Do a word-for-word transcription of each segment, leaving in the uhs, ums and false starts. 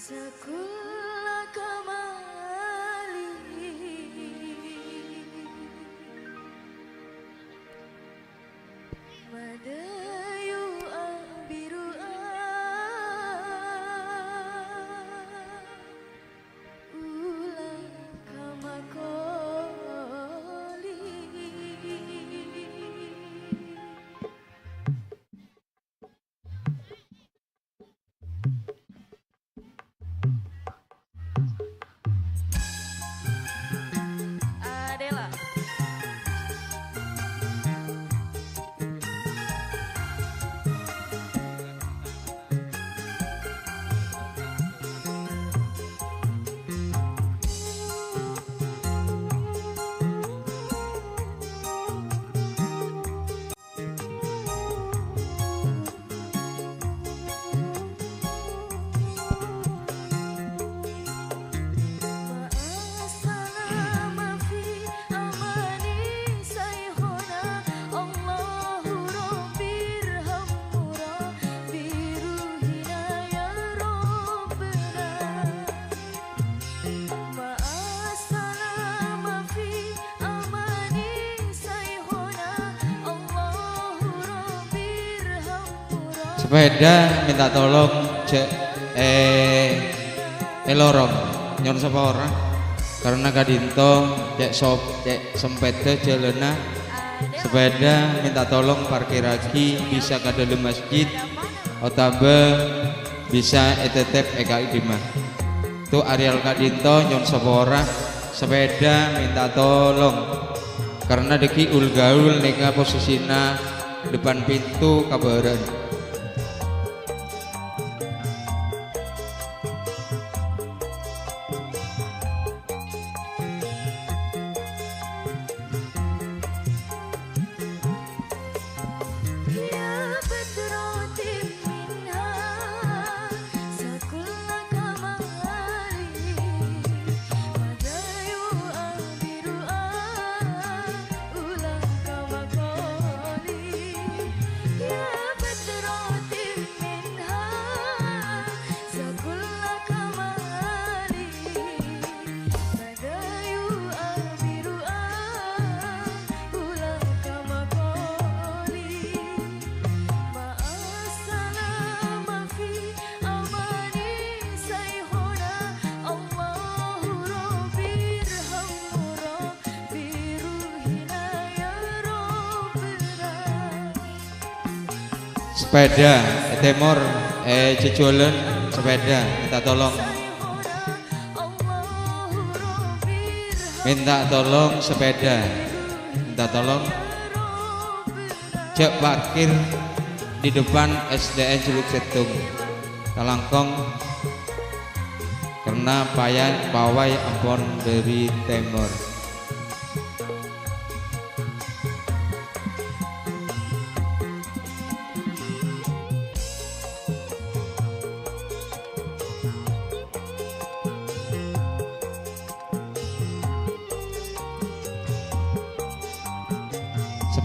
Sakola ka mali, madayu abiru'a, ulang ka makoli. Adela. Sepèda mènta tolong jhâ', eh, èlorong, nyo'on sapora. Karena ka'dinto cè' sop-, cè' sempèdhâ jhâlânna. Sepèda mènta tolong parkirraghi bisa ka dâlem masjid otabâ bisa ètètèp è ka'dimma. To areal ka'dinto nyo'on sapora, sepèda mènta tolong. Karena dhâggi' ul-ghâul nèka posisina depan pintu kabârâ'ân. Sepèda è tèmor, è jhâjhâlân, sepèda, mènta tolong. Mènta tolong sepèda. Mènta tolong. Jhâ' parkir di depan S D N Juluk Sèttong. Talangkong karena paya-, pawai ampon dâri tèmor.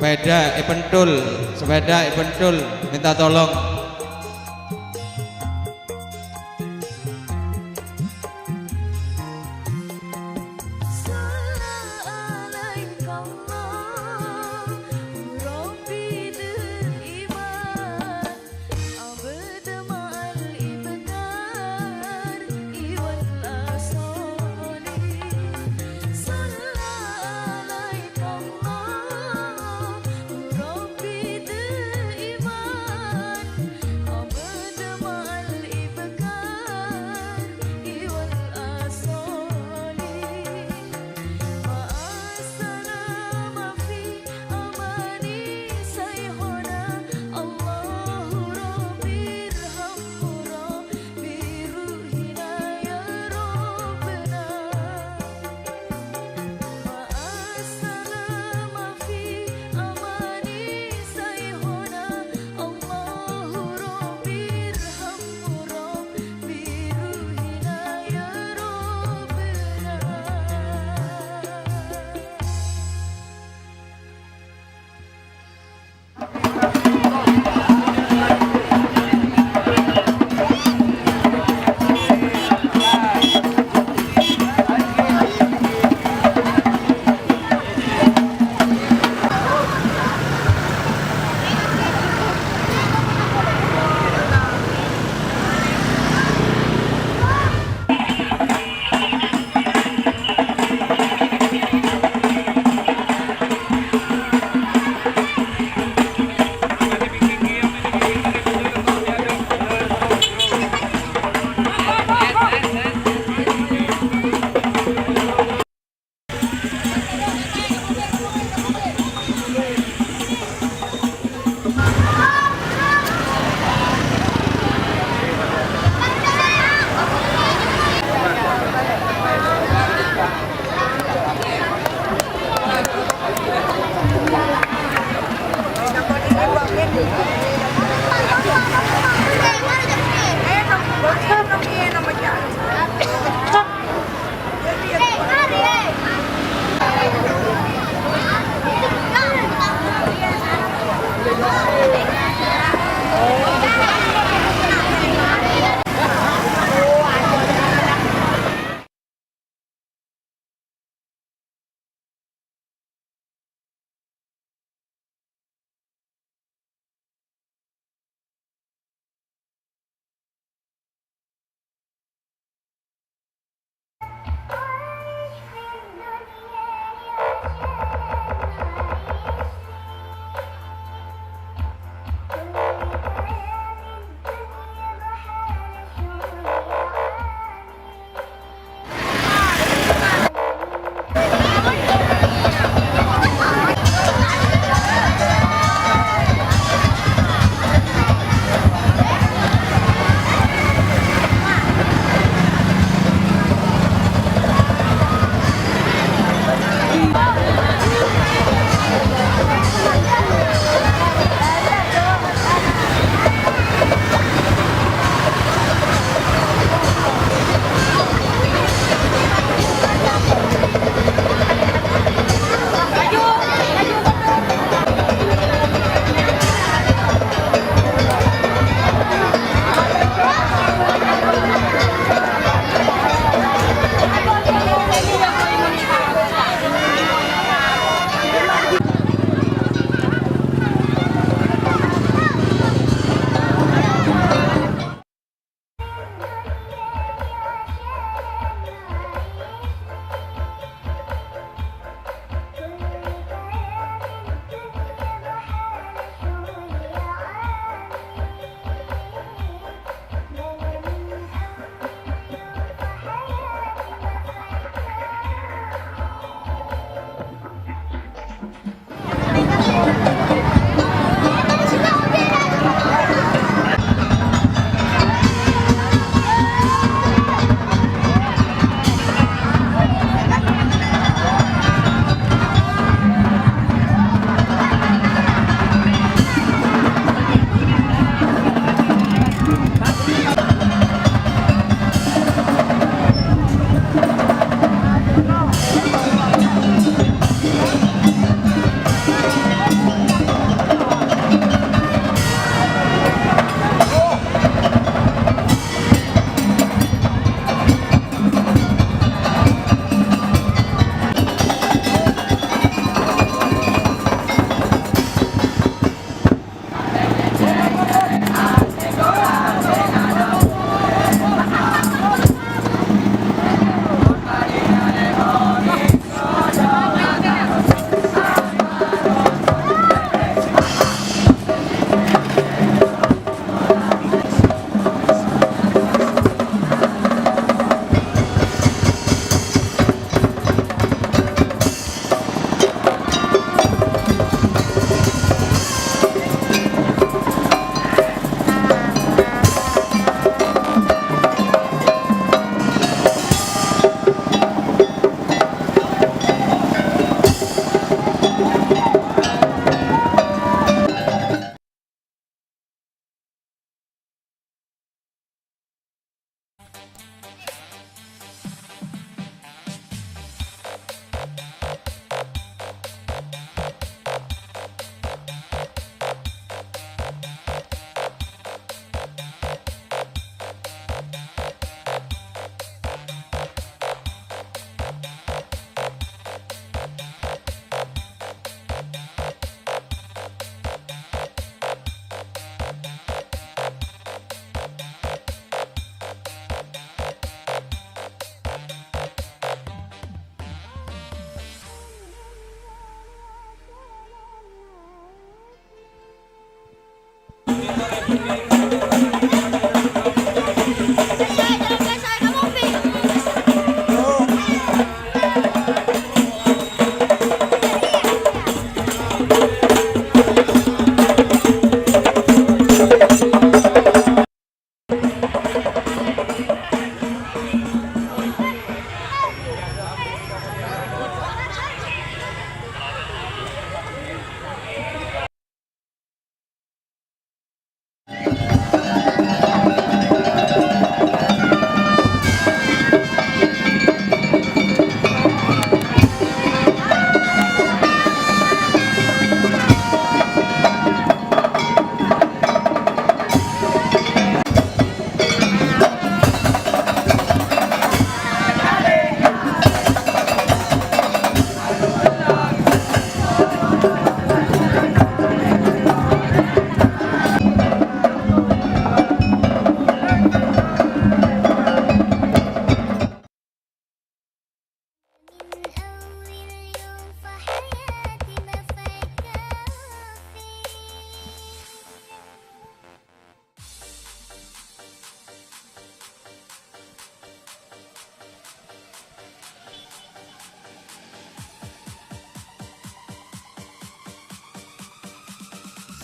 Sepèda èpenthul, sepèda èpenthul, mènta tolong.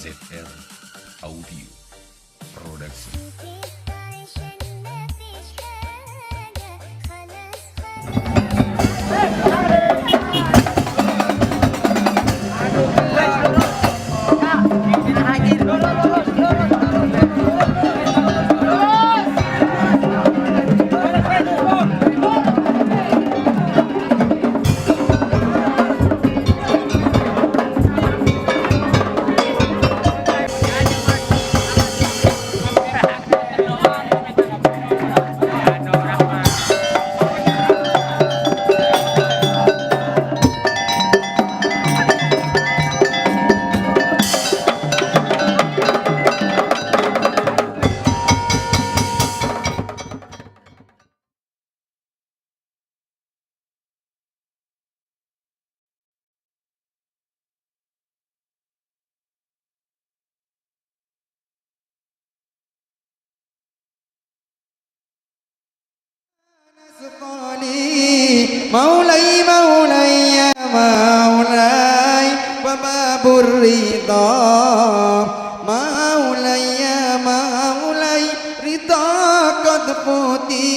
F R Audio Production. Maulai, maulai, ya maulai, wa babur ridha. Maulai, ya maulai, ridha qad futi.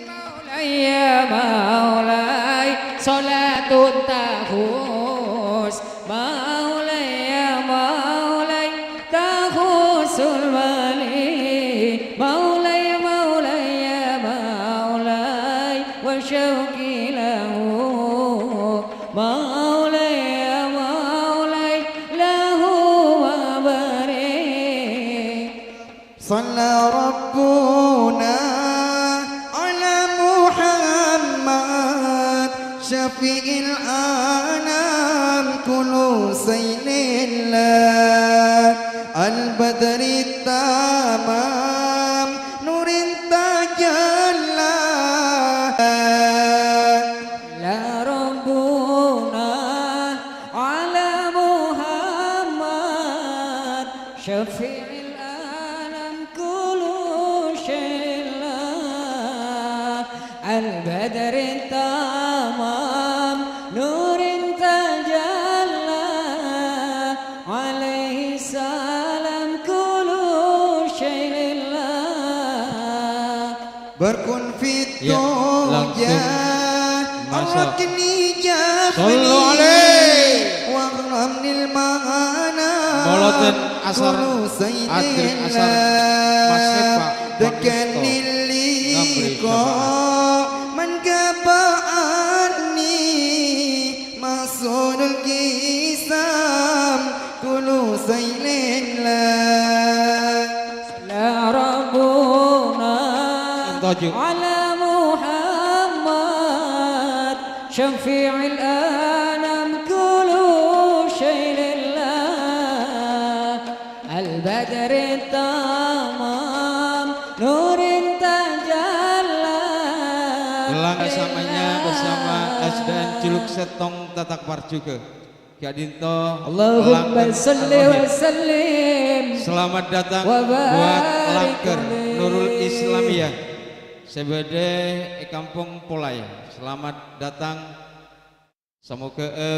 Maulai, ya maulai, salatun tahus. Maulai, ya maulai, tahusul wali. Maulai, maulai, ya maulai, wa syauqi lahu. Maulai, ya maulai, lahu wa barik. Shalla Rabbuna ala Muhammad syafi'il anam kullu sailillah al badri tamam nurin tajalla. La Rabbuna ala Muhammad syafi'il anam kullu syai'illah. Al-badri tamam nurin tajalla. Alaihi salam kullu syai'illah. Barkun fit dunya. Ya, langsung masak. Arwahni jafni. Sallu alaihi. Wa ghamnil ma'ana. Moloten asar, kullu sayyidillah. Adri asar, Mas Sepa, Bang Dekanil Isto, Ngamri, liqa Syafaat. Man gaba'ani masunul kisam kullu sayyidillah. La Rabbuna. Entoju. Ala Muhammad syafi'il anam kullu syai'illah. Al-badri tamam nurin tajalla. Gelang samanya bersama S D N Juluk Settong Tatak Parjuga. Ka'dinto Allahumma shalli wa sallim. Selamat datang buat Langker Nurul Islamiyah sè bâdâ è Kampong Polai. Selamat datang. Samoghâ'â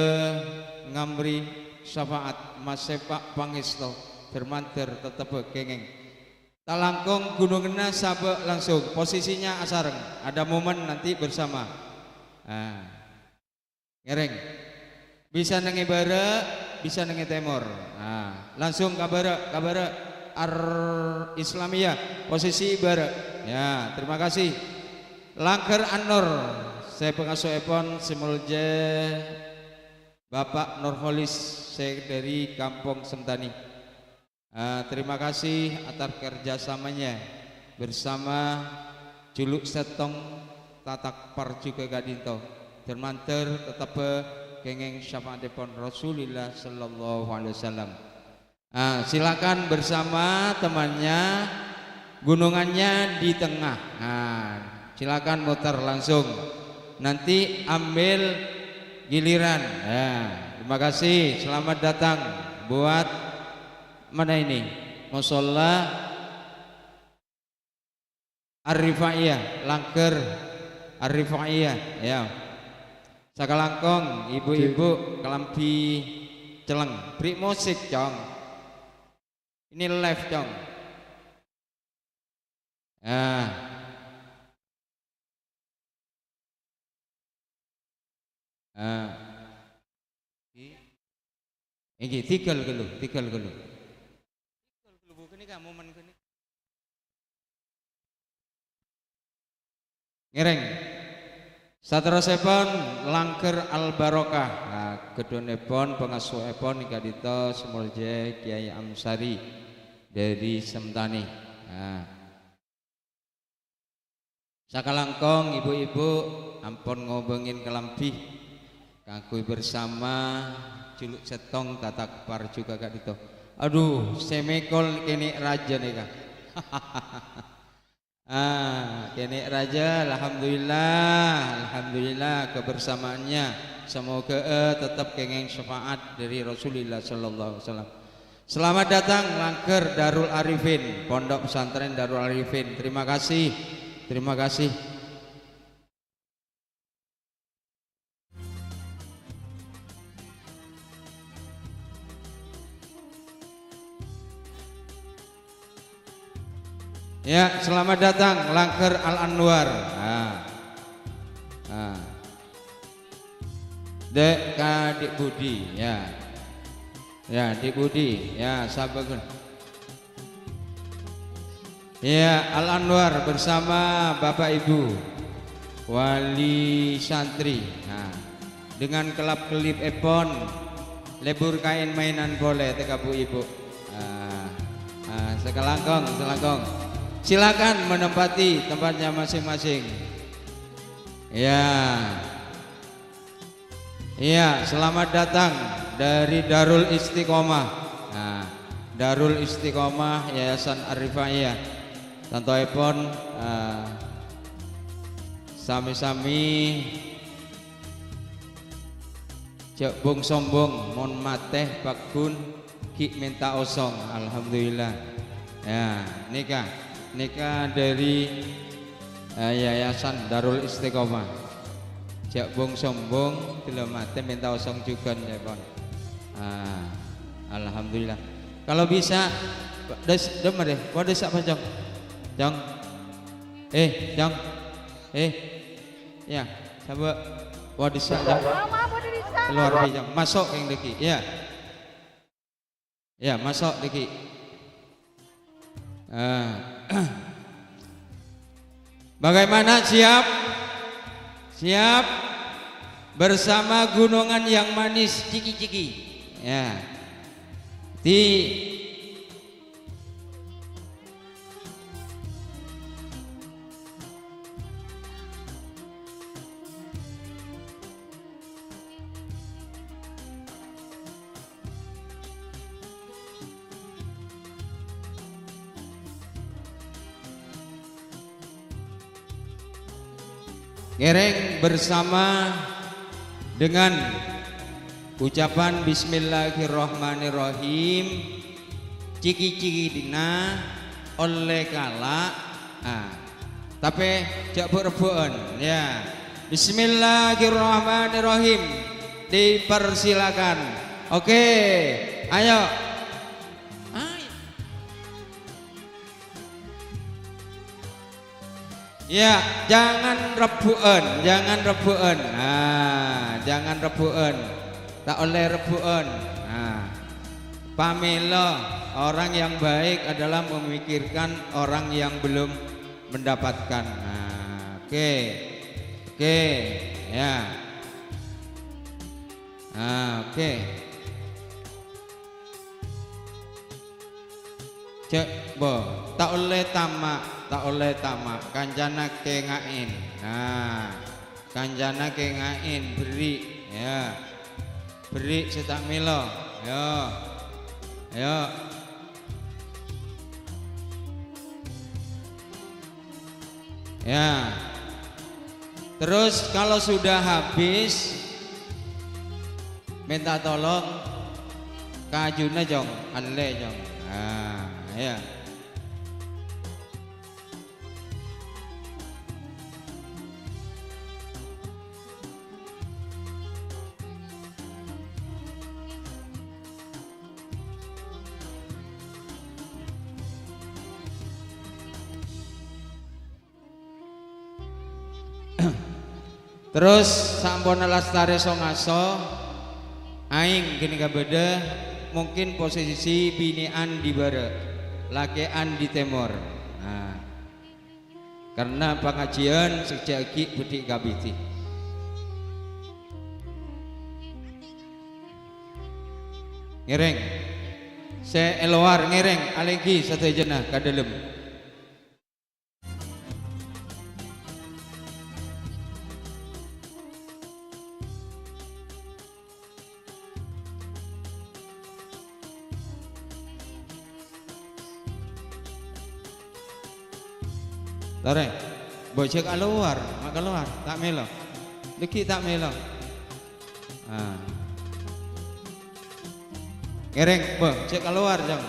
ngamri syafaat, masèpa' pangèsto, dâr-mandâr tetebbhâ kèngèng. Ta' langkong ghunonganna sabâ' langsung, posisinya asareng, ada momen nanti bersama. Nah. Ngèrèng. Bisa neng è bârâ', bisa neng è tèmor. Nah, langsung ka bârâ', ka bârâ'. Ar Islamiyah, posisi bârâ'. Ya, terima kasih. Langker An-Nur, sè pangasuèpon sè molja Bapak Nurholis, sè dâri Kampong Sentani. Eh, terima kasih atas kerjasamanya bersama Juluk Settong Tatak Parjuga ka'dinto. Dâr-mandâr tetebbhâ kèngèng syafaatèpon Rasulillah sallallahu alaihi wasallam. Ah, silakan bersama temannya, gunungannya di tengah. Nah, silakan muter langsung. Nanti ambil giliran. Ya, terima kasih. Selamat datang buat mana ini? Musholla Ar-Rifaiyah, Langker Ar-Rifaiyah, ya. Sakalangkong ibu-ibu kalambhi Celleng. Beri musik, Cong. Ini live, Cong. Ah. Ah. Iki tigal ghâllu, tigal ghâllu. Tigal ghâllu, Bu, kene ka momen kene. Ngèrèng. Saterrossèpon langghâr al-barokah. Nah, ghâdhuwânèpon, pangassoèpon ka'dinto Sè Molja Kyai Amsari dâri Sentani. Nah. Sakalangkong ibu-ibu ampon ngobângè kalambhi kaangghuy bersama juluk sèttong tatakpar juga ka'dinto. Adu, sè mèkol kènè' rajâ nèka. Ah, kènè' rajâ, alhamdulillah, alhamdulillah kebersamaannya. Semoga, eh, tetap kèngèng syafaat dari Rasulullah sallallahu alaihi wasallam. Selamat datang langghâr Darul Arifin, Pondok Pesantren Darul Arifin. Terima kasih. Terima kasih. Ya, selamat datang, langghâr Al Anwar. Nah. Nah. Dek ka Dik Budi, ya. Ya, Dik Budi, ya, sampè' ghun. Ya, Al Anwar bersama Bapak Ibu Wali Santri. Nah, dengan kelap-kelipèpon, lebur kaèn mainan polè, tèka bu-ibu. Ah, ah, sakalangkong, sakalangkong. Silakan menempati tempatnya masing-masing. Ya. Iya, selamat datang dari Darul Istiqomah. Nah, Darul Istiqomah Yayasan Ar-Rifaiyah. Tantoèpon, eh, sami-sami jhâ' bhung-sombhung, mon matè pagghun ghi' mènta osong. Alhamdulillah. Ya, nèka, nèka dâri, eh, Yayasan Darul Istiqomah. Jhâ' bhung-sombhung, ghellâ' matè mènta osong jhughân, ya, pon. Ah, alhamdulillah. Kalau bisa, des-, denger, ya, waduh, sak, Cong. Cong. Eh, Cong. Eh. Ya, coba. Waduh, sak, Cong. Keluar, Cong. Masuk yang lagi, ya. Ya, masuk dikit. Ah. Bagaimana, siap? Siap? Bersama gunungan yang manis, ciki-ciki. Ya. Di Ngèrèng bersama dengan ucapan bismillahirrahmanirrahim. Ciki-ciki dina ollè kala'. Ah. Tapè jhâ' bu'-rebbhu'ân, ya. Bismillahirrahmanirrahim. Dipersilakan. Oke, ayo. Ayo. Ya, jangan rebbhu'ân, jangan rebbhu'ân. Nah, jangan rebbhu'ân. Ta' ollè rebbhu'ân. Nah, pamèlo, orang yang baik adalah memikirkan orang yang belum mendapatkan. Nah, oke. Oke, ya. Nah, oke. Cè', bo, ta' ollè tama', ta' ollè tama', kancana kènga'è. Nah, kancana kènga'è, berri', ya. Berri' sè ta' mèlo. Yo. Yo. Ya. Terus kalau sudah habis, minta tolong kajuna, Cong. Allè, Cong. Nah, ya. Terros, saamponna lastarè so-ngaso, aèng ghânèka bâdâ, mungkin posisi binè'an dhi bârâ', lakè'an dhi tèmor. Nah, karna pangajiyân sè jhâ' aghi' bâdhi kabidhi. Ngèrèng. Sè è lowar ngèrèng, alènggi sadhâjâna ka dhâlem. Torè, bâjâk kalowar, ma' kalowar, ta' mèlo. Dhâggi' ta' mèlo. Ah. Ngèrèng, bâ, jhâ' kalowar, Jang.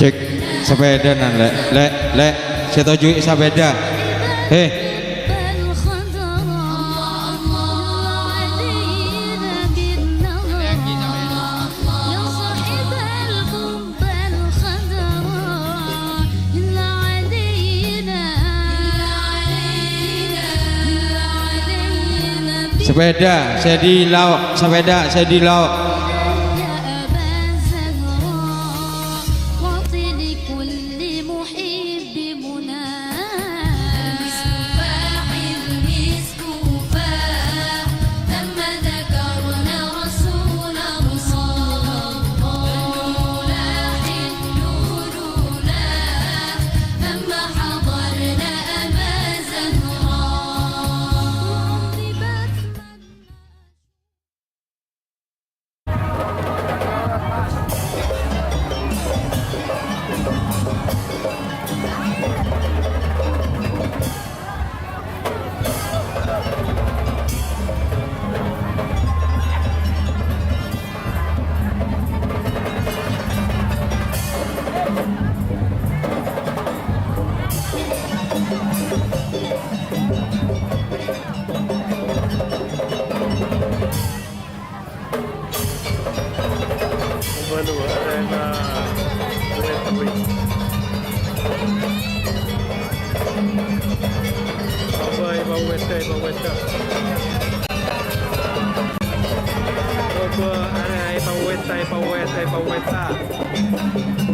Cek sepèdana, Lè'. Lè', Lè', sè toju'i sapèda. He. Sapèda sè dhi lao', sapèda sè dhi lao'. Waduh, arena wrestling. Apa, apa, wrestling, apa, wrestling? Apa, arena, apa, wrestling, apa, wrestling, apa, wrestling?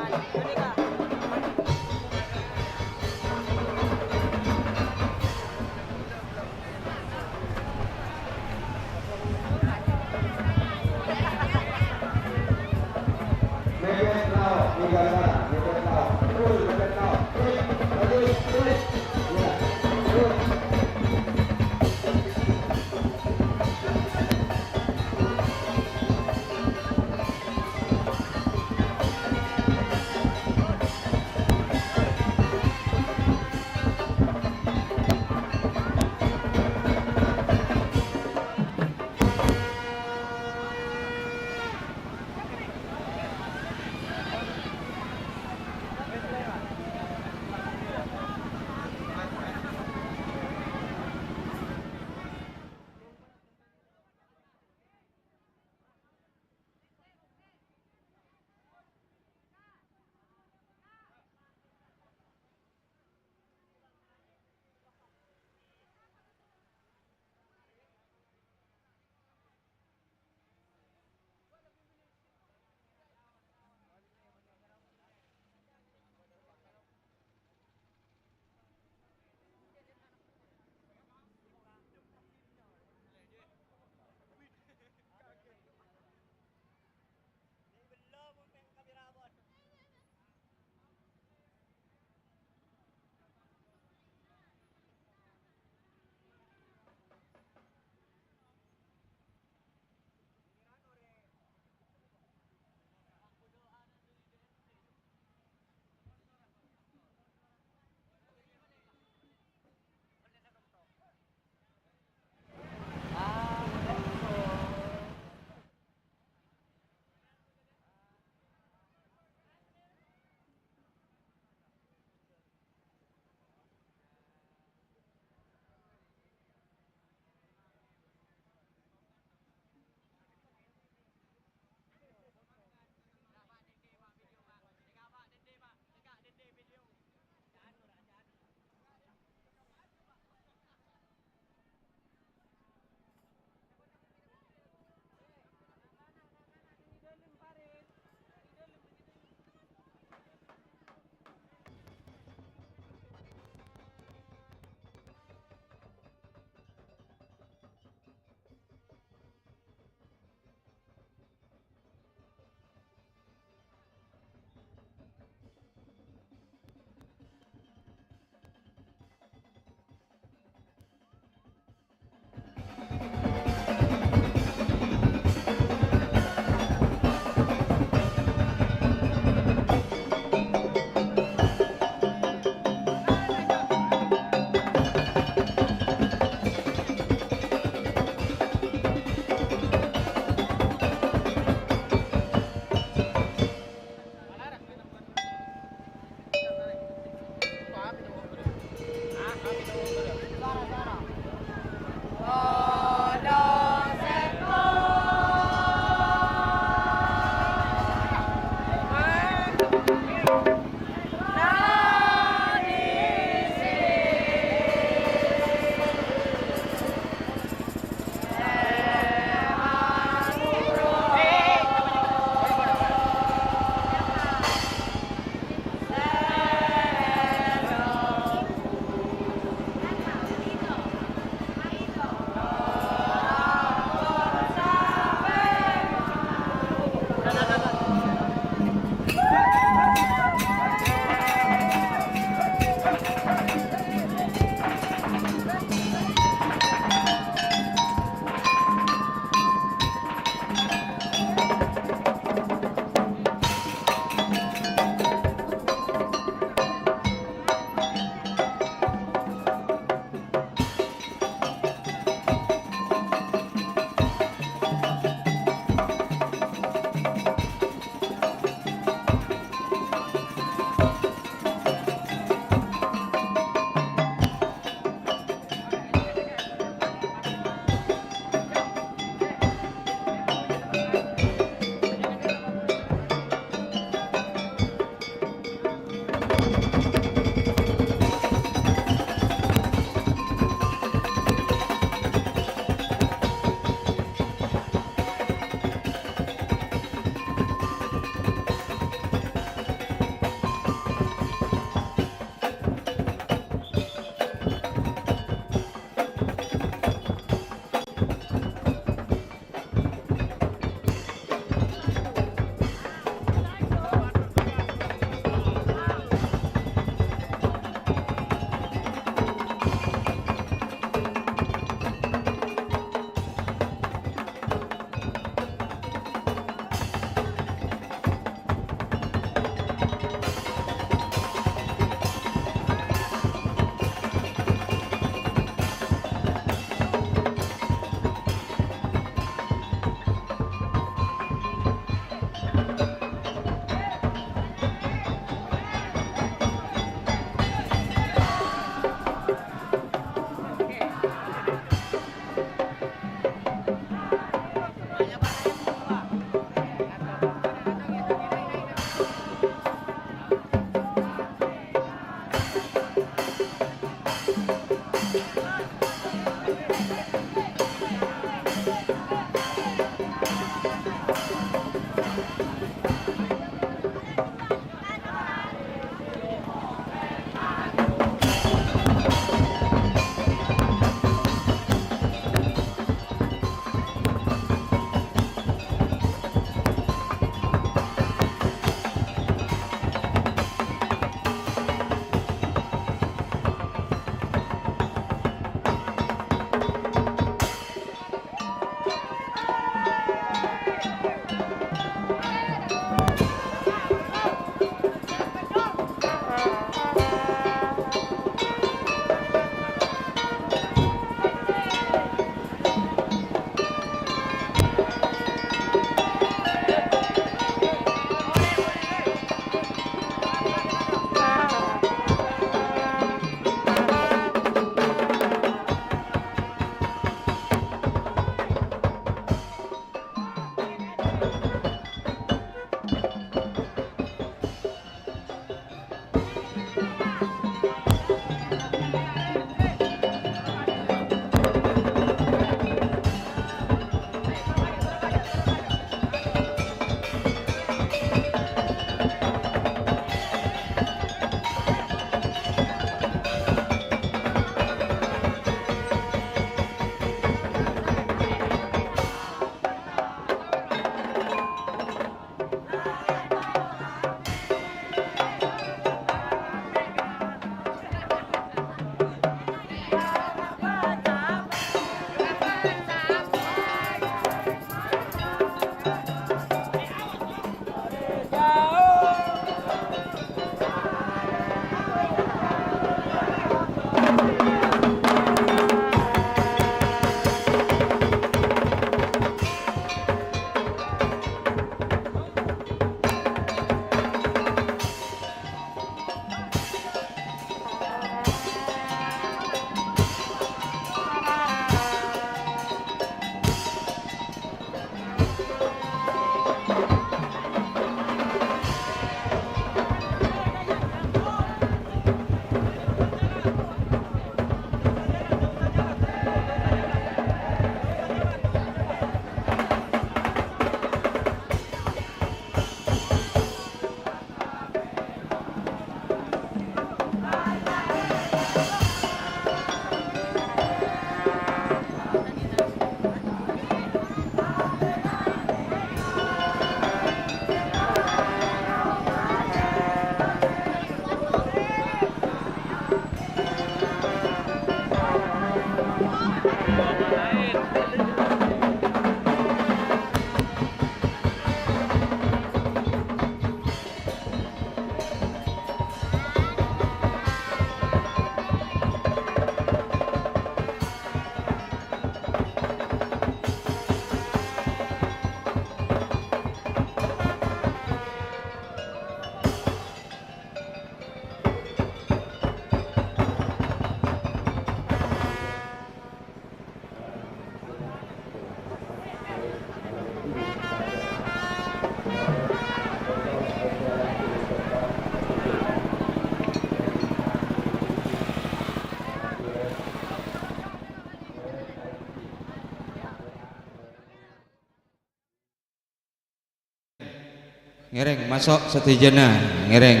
Ngèrèng, maso' sadhâjâna, ngèrèng.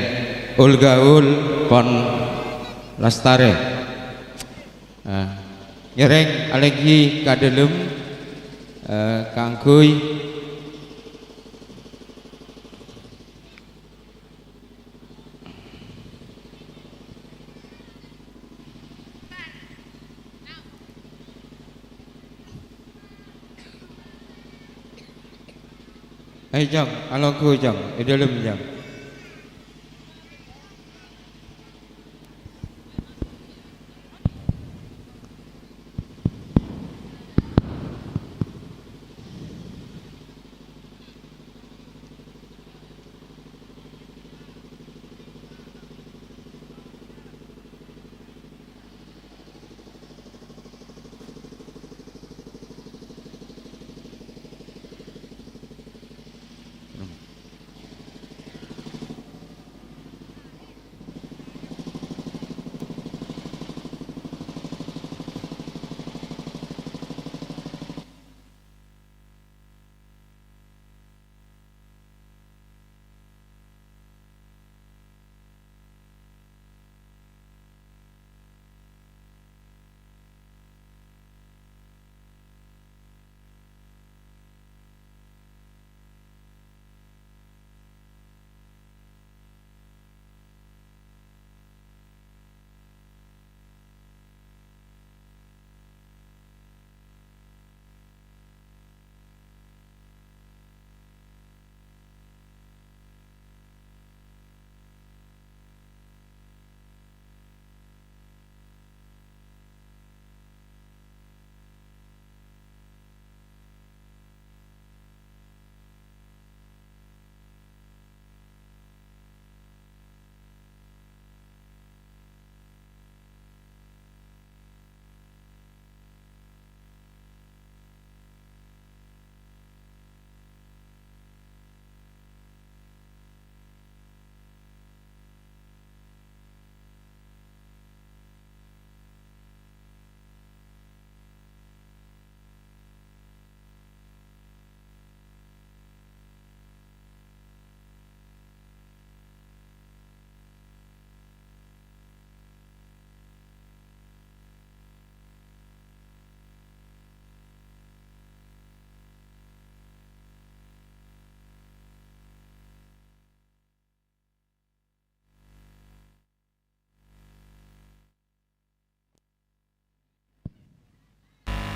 Ul-gaul pon lastarè. Ah, ngèrèng alèngghi ka dhâlem, eh, kaangghuy Ayo, Cong, alongghu, Cong, è dhâlem, Cong.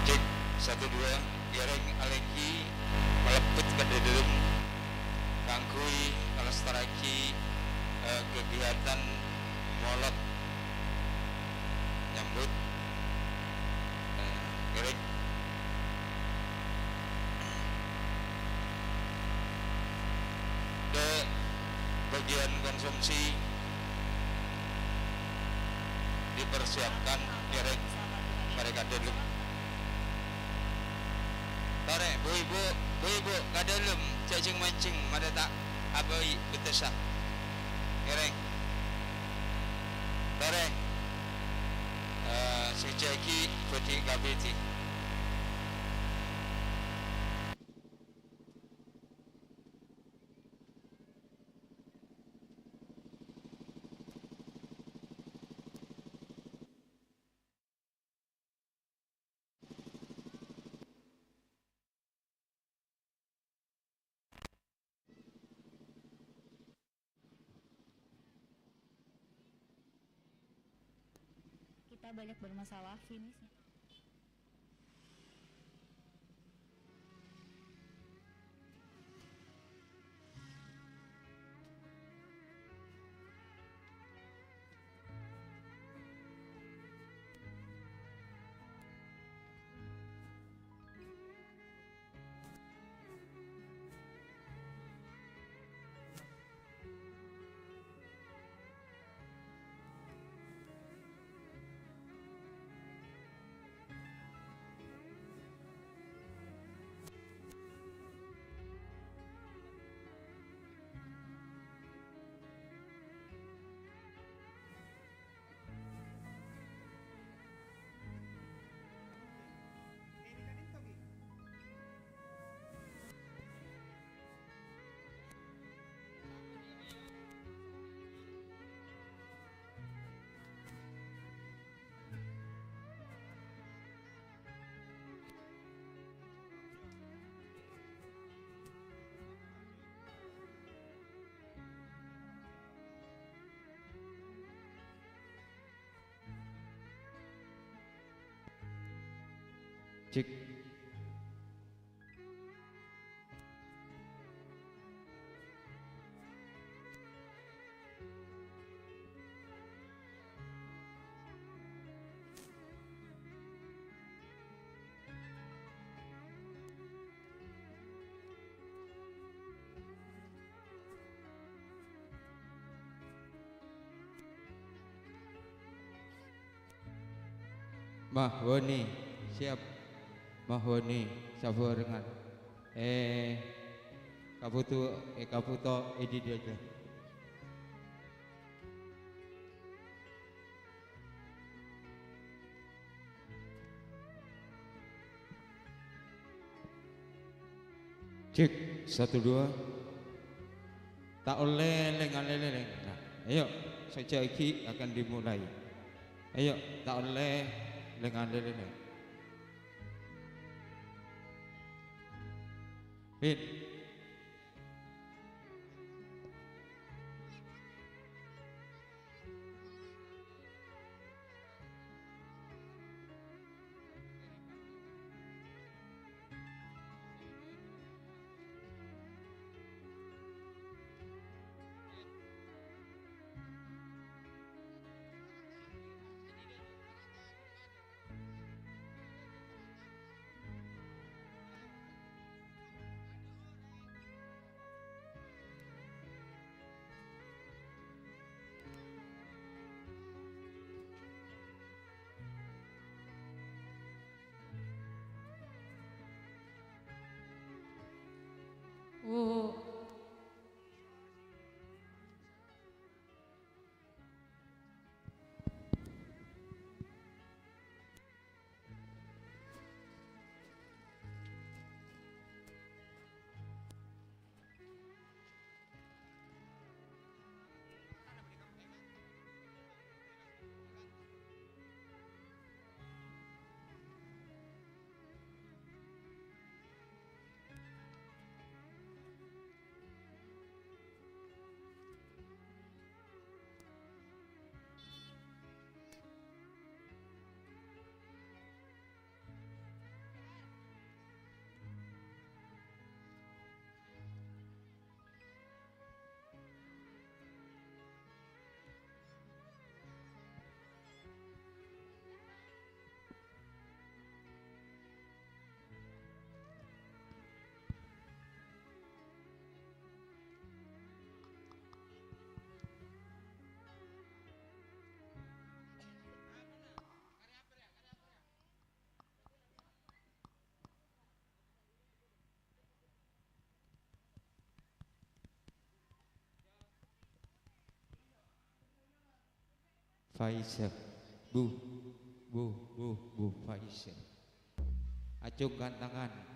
Cek, satu, dua. Ngèrèng alèngghi malebbet ka dhâlem kaangghuy ngalestarèaghi, eh, kegiatan molod nyambut, eh, ngèrèng. Dâ' bagian konsumsi dipersiapkan, ngèrèng, marè ka dhâlem. Torè, bu-ibu, bu-ibu, ka dhâlem, jhâ' jhâng-manjhâng, marè ta' abâi bettessa. Ngèrèng. Torè. Eh, sè jhâghi bâdhi ka bhâdhi. Kita banyak bermasalah, finish. Cek. Mahoni, siap. Mahoni, sabhârengan. Eh, kabutu-, eh, kabuto, eh, di dia aja. Cek, satu, dua. Ta' ollè lèng-ngalèng-lèng. Nah, ayo, sajjhâ' ghi' akan dimulai. Ayo, ta' ollè lèng-ngalèng-lèng. Bin. Faiza. Bu, bu, bu, bu, Faiza. Acungkan tangan.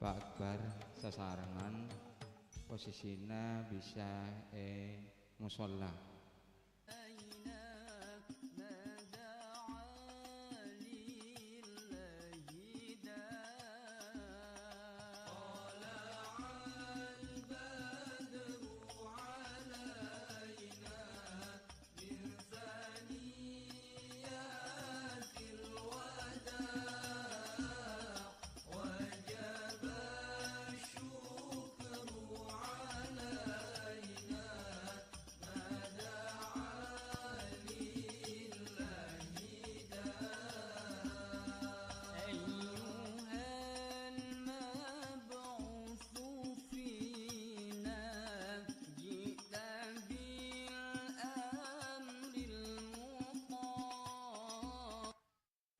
Akbar sasarengan, posisina bisa è mosolla.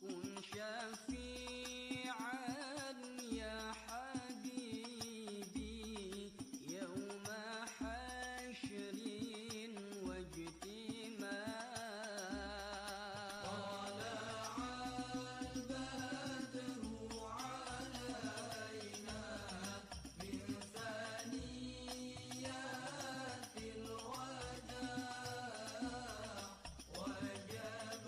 كن شفيعا يا حبيبي يوم حشر واجتماع. طلع البدر علينا من ثنيات الوداع. وجب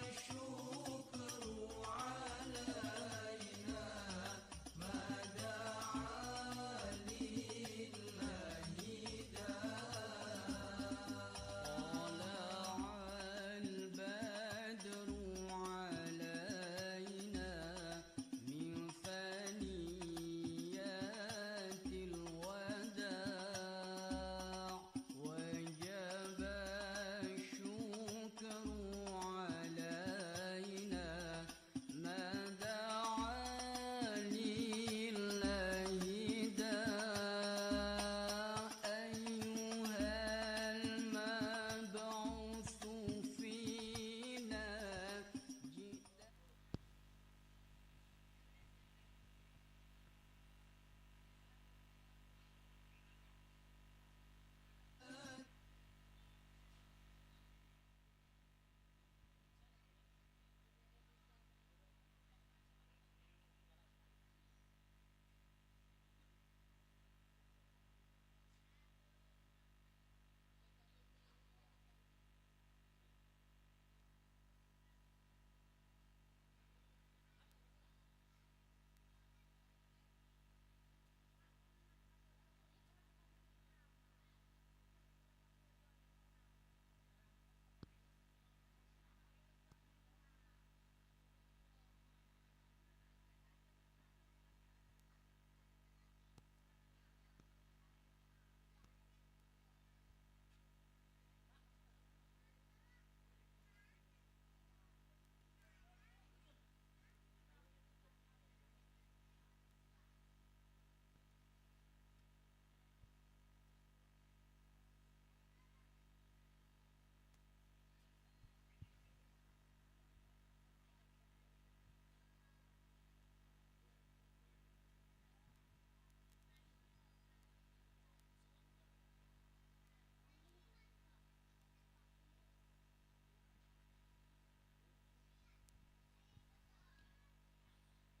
الشكر علينا ما دعا لله داع. طلع البدر علينا من ثنيات الوداع. وجب الشكر علينا ما دعا لله داع. أيها المبعوث فينا جئت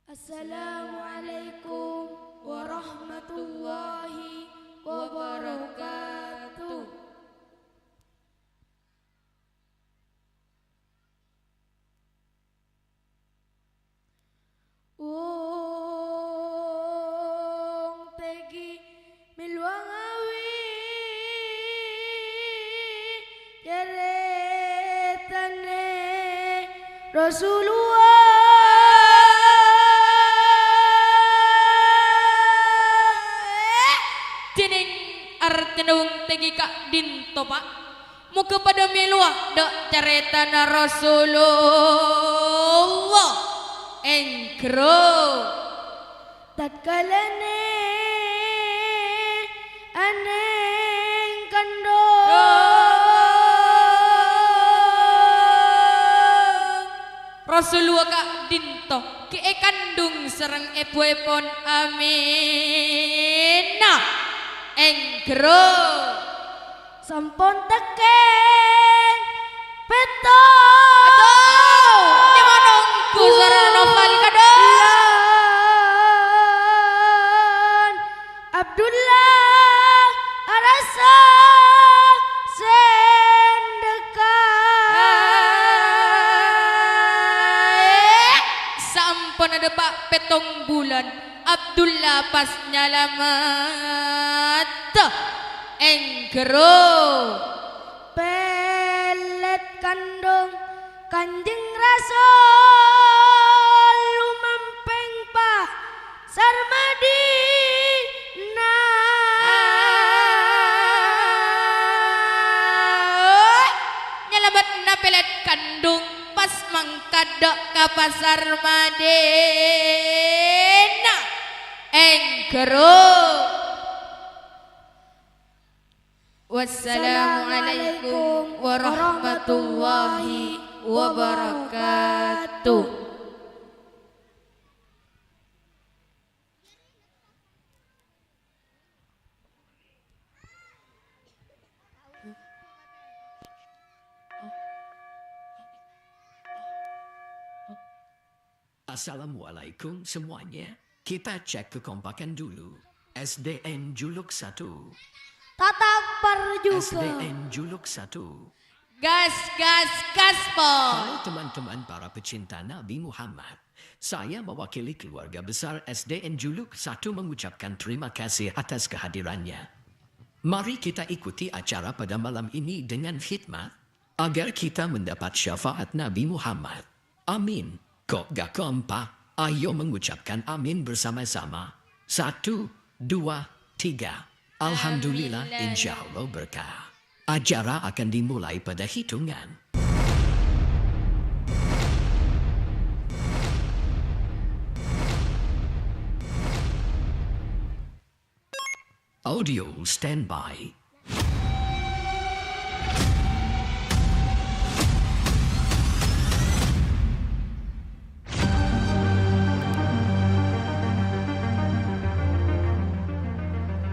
Assalamualaikum warahmatullahi wabarakatuh. Wong tegi mèlowa ngabâ carètana Rasulullah. Dhinèng artèna wong tegi ka'dinto, Pa'? Moghâ padâ mèlowa dâ' carètana Rasulullah. Èngghi. Tatkalana anèng kandhung. Rasulullah ka'dinto ghi' èkandhung sareng èbhuèpon Aminah. Èngghi. Sampon tèkèng pètto. Aduh, nyaman ongghu suarana Noval, kadang. Dâpa' pèttong bulân, Abdullah pas nyalamet. Ènggherro. Pèlèt kandhung Kanjeng Rasul lumampèng Pasar Madinah. Nyalamet na pèlèt kandhung pas mangkat dâ' ka Pasar Madinah. Ènggherro. Wassalamualaikum warahmatullahi wabarakatuh. Assalamualaikum semuanya. Kita cek kekompakan dulu. S D N Juluk satu. Tatap berjuka. S D N Juluk satu. Gas, gas, gaspol. Halo teman-teman para pecinta Nabi Muhammad. Saya mewakili keluarga besar S D N Juluk satu mengucapkan terima kasih atas kehadirannya. Mari kita ikuti acara pada malam ini dengan khidmat, agar kita mendapat syafaat Nabi Muhammad. Amin. Kok gak kompak? Ayo mengucapkan amin bersama-sama. Satu, dua, tiga. Alhamdulillah, insya Allah berkah. Acara akan dimulai pada hitungan. Audio standby.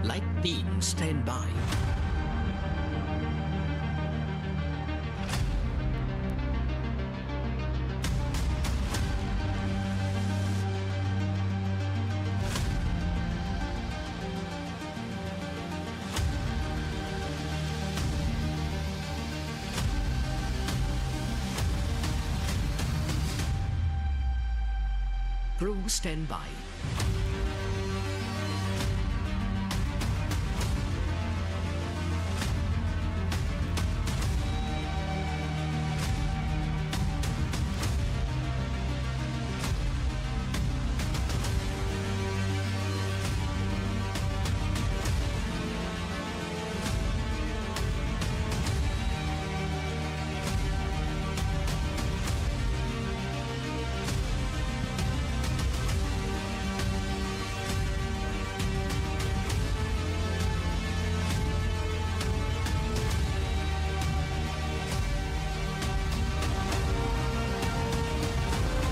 Lighting standby. Crew standby.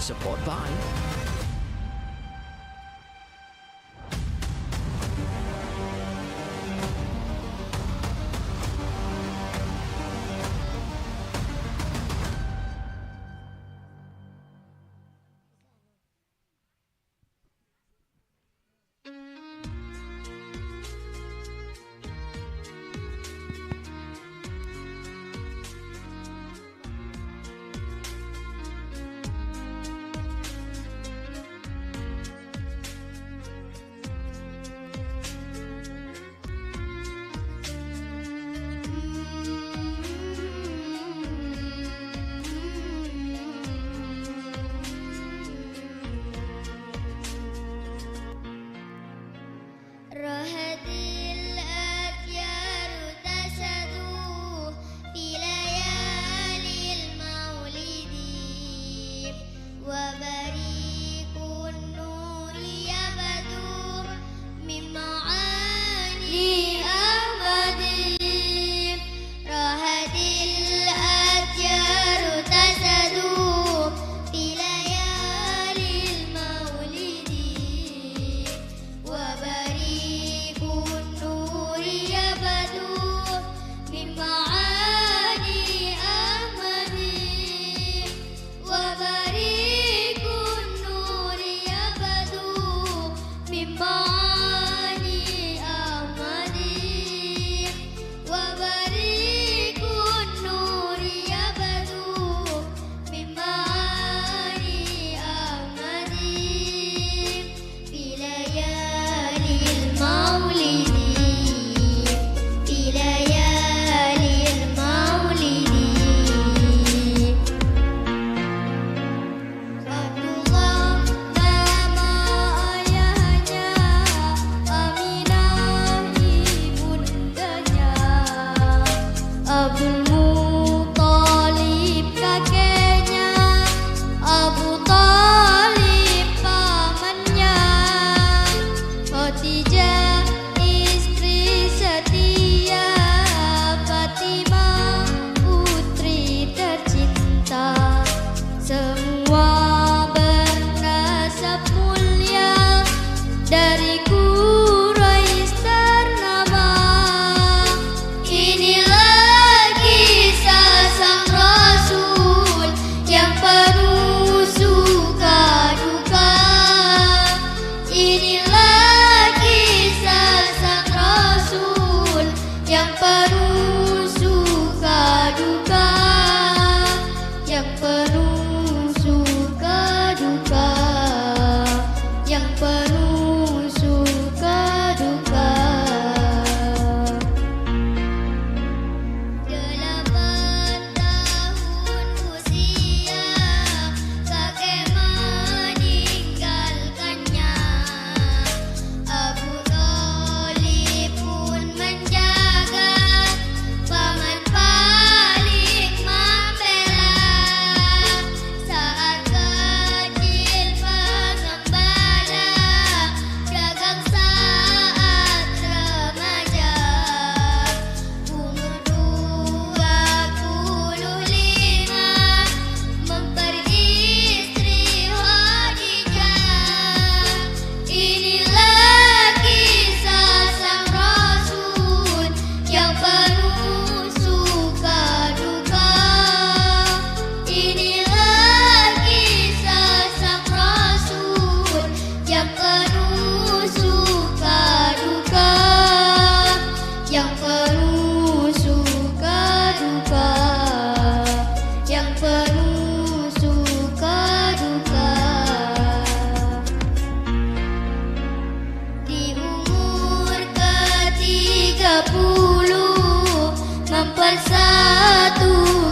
Support by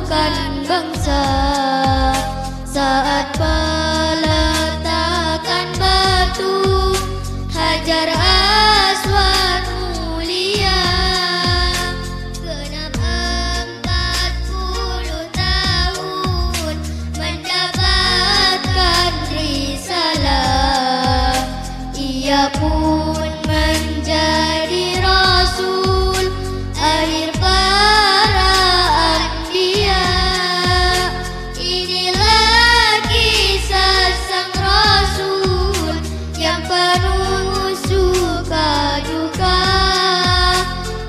Kan bangsa, saat peletakan batu Hajar Aswad mulia, genap empat puluh tahun mendapatkan risalah. Ia pun menjadi rasul akhir para anbiya. Inilah kisah sang rasul yang penuh suka duka.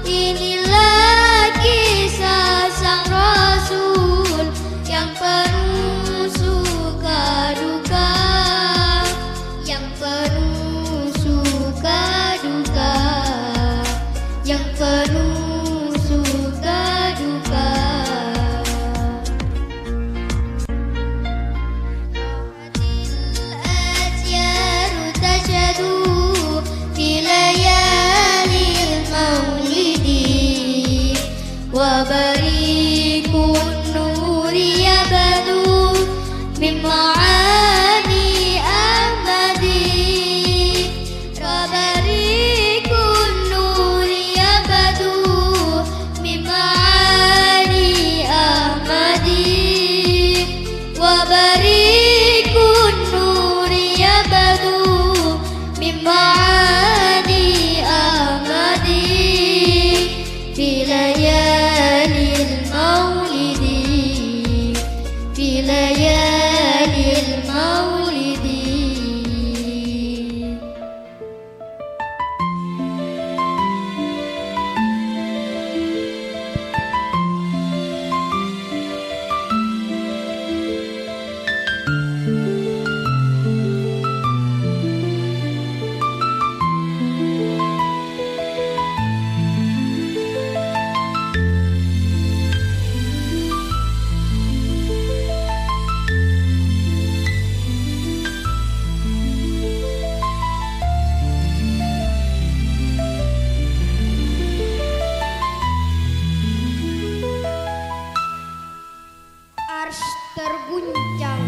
Inilah kisah sang rasul yang penuh suka duka, yang penuh suka duka, yang penuh suka duka. الأزيار تشهد في ليالي المولد، وبريق النور يبدو من معاني أحمد. وبريق النور يبدو من معاني أحمد. وبريق النور يبدو من معاني أحمد. في ليالي المولد، في ليالي المولد. Arsy terguncang.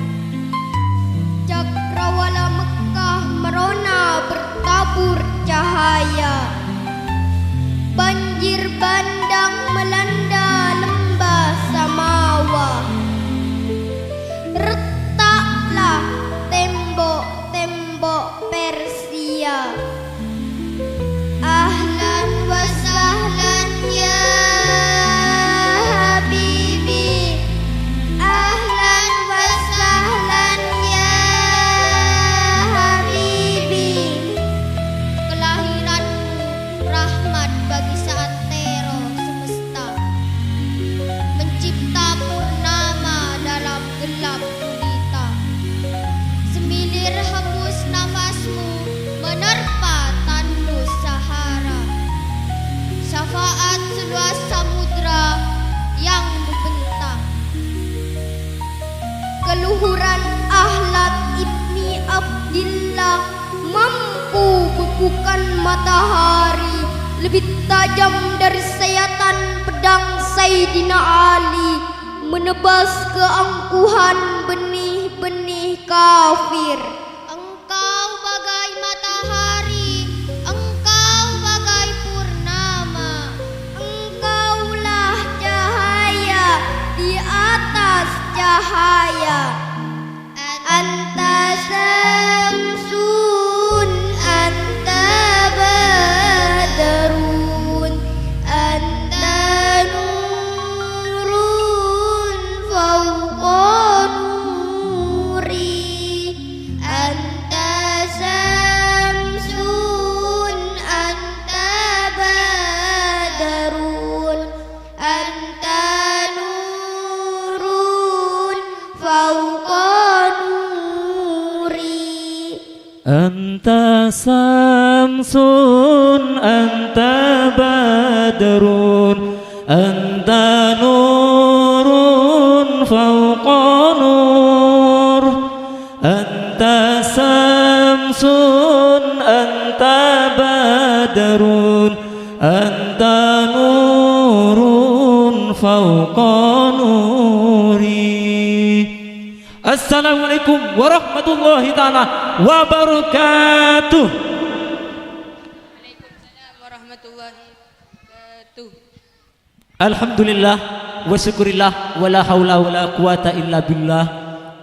Cakrawala Mekkah merona bertabur cahaya. Banjir bandang melanda lembah Samawa. Retaklah tembok-tembok Persia. Ahlan wa sahlan ya habibi. Ahlan wa sahlan ya habibi. Kelahiranmu rahmat bagi seantero semesta. Mencipta purnama dalam gelap gulita. Semilir hembus nafasmu menerpa tandus Sahara. Syafaat seluas samudra yang membentang. Keluhuran Ahmad ibni Abdillah mampu bekukan matahari lebih tajam dari sayatan pedang Sayyidina Ali, menebas keangkuhan benih-benih kafir. Engkau bagai matahari, engkau bagai purnama. Engkaulah cahaya di atas cahaya. Anta syamsun, anta badrun, anta nurun fauqa nuri. Anta syamsun, anta badrun, anta nurun fauqa nuri. Anta syamsun, anta badrun, anta nurun fauqa nur. Anta syamsun, anta badrun, anta nurun fauqa nur. Assalamualaikum warahmatullahi taala wabarakatuh. Waalaikumsalam warahmatullahi wabarakatuh. Alhamdulillah wa syukurillah, wa la haula wa la quwata illa billah.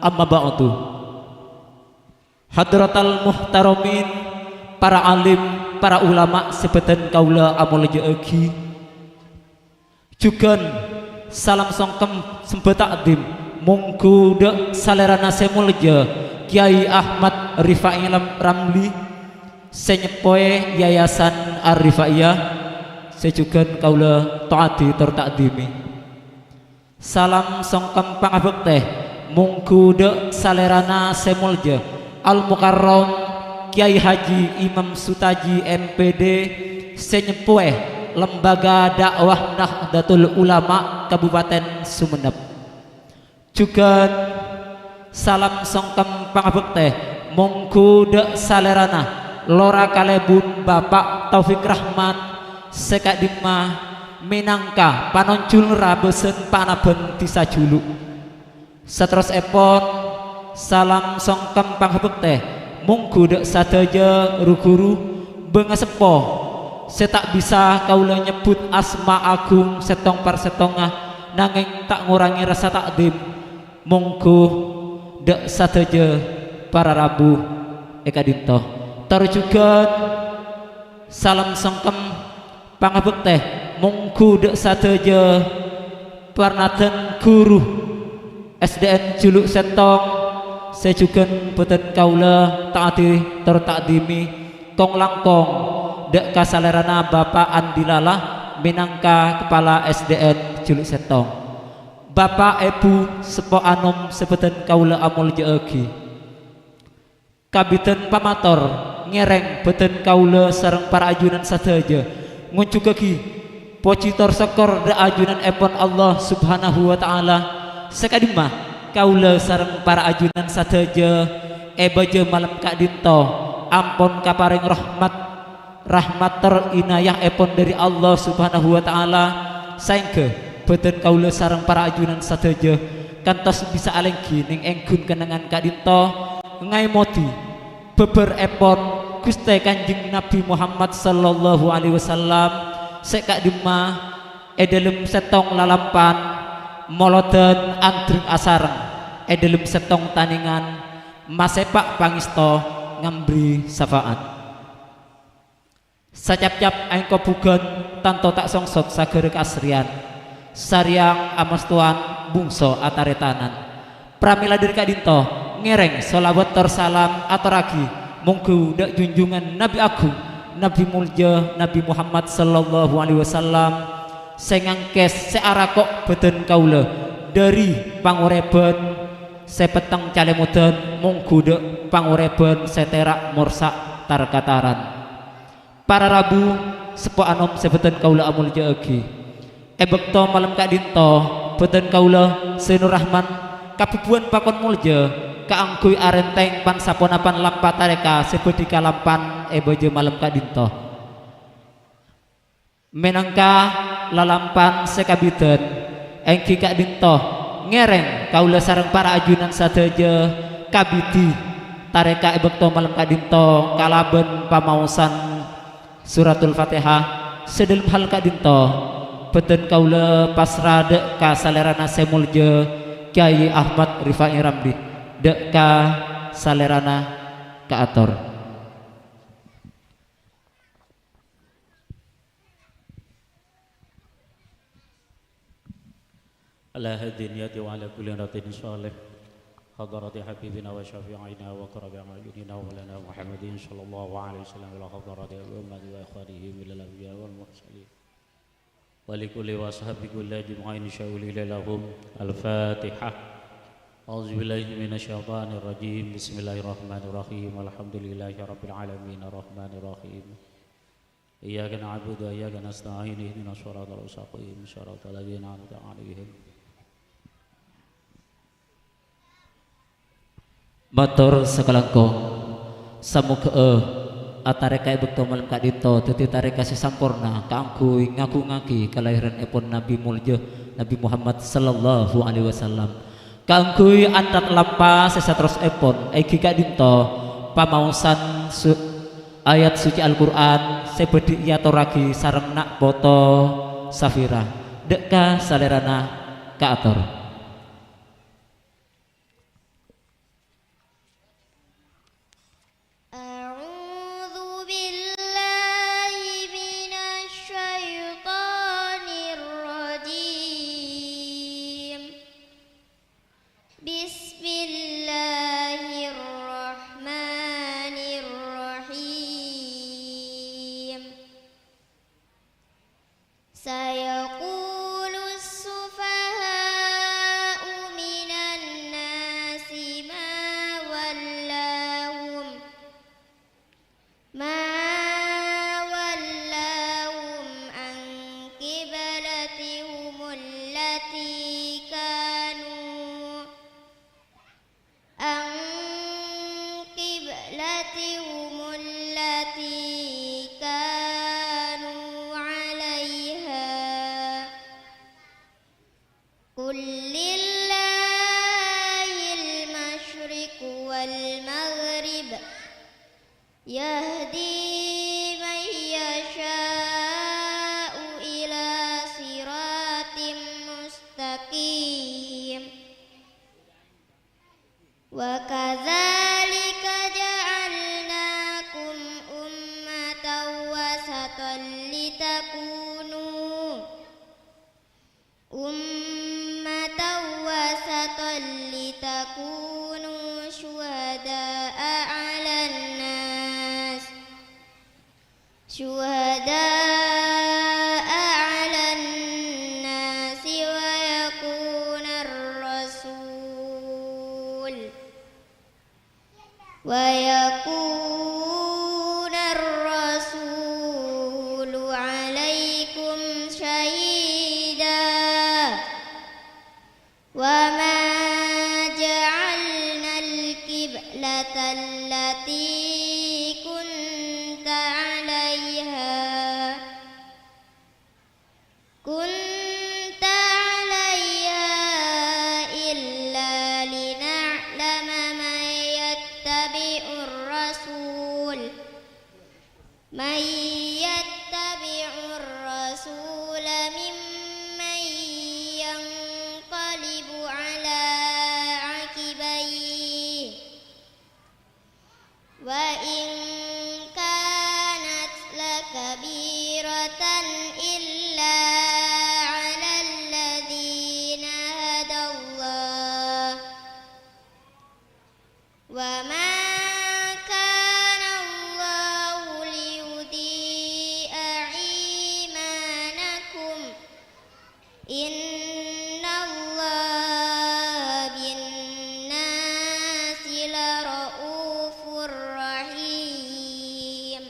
Amma ba'du. Hadratal muhtaramin, para alim, para ulama sè bhâdhân kaulâ amoljâ'aghi. Jhughân salam songkem sembâ ta'dhim mongghu dâ' salèrana sè moljâ Kyai Ahmad Rifai Lam-, Ramli, sè nyeppowè Yayasan Ar-Rifaiyah, sè jhughân kaulâ to'adhi tor ta'dhimi. Salam songkem pangabhâktè mongghu dâ' salèrana sè moljâ Al-Mukarram Kyai Haji Imam Sutaji, M P D, sè nyeppowè Lembaga Dakwah Nahdlatul Ulama Kabupaten Sumenep. Jhughân salam songkem pangabhâktè mongghu dâ' salèrana Lora Kalèbun Bapa' Taufik Rahman sè ka'dhimma mènangka panonjhul rabâsan panabhân dhisa Julu'. Saterrossèpon, salam songkem pangabhâktè mongghu dâ' sadhâjâ ru-ghuru bângaseppo sè ta' bisa kaulâ nyebbhut asma aghung sèttong parsèttongnga, nangèng ta' ngorangè rassa ta'dhim mongghu dâ' sadhâjâ para rabu è ka'dhinto. Tor jhughân salam songkem pangabhâktè mongghu dâ' sadhâjâ parnadhân ghuru S D N Julu' Sèttong sè jhughân bhâdhân kaulâ ta'adhi tor ta'dhimi kong-langkong dâ' ka salèrana Bapa' Andi Lala mènangka kapala S D N Julu' Sèttong. Bapa', Èbhu, seppo anom sè bhâdhân kaulâ amoljâ'aghi. Kabiddhân pamator ngèrèng bhâdhân kaulâ sareng para ajunan sadhâjâ ngonjhughâghi pojhi tor sokkor dâ' ajunanèpon Allah Subhanahu wa Ta'ala, sè ka'dhimma kaulâ sareng para ajunan sadhâjâ è bâjâ malem ka'dhinto ampon kaparèng rahmat rahmat tor inayaèpon dhâri Allah Subhanahu wa Ta'ala, saèngghâ bhâdhân kaulâ sareng para ajunan sadhâjâ kantos bisa alèngghi neng-ènggun kennengngan ka'dhinto, ngaèmodhi bhâbhârèpon Ghustè Kanjeng Nabbhi Muhammad sallallahu alaihi wasallam sè ka'dhimma è dhâlem sèttong lalampan, molodhân andreng asareng è dhâlem sèttong tanèngan, masèpa' pangèsto ngamberri syafaat. Sacapcap aèng kobhugân tanto ta' songsot saghârâ kaasrèyan. Sarèyang amastowan bungso ataretanan. Pramèla dhâri ka'dhinto, ngèrèng sholawat tor salam atorraghi mongghu dâ' junjungan Nabbhi Agung, Nabbhi Molja, Nabbhi Muhammad sallallahu alaihi wasallam, sè ngangkès, sè arako' bhâdhân kaulâ dhâri pangorèbhân sè petteng calèmodhân, mongghu dâ' pangorèbhân sè tèra' morsa' tar-kataran. Para rabu, seppo anom sè bhâdhân kaulâ amolja'aghi. È bâkto malem ka'dhinto, bhâdhân kaulâ, Zainur Rahman, kabhubhuwân pakon molja kaangghuy arèntèng pan-saponapan lampa tarèka sè bhâdhi kalampan è bâjâ malem ka'dhinto. Mènangka lalampan sè kabidhân, èngghi ka'dhinto ngèrèng kaulâ sareng para ajunan sadhâjâ kabidhi tarèka è bâkto malem ka'dhinto kalabân pamaosan Suratul Fatihah sè dhâlem hal ka'dhinto, bhâdhân kaulâ pasra dâ' ka salèrana sè molja Kyai Ahmad Rifai Ramli, dâ' ka salèrana kaator. Ala hadhihi niyati wa ala kulli niyatin shalih. Hadarati habibina wa syafi'ina wa qurrati a'yunina wa maulana Muhammadin sallallahu alaihi wasallam, wa hadarati Abi Muhammad wa ikhwanihi minal anbiya wal mursalin. Wa li kulli wa sahbi kulli ajma'in sya'uli lahum. Al-Fatihah. A'udzu billahi minasy syaithanir rajim. Bismillahirrahmanirrahim. Alhamdulillahi rabbil alamin. Arrahmanirrahim. Iyyaka na'budu wa iyyaka nasta'in. Ihdinas siratal mustaqim. Siratal ladzina an'amta 'alaihim. Mator sakalangkong, samoghâ'â atarèka è bâkto malem ka'dhinto dhâddhi tarèka sè samporna kaangghuy ngagungngaghi kalahèranèpon Nabbhi molja, Nabbhi Muhammad sallallahu alaihi wasallam. Kaangghuy anthat lampa sè saterrossèpon, èngghi ka'dinto pamaosan su-, ayat suci Al-Qur'an sè bhâdhi èyatorraghi sareng na' poto Safira. Dâ' ka salèrana kaator. أعوذ بالله من الشيطان الرجيم. بسم الله الرحمن الرحيم. سيقول السفهاء من الناس ما ولاهم، ما ولاهم عن قبلتهم التي كانوا عن قبلتهم التي كانوا عليها. قل لله المشرق والمغرب، يهدي من يشاء إلى صراط مستقيم. وكذلك جعلناكم أمة وسطا لتكونوا، أمة وسطا لتكونوا شهداء على الناس، شهداء على الناس ويكون الرسول، ويكون الرسول عليكم شهيدا. وما جعلنا القبلة التي كنت عليها، كنت عليها إلا لنعلم من يتبع الرسول، من يتبع الرسول ممن ينقلب على عقبيه، وإن كانت لكبيرة إلا على الذين هدى الله، وما كان الله ليضيع إيمانكم، إن الله بالناس لرءوف رحيم.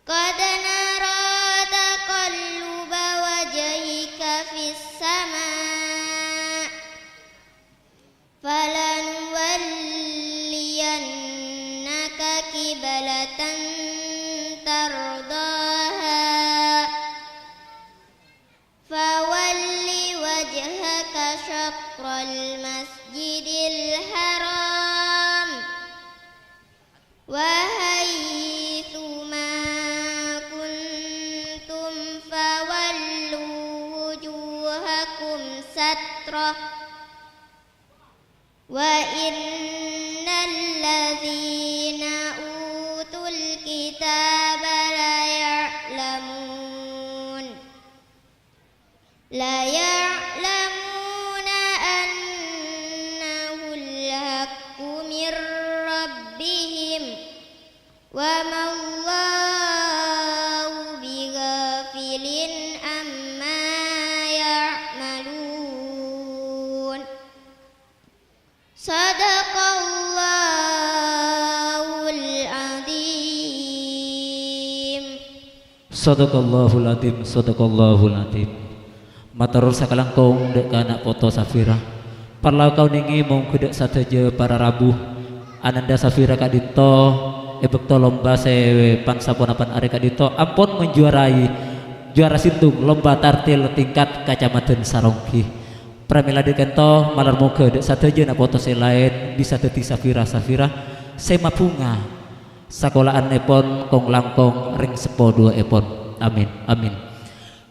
قد نرى تقلب وجهك في السماء، فلنولينك قبلة ترضاها، فول وجهك شطر المسجد الحرام، وحيث ما كنتم فولوا وجوهكم شطره، وإن الذين أوتوا الكتاب ليعلمون، ليعلمون أنه الحق من ربهم، وما الله بغافل عما يعملون. صدق الله العظيم. Shadaqallahul adzim, shadaqallahul adzim. Mator sakalangkong dâ' ka na' poto Safira. Parlo kaonèngè mongghu dâ' sadhâjâ para rabu. Ananda Safira ka'dinto è bâkto lomba sè pan-saponapan arè ka'dinto ampon manjuwaraè Juara sintung lomba tartil tingkat Kacamatan Saronggi. Pramèla dâ' ka'dinto, malar moghâ dâ' sadhâjâna poto sè laèn bisa dhâddhi safira-safira sè mabhunga sakola'annèpon kong-langkong rèng seppo duwâ'èpon. Amin, amin.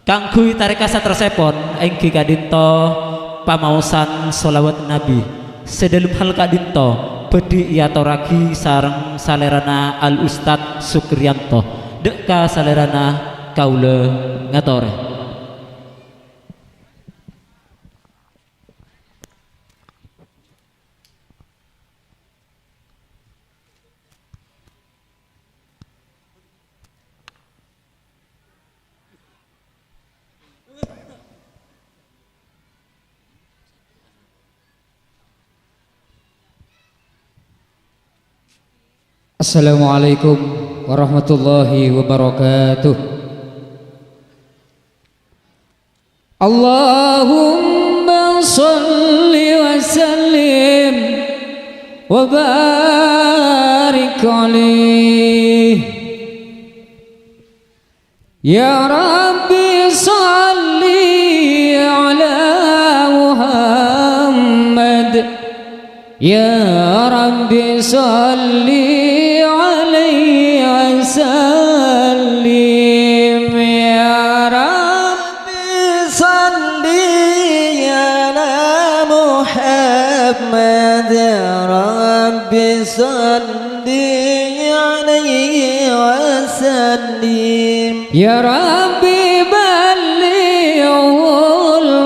Kaangghuy tarèka saterrossèpon, èngghi ka'dinto pamaosan sholawat Nabi. Sè dhâlem hal ka'dinto bhâdhi èatorraghi sareng salèrana Al Ustad Sukriyanto. Dâ' ka salèrana kaulâ ngatorè. Assalamualaikum warahmatullahi wabarakatuh. Allahumma shalli wa sallim wa barik alaih. Ya Rabbi shalli ala Muhammad. Ya Rabbi shalli alaihi wa sallim. Ya Rabbi shalli ala Muhammad. Ya Rabbi shalli alaihi wa sallim. Ya Rabbi ballighul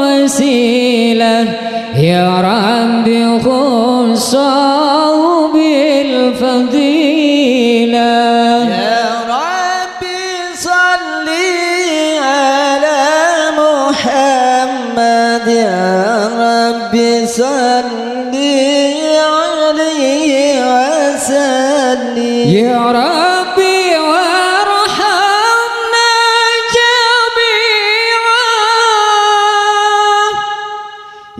wasilah. Ya Rabbi khussahu bil fadilah. Ya Rabbi shalli ala Muhammad. Ya Rabbi shalli alaihi wa sallim. Ya Rabbi warhamna jami'a.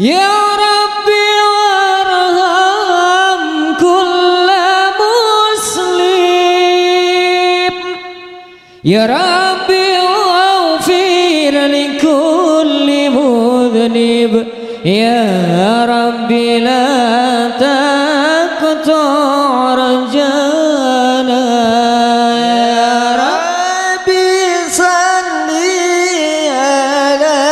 Ya Rabbi warham kulla muslim. Ya Rabbi waghfir li kulli mudhnib. Ya Rabbi la taqta' rajana. Ya Rabbi shalli ala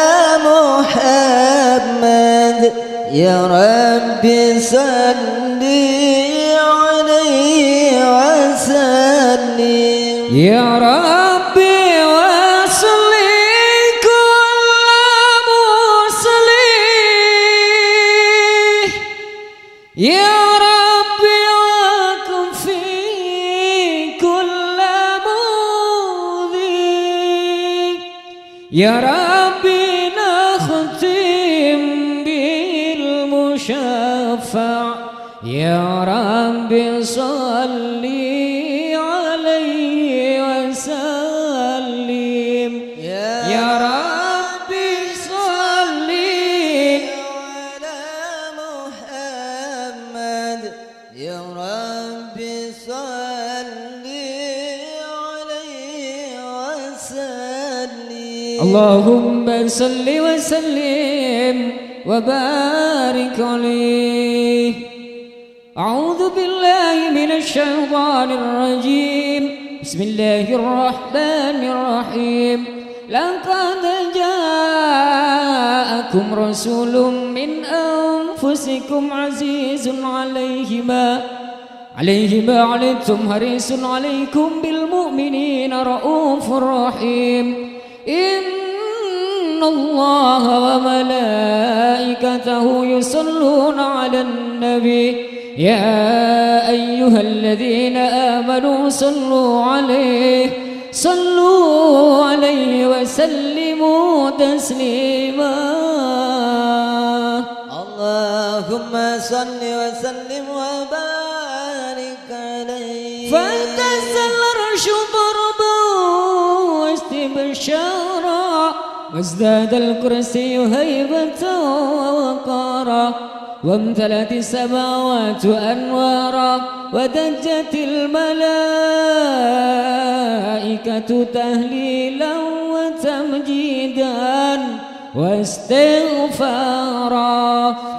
Muhammad. Ya Rabbi shalli alaihi wa sallim. Ya Rabbi waslih kulla muslih. Ya Rabbi wakfi kulla mudhi. Ya Rabbi nakhtim bil musyaffa'. Ya Rabbi shalli alaihi wa sallim. Ya Rabbi shalli ala Muhammad. Ya Rabbi shalli alaihi wa sallim. Allahumma shalli wa sallim wa barik alaihi. A'udzu billahi minasy syaithanir rajim. Bismillahirrahmanirrahim. Laqad ja'akum rasulun min anfusikum azizun alaihi ma, alaihi ma 'anittum harisun alaikum bil mu'minina raufur rahim. Innallaha wa malaikatahu yusalluna 'alan nabi. Ya ayyuhalladzina amanu sallu 'alaihi, sallu 'alaihi wa sallimu taslima. Allahumma shalli wa sallim wa barik alaihi. Fahtazza al-'arsyu darban wa istibsyara, wazdada al-kursiyyu haibatan wa waqara, wamtala'atis samawatu anwara, wa dajjatil malaikatu tahlilan wa تمجيدا واستغفارا.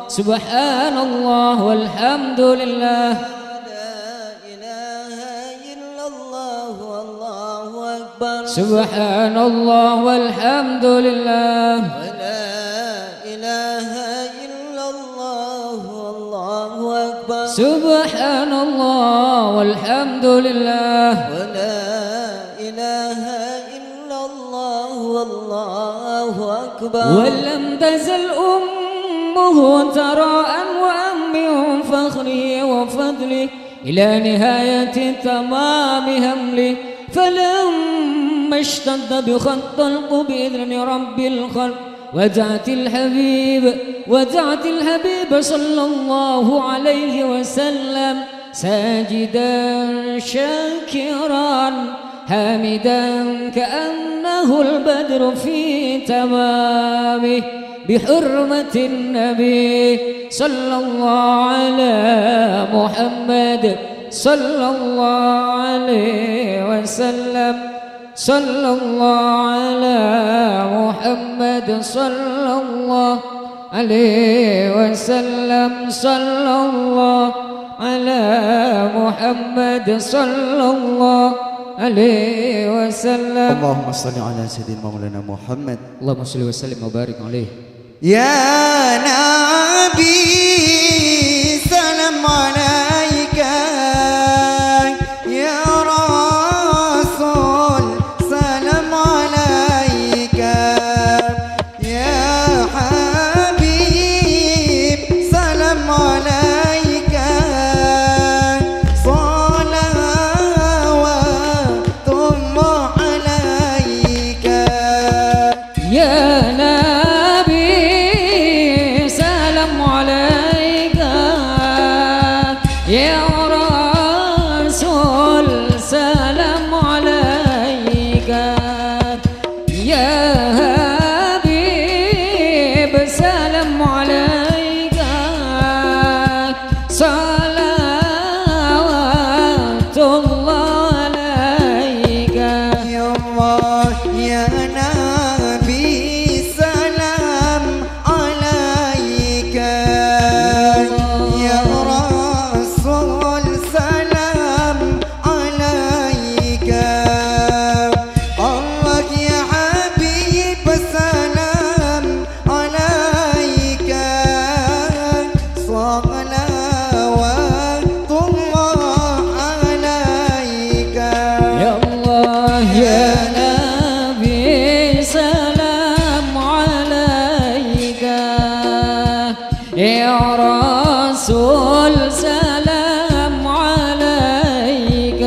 سبحان الله والحمد لله. لا إله إلا الله والله أكبر. سبحان الله والحمد لله. ولا إله إلا الله والله أكبر. سبحان الله والحمد لله. ولا إله إلا الله والله أكبر. ولم تزل أمه تراءى وأم من فخره وفضله إلى نهاية تمام حمله، فلما اشتد بها الطلق بإذن رب الخلق، وضعت الحبيب، وضعت الحبيب صلى الله عليه وسلم ساجدا شاكرا حامدا كأنه البدر في تمامه، بحرمة النبي صلى الله على محمد، صلى الله عليه وسلم، صلى الله على محمد، صلى الله عليه وسلم، صلى الله على محمد، صلى الله عليه وسلم. اللهم صل على سيدنا مولانا محمد. اللهم صل وسلم وبارك عليه. يا نبي سلام عليك، يا رسول سلام عليك، يا حبيب سلام عليك، صلوات الله عليك. يا نبي سلام عليك، يا رسول سلام عليك، يا حبيب سلام عليك، صلوات الله عليك. يا الله يا نبي سلام عليك، يا رسول سلام عليك، الله يا حبيب سلام عليك، صلوات الله عليك. يا الله يا نبي سلام عليك، يا رسول سلام عليك،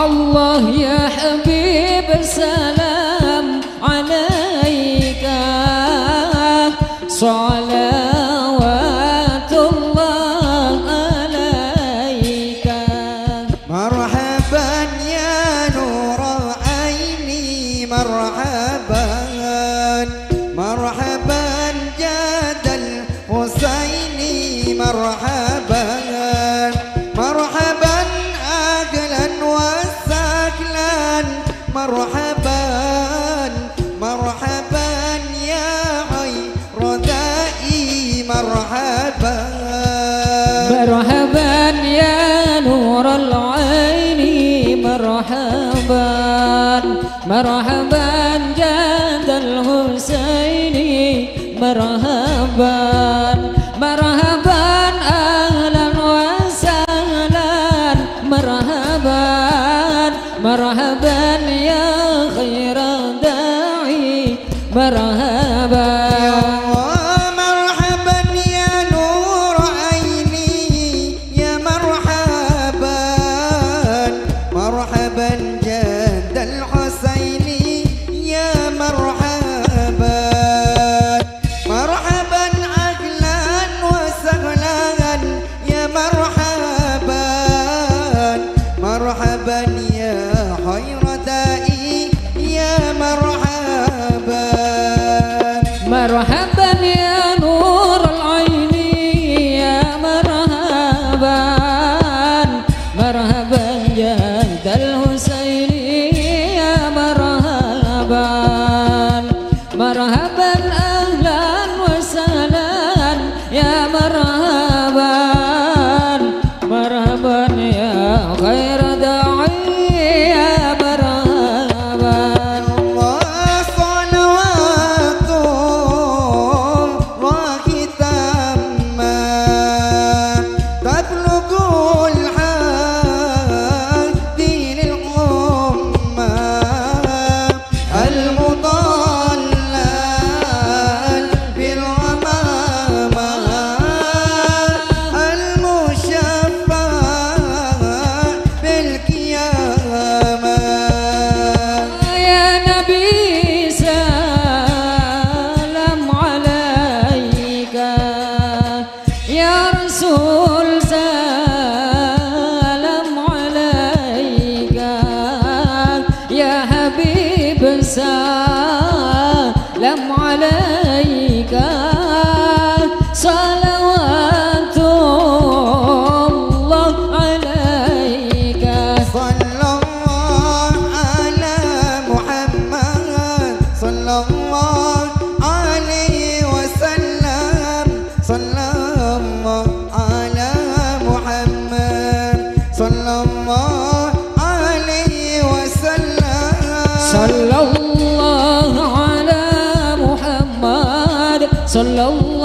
الله يا حبيب سلام عليك، صلوات الله عليك. مرحبا يا نور العين، مرحبا، مرحبا جد الحسين، مرحبا، مرحبا أهلا وسهلا، مرحبا، مرحبا يا خير داعي، مرحبا. مرحبا يا نور العين، مرحبا، مرحبا جد الحسين، مرحبا، مرحبا أهلا وسهلا، مرحبا، مرحبا يا خير داعي، مرحبا. يا الله، مرحبا يا نور عيني، يا مرحبا، مرحبا جد الحسين، يا مرحبا، مرحبا أهلا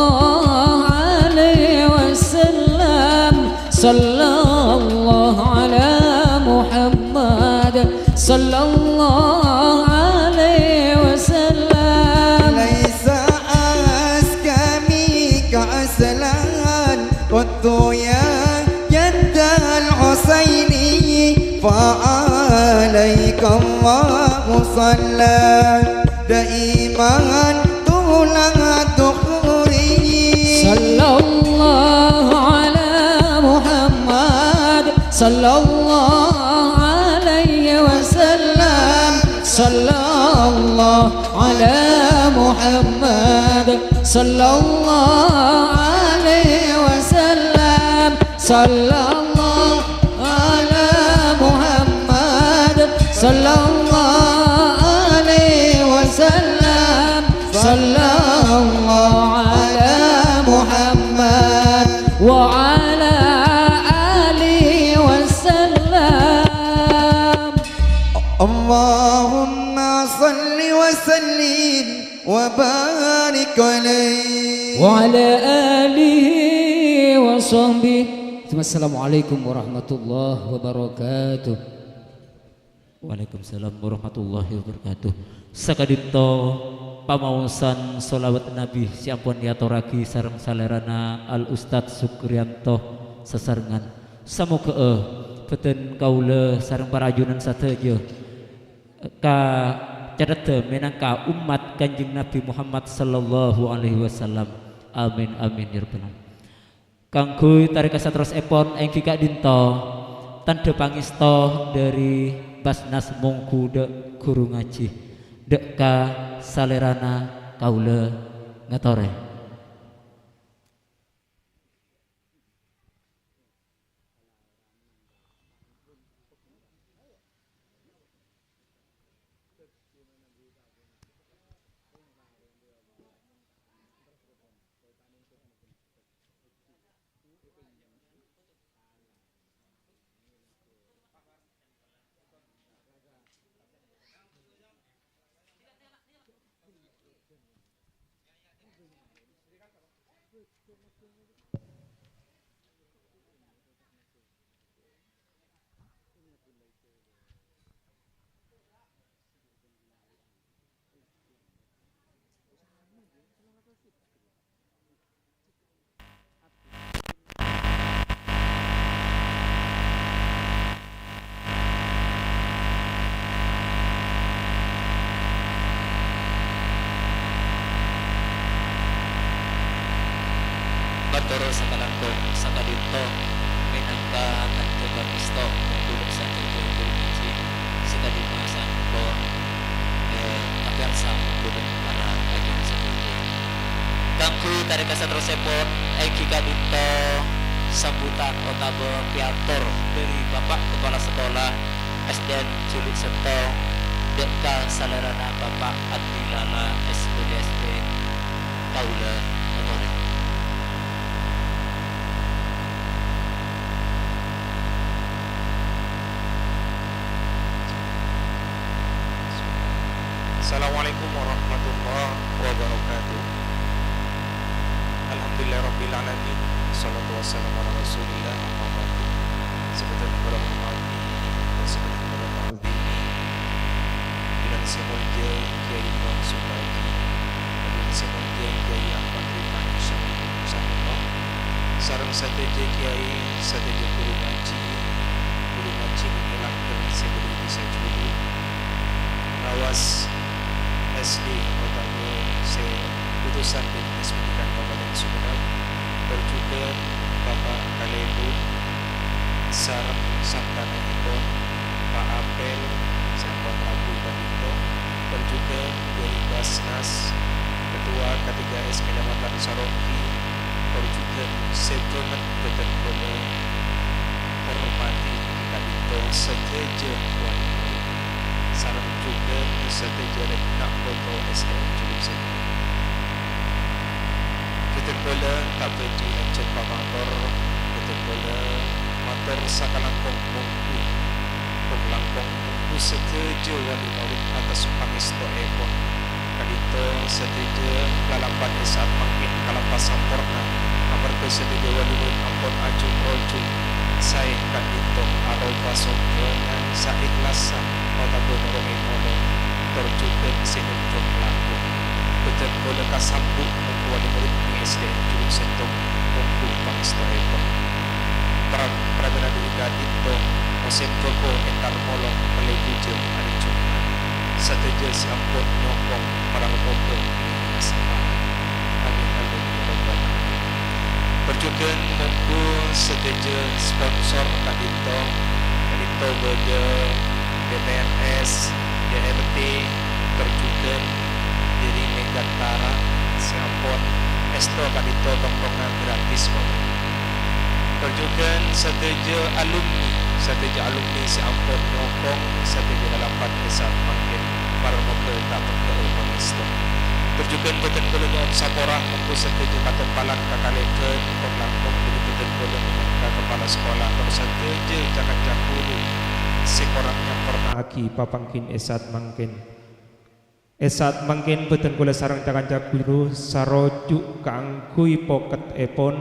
عليه وسلم. صلى الله على محمد. صلى الله عليه وسلم. ليس أزكى منك عسلا قط يا جد الحسين، فعليك الله صلى دائما طول الدهور. صلى الله على محمد، صلى الله عليه وسلم. صلى الله على محمد، صلى الله عليه وسلم. صلى الله على محمد، صلى الله عليه وسلم. صلى الله على محمد وعلى آله وسلم. اللهم صل وسلم وبارك عليه. وعلى آله وصحبه. Assalamualaikum warahmatullahi wabarakatuh. Waalaikumsalam warahmatullahi wabarakatuh. Saka'dinto pamaosan sholawat Nabi sè ampon èatorraghi sareng salèrana Al Ustadz Sukriyanto sasarengan. Samoghâ'â bhâdhân kaulâ sareng para ajunan sadhâjâ kacathedhâ mènangka ommat Kanjeng Nabi Muhammad sallallahu alaihi wasallam. Amin, amin, ya rabbal alamin. Kaangghuy tarèka saterrossèpon èngghi ka'dinto tandhâ pangèsto dhâri Basnas mongghu dhâ' ghuru ngajhi, dhâ' ka salèrana kaulâ ngatorè. Mator sakalangkong saka'dinto mènangka tandhâ pangèsto mongghu dhâ' sadhâjâ ghuru ngajhi sè ka'dimma sampon, eh, kapèyarsa mongghu dhâ' para ajunan sadhâjâ. Kaangghuy tarèka saterrossèpon, èngghi ka'dinto sambutan otabâ piator dhâri Bapa' Kepala Sekolah S D N Juluk Settong, dhâ' ka salèrana Bapa' Abdi Lala, S P D S D. Kaulâ ngatorè. Assalamualaikum warahmatullahi wabarakatuh. Alhamdulillahirabbil alamin. Wassalatu wassalamu ala Rasulillah, amma ba'du. Sè bhâdhân kaulâ hormatè, sè bhâdhân kaulâ ta'zimi, Ajunan sè molja Kyai Imam Subaji, ajunan sè molja Kyai Ahmad Rifani Syah-, Syahrullah, sareng sadhâjâ kyai, sadhâjâ ghuru ngajhi, ghuru ngajhi nèka langghâr sè bâdâ è dhisa Juluk, ngawas S D otabâ sè utusan Dinas Pendidikan Kabupaten Sumenep, tor jhughân Bapa' Kalèbun sareng sangkanèpon, Pa' Apel sè ampon rabu ka'dinto, tor jhughân dhâri Basnas, Ketua K tiga S Kecamatan Saronggi, tor jhughân sè bângèt bhâdhân kaulâ hormatè ka'dinto sadhâjâ wali murid, sareng jhughân sadhâjâ rèk na' poto S D N Juluk Settong. Bhâdhân kaulâ ta' bhâdhi hajhât pamator, bhâdhân kaulâ mator sakalangkong mongghu, kong-langkong mongghu sadhâjâ wali murid atas pangèstoèpon Ka'dinto sadhâjâ lalambât è sa'at mangkèn kalabâs samporna, amarghâ sadhâjâ wali murid ampon ajhu-, rojhu saè ka'dinto aropa sombhângan saèkhlassa otabâ noro'è polong, tor jhughân sè nèmbhâng lako. Bhâdhân kaulâ kasambu' mongghu wali murid neng S D N Juluk Sèttong mongghu pangèstoèpon. Pra-, pramèla dhâri ka'dinto, mosèm bhâko entar molong mellè bujâ arè Jum'at. Sadhâjâ sè ampon nyokong malar moghâ nèka sapa'at. Amin, amin, ya rabbal alamin. Tor jhughân mongghu sadhâjâ sponsor ka'dinto, ka'dinto bâdâ B T R S, B R T, tor jhughân dhâri Megantara sè ampon èsto ka'dinto tongtongan gratis mawon. Tor jhughân sadhâjâ alumni, sadhâjâ alumni sè ampon nyokong sadhâjâ lalambât è sa'at mangkèn, malar moghâ ta' peggâ'â pangèsto. Tor jhughân bhâdhân kaulâ nyo'on sapora mongghu sadhâjâ katompalan kakalèbhân, pon langkong dhâri bhâdhân kaulâ mènangka kapala sekolah, tor sadhâjâ ca-kanca ghuru sè korang nyampurna'aghi papangghina è sa'at mangkèn. È sa'at mangkèn bhâdhân kaulâ sareng ca-kanca ghuru sarojhu' kaangghuy pokettèpon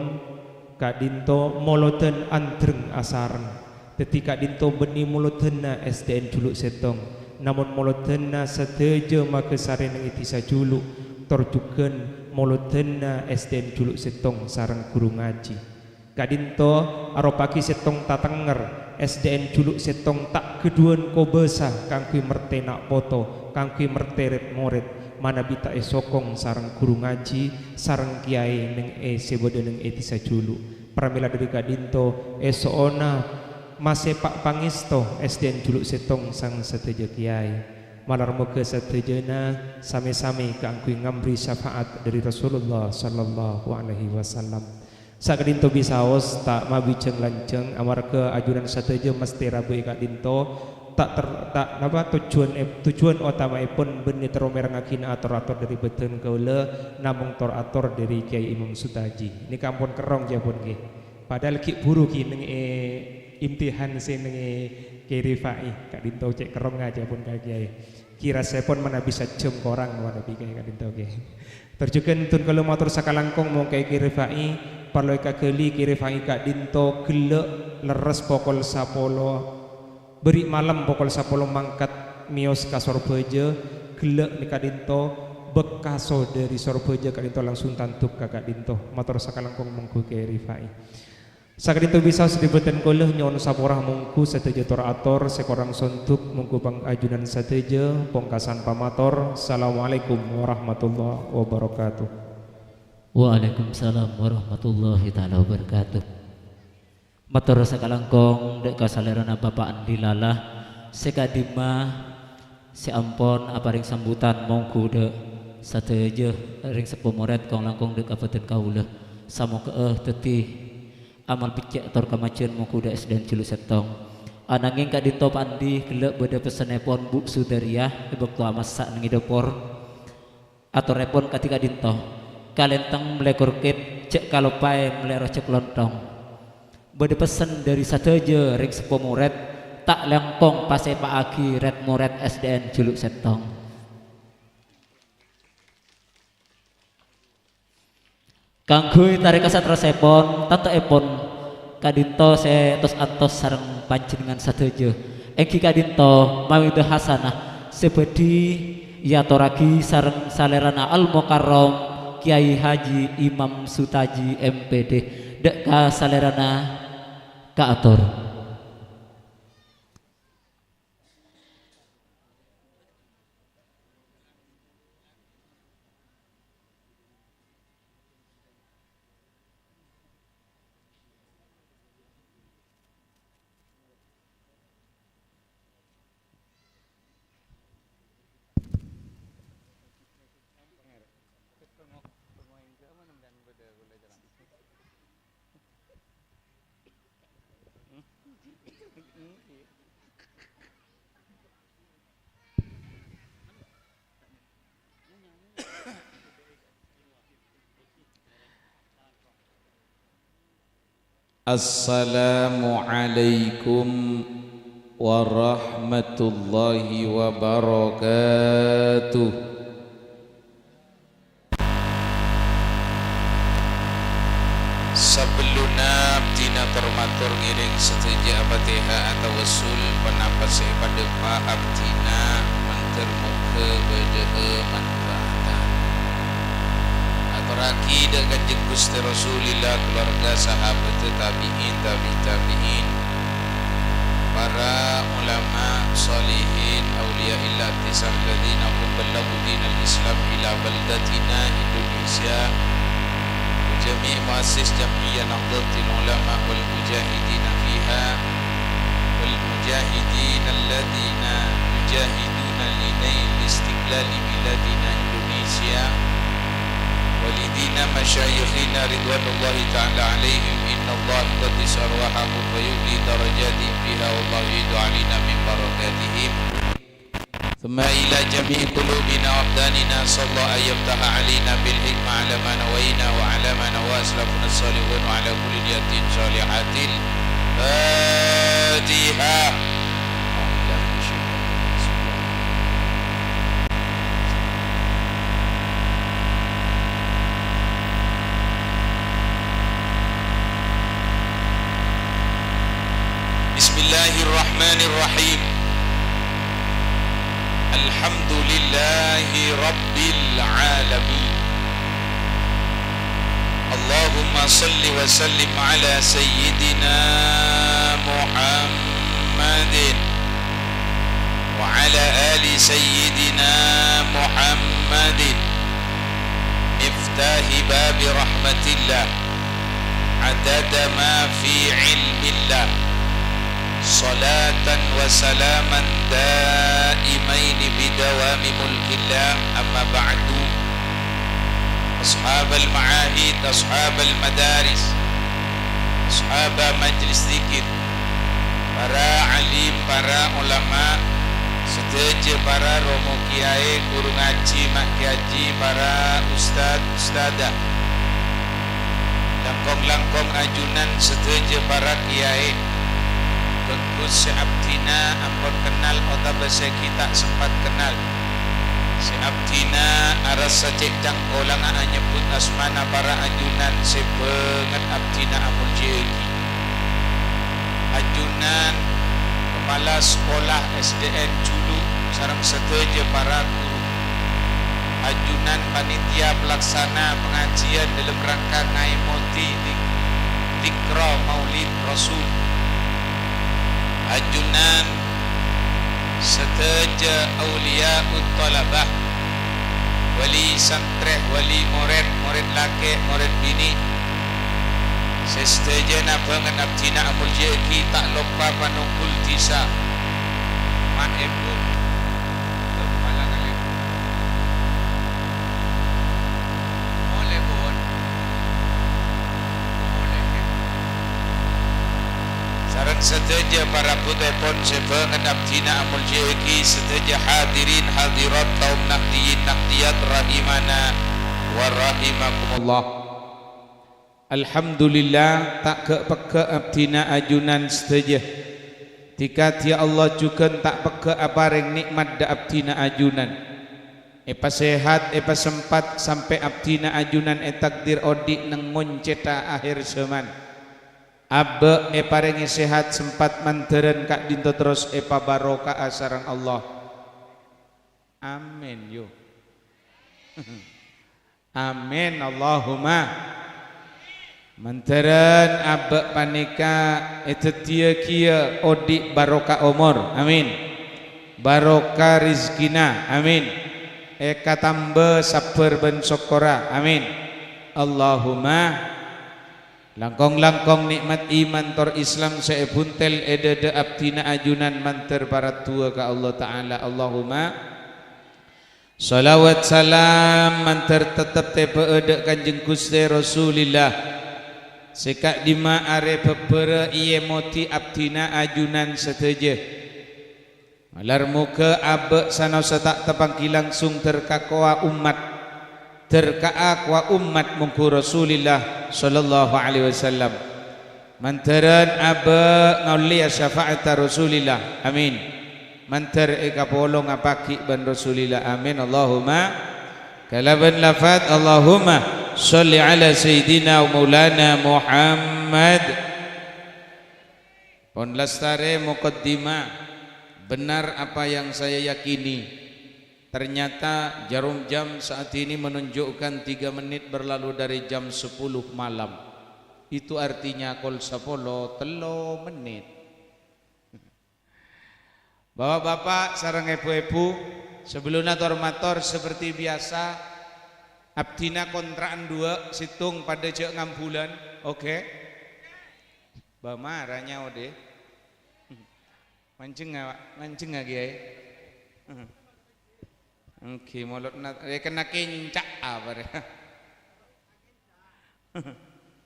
ka'dinto molodhân andreng asareng. Dhâddhi ka'dinto bânnè molodhânna S D N Juluk Sèttong, namong molodhânna sadhâjâ maghâsarè neng è dhisa Juluk, tor jhughân molodhânna S D N Juluk Sèttong sareng ghuru ngajhi. Ka'dinto aropa'aghi sèttong tatengnger, S D N Juluk Sèttong ta' ghâdhuwân kobâsa kaangghuy mertè na' poto, kaangghuy mertè rèd-morèd, manabi ta' èsokong sareng ghuru ngajhi sareng kèyaè neng è sè bâdâ neng è dhisa Juluk. Pramèla dhâri ka'dinto, èso'ona masèpa' pangèsto S D N Juluk Sèttong sareng sadhâjâ kèyaè. Malar moghâ sadhâjâna samè-samè kaangghuy ngambri syafa'at dhâri Rasulullah sallallahu alaihi wasallam. Saka'dinto bisaos ta' mabijâng lanjhâng, amarghâ ajunan sadhâjâ mastè rabu è ka'dinto, ta' ter-, ta', napa, tojjhuwân è-, tojjhuwân otama'èpon bânnè terro mèrengngaghinâ ator-ator dhâri bhâdhân kaulâ, namong tor-ator dhâri Kèyaè Imam Sutaji. Nèka ampon kerrong, jhâ' pon, ghi. Padahal ghi' buru, ghi, neng è imtihan sè neng è Kèyaè Rifai. Ka'dinto cè' kerrongnga, jhâ' pon, ka Kèyaè. Ghi' rassèpon manabi sajjhâm korang manabi Kèyaè ka'dinto, ghi. Tor jhughân dhun kaulâ mator sakalangkong mon Kèyaè Rifai, parlo èkaghâli Kèyaè Rifai ka'dinto ghellâ' lerres pokol sapolo, bâri' malem pokol sapolo mangkat mèyos ka Sorbhâjâ, ghellâ' nè ka'dinto bhâkaso dhâri Sorbhâjâ ka'dinto langsung tandhuk ka ka'dinto. Mator sakalangkong mongghu Kèyaè Rifai. Saka'dinto bisaos dhâri bhâdhân kaulâ nyo'on sapora mongghu sadhâjâ tor-ator sè korang sondhuk mongghu pang-, ajunan sadhâjâ pongkasan pamator. Assalamualaikum warahmatullahi wabarakatuh. Waalaikumsalam warahmatullahi taala wabarakatuh. Mator sakalangkong dhâ' ka salèrana Bapa' Andi Lala sè ka'dimma sè ampon aparèng sambutan mongghu dhâ' sadhâjâ rèng seppo morèd kong-langkong dhâ' ka bhâdhân kaulâ. Samoghâ'â dhâddhi amal beccè' tor kamajhân mongghu dhâ' S D N Juluk Sèttong. Anangèng ka'dinto Pa' Andi ghellâ' bâdâ pessennèpon Bu' Sudariyah è bâkto amassa' neng è dâpor. Atorèpon kadhi ka'dinto, "Kalèntèng mellè korkit, jhâ' kaloppaè mellè rojhâk lontong." Bâdâ pessen dhâri sadhâjâ rèng seppo morèd, ta' langkong pasèpa'aghi rèd-morèd S D N Juluk Sèttong. Kaangghuy tarèka saterrossèpon, tantoèpon ka'dinto sè tos-antos sareng panjhennengngan sadhâjâ, èngghi ka'dinto mawidâ hasanah sè bhâdhi èyatorraghi sareng salèrana Al-Mukarram Kèyaè Haji Imam Sutaji, M P D, dhâ' ka salèrana kaator. Assalamualaikum warahmatullahi wabarakatuh. Sabellunna abdhina tor-mator ngèrèng sadhâjâ apatèha atawassul, ponapa sè èpadhâpa' abdhina, mandhâr moghâ bâdâ'â manfaata. Atorraghi dâ' Kanjeng Ghustè Rasulillah, kalowarga, sahabhâddhâ, tabi'in, tabi' tabi'in, para ulama, shalihin, auliya'illah, tisah ladzina hum ballaghu dinal Islam ila baldatina Indonesia, wa jami' muassis Jam'iyah Nahdlatul Ulama wal mujahidina fiha, wal mujahidina alladzina yujahiduna li nail istiqlali biladina Indonesia, walidina masyayikhina ridwanullahi ta'ala alaihim, innallaha yuqaddisu arwahahum wa yu'li darajatihim fiha, wallahu yad'u alaina min barakatihim. Thumma ila jami'i qulubina wa abdanina, sallallahu an yaftaha alaina bil hikmah ala ma nawaina wa ala ma nawa aslafuna salihun wa ala kulli niyatin salihatil Fatihah. Bismillahirrahmanirrahim. Alhamdulillahi rabbil alamin. Allahumma salli wa sallim ala sayyidina Muhammadin wa ala ali sayyidina Muhammadin, miftahi babi rahmatillah, adada ma fi ilmillah, salatan wa salaman daimaini bidawami mulkillah, amma ba'du. Ashabal ma'ahid, ashabal madaris, ashaba majlis dzikir, para alim, para ulama, sadhâjâ para romo kiyaè, ghuru ngajhi, ma' kiyaji, para ustad, ustadah, langkong-langkong ajunan sadhâjâ para kiyaè, bhâghus sè abdhina ampon kennal otabâ sè ghi' ta' sempat kennal. Sè abdhina arassa cè' cangkolangnga anyebbhut asmana para ajunan sè bângèt abdhina amoljâ'aghi. Ajunan kepala sekolah S D N Julu sareng sadhâjâ para ghuru. Ajunan panitia pelaksana pengajian dalam rangka ngaèmodhi dik-, dikra Maulid Rasul. Ajunan sadhâjâ auliya'ut thalabah, wali santrè, wali morèd, morèd lakè', morèd binè', sè sadhâjâna bângèt abdhina amoljâ'aghi, ta' loppa panonggul dhisa. Ma' èpon. Molè, pon. Molè, kè. Sareng sadhâjâ para bhutèpon sè bângèt abdhina amoljâ'aghi, sadhâjâ hadirin hadirat kaum nahdiyin nahdiyat rahimana wa rahimakumullah. Alhamdulillah, ta' ghâ'-pegghâ' abdhina ajunan sadhâjâ. Dhi-kadhiyâ Allah jhughân ta' pegghâ' aparèng nè'mat dâ' abdhina ajunan. Èpasèhat, èpasempat, sampè' abdhina ajunan ètakdir odi' neng ngoncètta ahèr jhâman. Abâ' èparèngè sèhat sempat mandhârân ka'dinto terros èpabaroka'a sareng Allah. Amin, yo. Amin, Allahumma. Mandhârân abâ' panèka èdhâddhiyâghiyâ odi' barokah omor. Amin. Barokah rizkina. Amin. Èkatamba sabbhâr bân sokkorra. Amin. Allahumma. Langkong-langkong nè'mat iman tor Islam sè èbhuntel è dhâdhâ abdhina ajunan mandhâr paradduwâ ka Allah Ta'ala. Allahumma. Shalawat salam mandhâr tettep tèbâ'â dâ' Kanjeng Ghustè Rasulillah, sè ka'dimma arè bhâbhârâ èyemodi abdhina ajunan sadhâjâ. Malar moghâ abâ' sanaossa ta' tapangghi langsung dâr kakowa ommat, dâr kaakowa ommat mongghu Rasulillah sallallahu alaihi wasallam. Mandhârân abâ' ngaollèya syafa'atta Rasulillah. Amin. Mandhâr èkapolonga paghi' bân Rasulillah. Amin. Allahumma. Kalabân lafadz Allahumma. Shalli ala Sayyidina wa Maulana Muhammad. Pon lastarè mukaddimah, benar apa yang saya yakini. Ternyata jarum jam saat ini menunjukkan tiga menit berlalu dari jam sepuluh malam. Itu artinya kol sapolo tello menit. Bapak-bapak sareng èbhu-èbhu, sabellunna tor-mator seperti biasa, abdhina kontra'an duwâ', sèttong padâ jhâ' ngambulân, oke? Bâ mara nyaot, è. Manjeng, Pak, manjeng, Kèyaè. Èngghi, molodhâ, è, kèna kènca' apa, rè?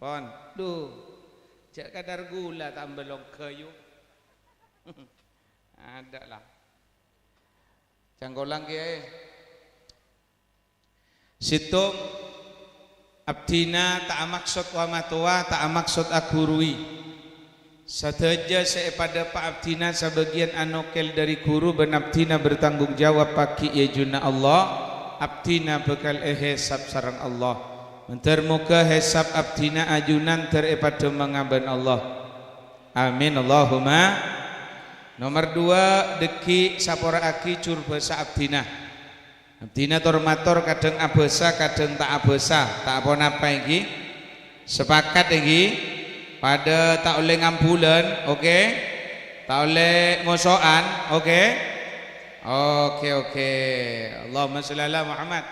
Pon, dhu, jhâ' kadhâr ghulâ ta' mbâlong ghâyu. Adâ' la. Cangkolang, Kèyaè. Sèttong, abdhina ta' amaksod wa matowa, ta' amaksod aghuruwi. Sadhâjâ sè èpadâpa' abdhina sabâgiyân anokèl dhâri ghuru bân abdhina bertanggung jawab paghi' è ajunanna Allah, abdhina bhâkal èhèsab sareng Allah. Mandhâr moghâ hèsab abdhina ajunan dhâr èpadhâmanga bân Allah. Amin, Allahumma. Nomer duwâ', dhâggi' sapora'aghi jhur bhâsa abdhina. Abdhina tor-mator kadhâng abhâsa, kadhâng ta' abhâsa. Ta' ponapa èngghi? Sepakat èngghi? Padâ ta' ollè ngambulân, oke? Ta' ollè ngoso'an, oke? Oke, oke. Allahumma sholli ala Muhammad.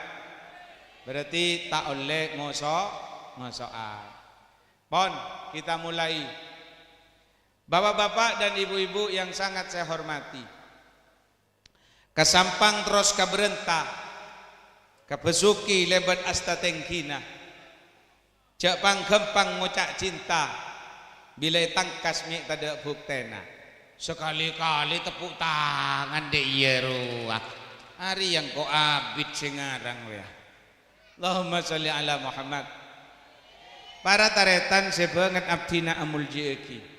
Berarti ta' ollè ngoso', ngoso'an. Pon, kita mulai. Bapak-bapak dan ibu-ibu yang sangat saya hormati. Ka Sampang terros ka Brenta, ka Besuki lèbât asta tèngghina. Jhâ' pang-ghâmpang ngoca' cinta, bilâ ètangkas mè' tadâ' buktèna. Sakalè-kalè tepuk tangan, dhi' iyâ rowa. Arèya engko' abit sè ngarang, rèya. Allahumma sholli ala Muhammad. Para tarètan sè bângèt abdhina amoljâ'aghi.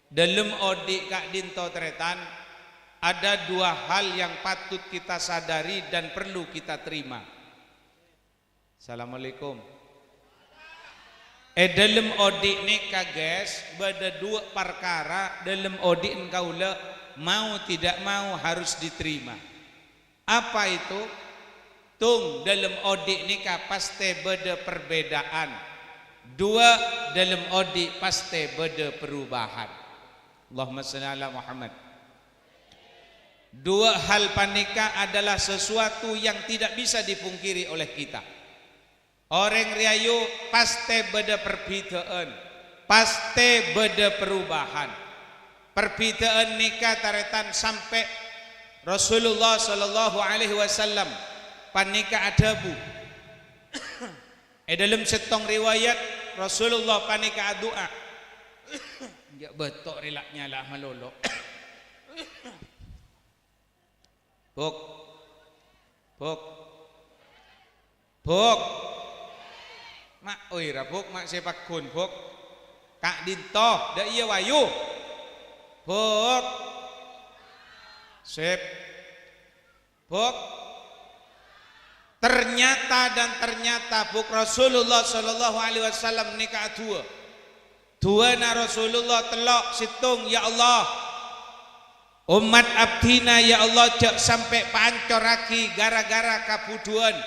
Dâlem odi' ka'dinto, tarètan, ada dua hal yang patut kita sadari dan perlu kita terima. Assalamualaikum. È dâlem odi' nèka, guys, bâdâ dua parkara dâlem odi'en kaulâ, mau tidak mau harus diterima. Apa itu? Tung, dâlem odi' nèka pastè bâdâ perbedaan. Dua, dâlem odi' pastè bâdâ perubahan. Allahumma shalli ala Muhammad. Dua hal panèka adalah sesuatu yang tidak bisa dipungkiri oleh kita. Orèng rèya yu pastè bâdâ perbidhâ'ân, pastè bâdâ perubahan. Perbidhâ'ân nèka tarètan sampè' Rasulullah sallallahu alaihi wasallam panèka adhâbu. È dâlem sèttong riwayat, Rasulullah panèka adu'a. Enjâ' bâto' rè la nyala malolo. Buk. Buk. Buk. Ma', oi, ra, Buk, ma' sè pagghun, Buk. Ka'dinto, dâ' iyâ, wayu. Buk. Sip. Buk. Ternyata dan ternyata, Buk, Rasulullah sallallahu alaihi wasallam nèka adu'a. Du'ana Rasulullah tello', sèttong, "Ya Allah, ommat abdhina, ya Allah, jhâ' sampè' paancorraghi gara-gara kabhudhuwân."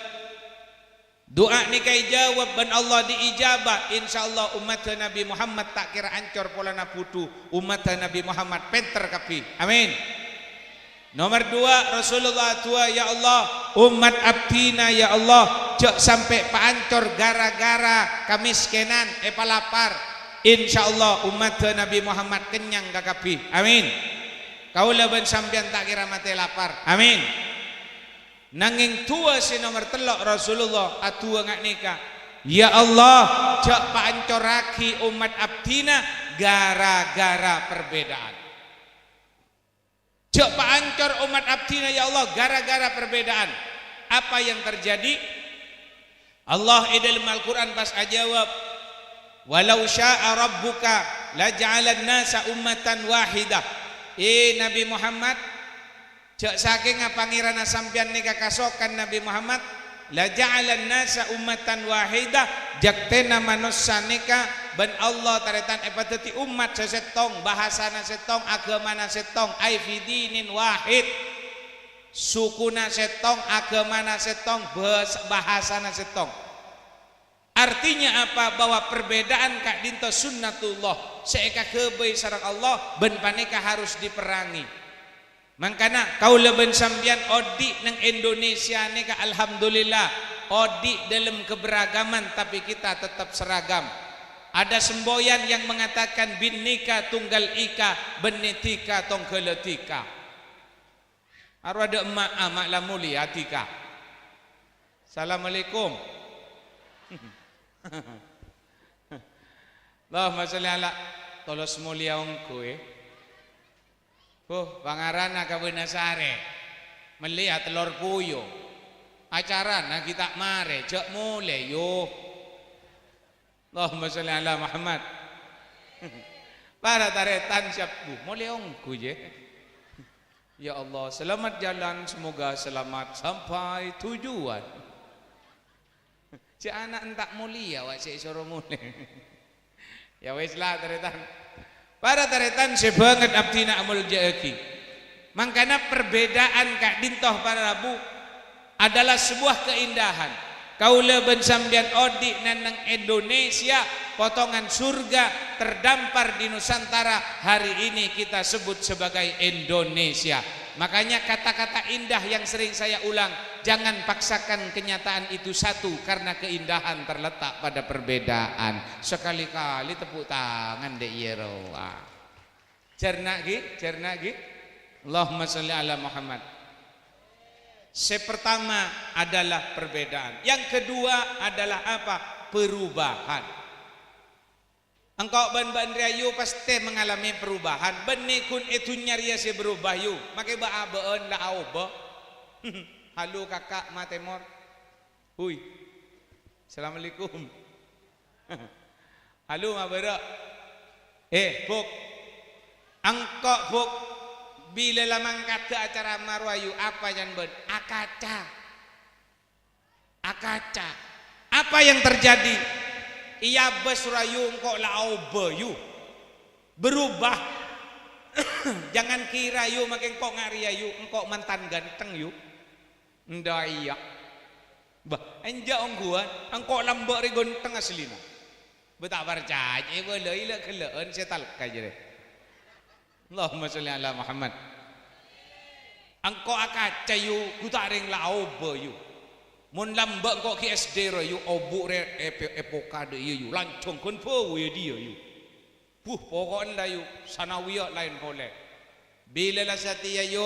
Du'a nèka èjâwâb bân Allah diijabah. Insyaallah, ommadhâ Nabi Muhammad ta' kèra ancor polana bhudhu. Ommadhâ Nabi Muhammad pènter kabbhi. Amin. Nomer duwâ', Rasulullah adu'a, "Ya Allah, ommat abdhina, ya Allah, jhâ' sampè' paancor gara-gara kamèskènan, èpalapar. Insyaallah, ommadhâ Nabi Muhammad kennyang kakabbhi. Amin." Kaulâ bân sampèyan ta' kèra matè lapar. Amin. Nangèng du'a sè nomer tello', Rasulullah adu'a nga' nèka, "Ya Allah, jhâ' paancorraghi ommat abdhina gara-gara perbedaan." Jhâ' paancor ommat abdhina, ya Allah, gara-gara perbedaan. Apa yang terjadi? Allah è dâlem Al-Qur'an pas ajâwâb, "Walau syaa rabbuka laja'alan nasa ummatan wahidah." È Nabi Muhammad, jhâ' sakènga Pangèranna sampèyan nèka kasokan Nabi Muhammad, "La ja'alan nasa ummatan wahidah," jhâktèna manossa nèka bân Allah tarètan èpadhâddhi ommat sè sèttong, bhâsana sèttong, aghâmana sèttong, ay fi dinin wahid. Sukuna sèttong, aghâmana sèttong, bhâs-, bhâsana sèttong. Artinya apa? Bahwa perbedaan ka'dinto sunnatullah sè èkaghâbây sareng Allah bân panèka harus diperangi. Mangkana kaulâ bân sampèyan odi' neng Indonesia nèka, alhamdulillah, odi' dalam keberagaman, tapi kita tetap seragam. Ada semboyan yang mengatakan, "Bhinneka tunggal ika, bhinnedhika tongghâlâdhika." Aro adâ' emma', ama' la molèya dhika. Assalamualaikum. Allahumma sholli ala, tolos molèya ongghu, è. Huh, pangaranna kabânna sarè. Mellèya tellor puyu. Acarana ghi' ta' marè, jhâ' molè, yu. Allahumma sholli ala Muhammad. Para tarètan sabbu, molè ongghu, yâ. Ya Allah, selamat jalan, semoga selamat sampai tujuan. Jhâ' ana' enta' molèya, wa' sè èsoro molè. Ya wes la, tarètan. Para tarètan sè bângèt abdhina amoljâ'aghi. Mangkana perbedaan ka'dinto para rabu adalah sebuah keindahan. Kaulâ bân sampèyan odi' neng Indonesia, potongan surga terdampar di Nusantara, hari ini kita sebut sebagai Indonesia. Makanya kata-kata indah yang sering saya ulang, jangan paksakan kenyataan itu satu, karena keindahan terletak pada perbedaan. Sekali-kali tepuk tangan, dek, iyâ rowa. Jhârna ghi, jhârna ghi. Allahumma sholli ala Muhammad. Sè pertama adalah perbedaan. Yang kedua adalah apa? Perubahan. Engko' bân bâ'na rèya, yu, pastè mengalami perubahan. Bânnè ghun è dhunnya rèya sè berubah, yu. Makè bâ'-abâ'ân la aobâ. Halo, Kakak, Ma Temor. Hui. Assalamualaikum. Halo, Ma Bârâ'. Eh, Buk. Engko', Buk, bilâ la mangkada acara marowa, yu, apa can bâ'na? Akaca. Akaca. Apa yang terjadi? Iyâ, bâs rowa, yu, engko' la aobâ, yu. Berubah. Jangan kira, yu, makè engko' nga' rèya, yu, engko' mantan ganteng, yu. Nda iyâ. Bâh, enjâ' ongghuwân, engko' lambâ' rè ganteng asllina. Bâ ta' parcajâ, bâlâi la ghellâ'ân sè talka jârèya. Allahumma sholli ala Muhammad. Engko' akaca, yu, ghu ta' rèng la aobâ, yu. Mon lambâ' engko' ghi' S D rowa, yu, obu' rè èpè-, èpoka dâ' iyâ, yu. Lanjhâng ghun bâu iyâ diyâ, yu. Buh, poko'en la, yu, sanawiyah laèn polè. Bilâ la satèya, yu,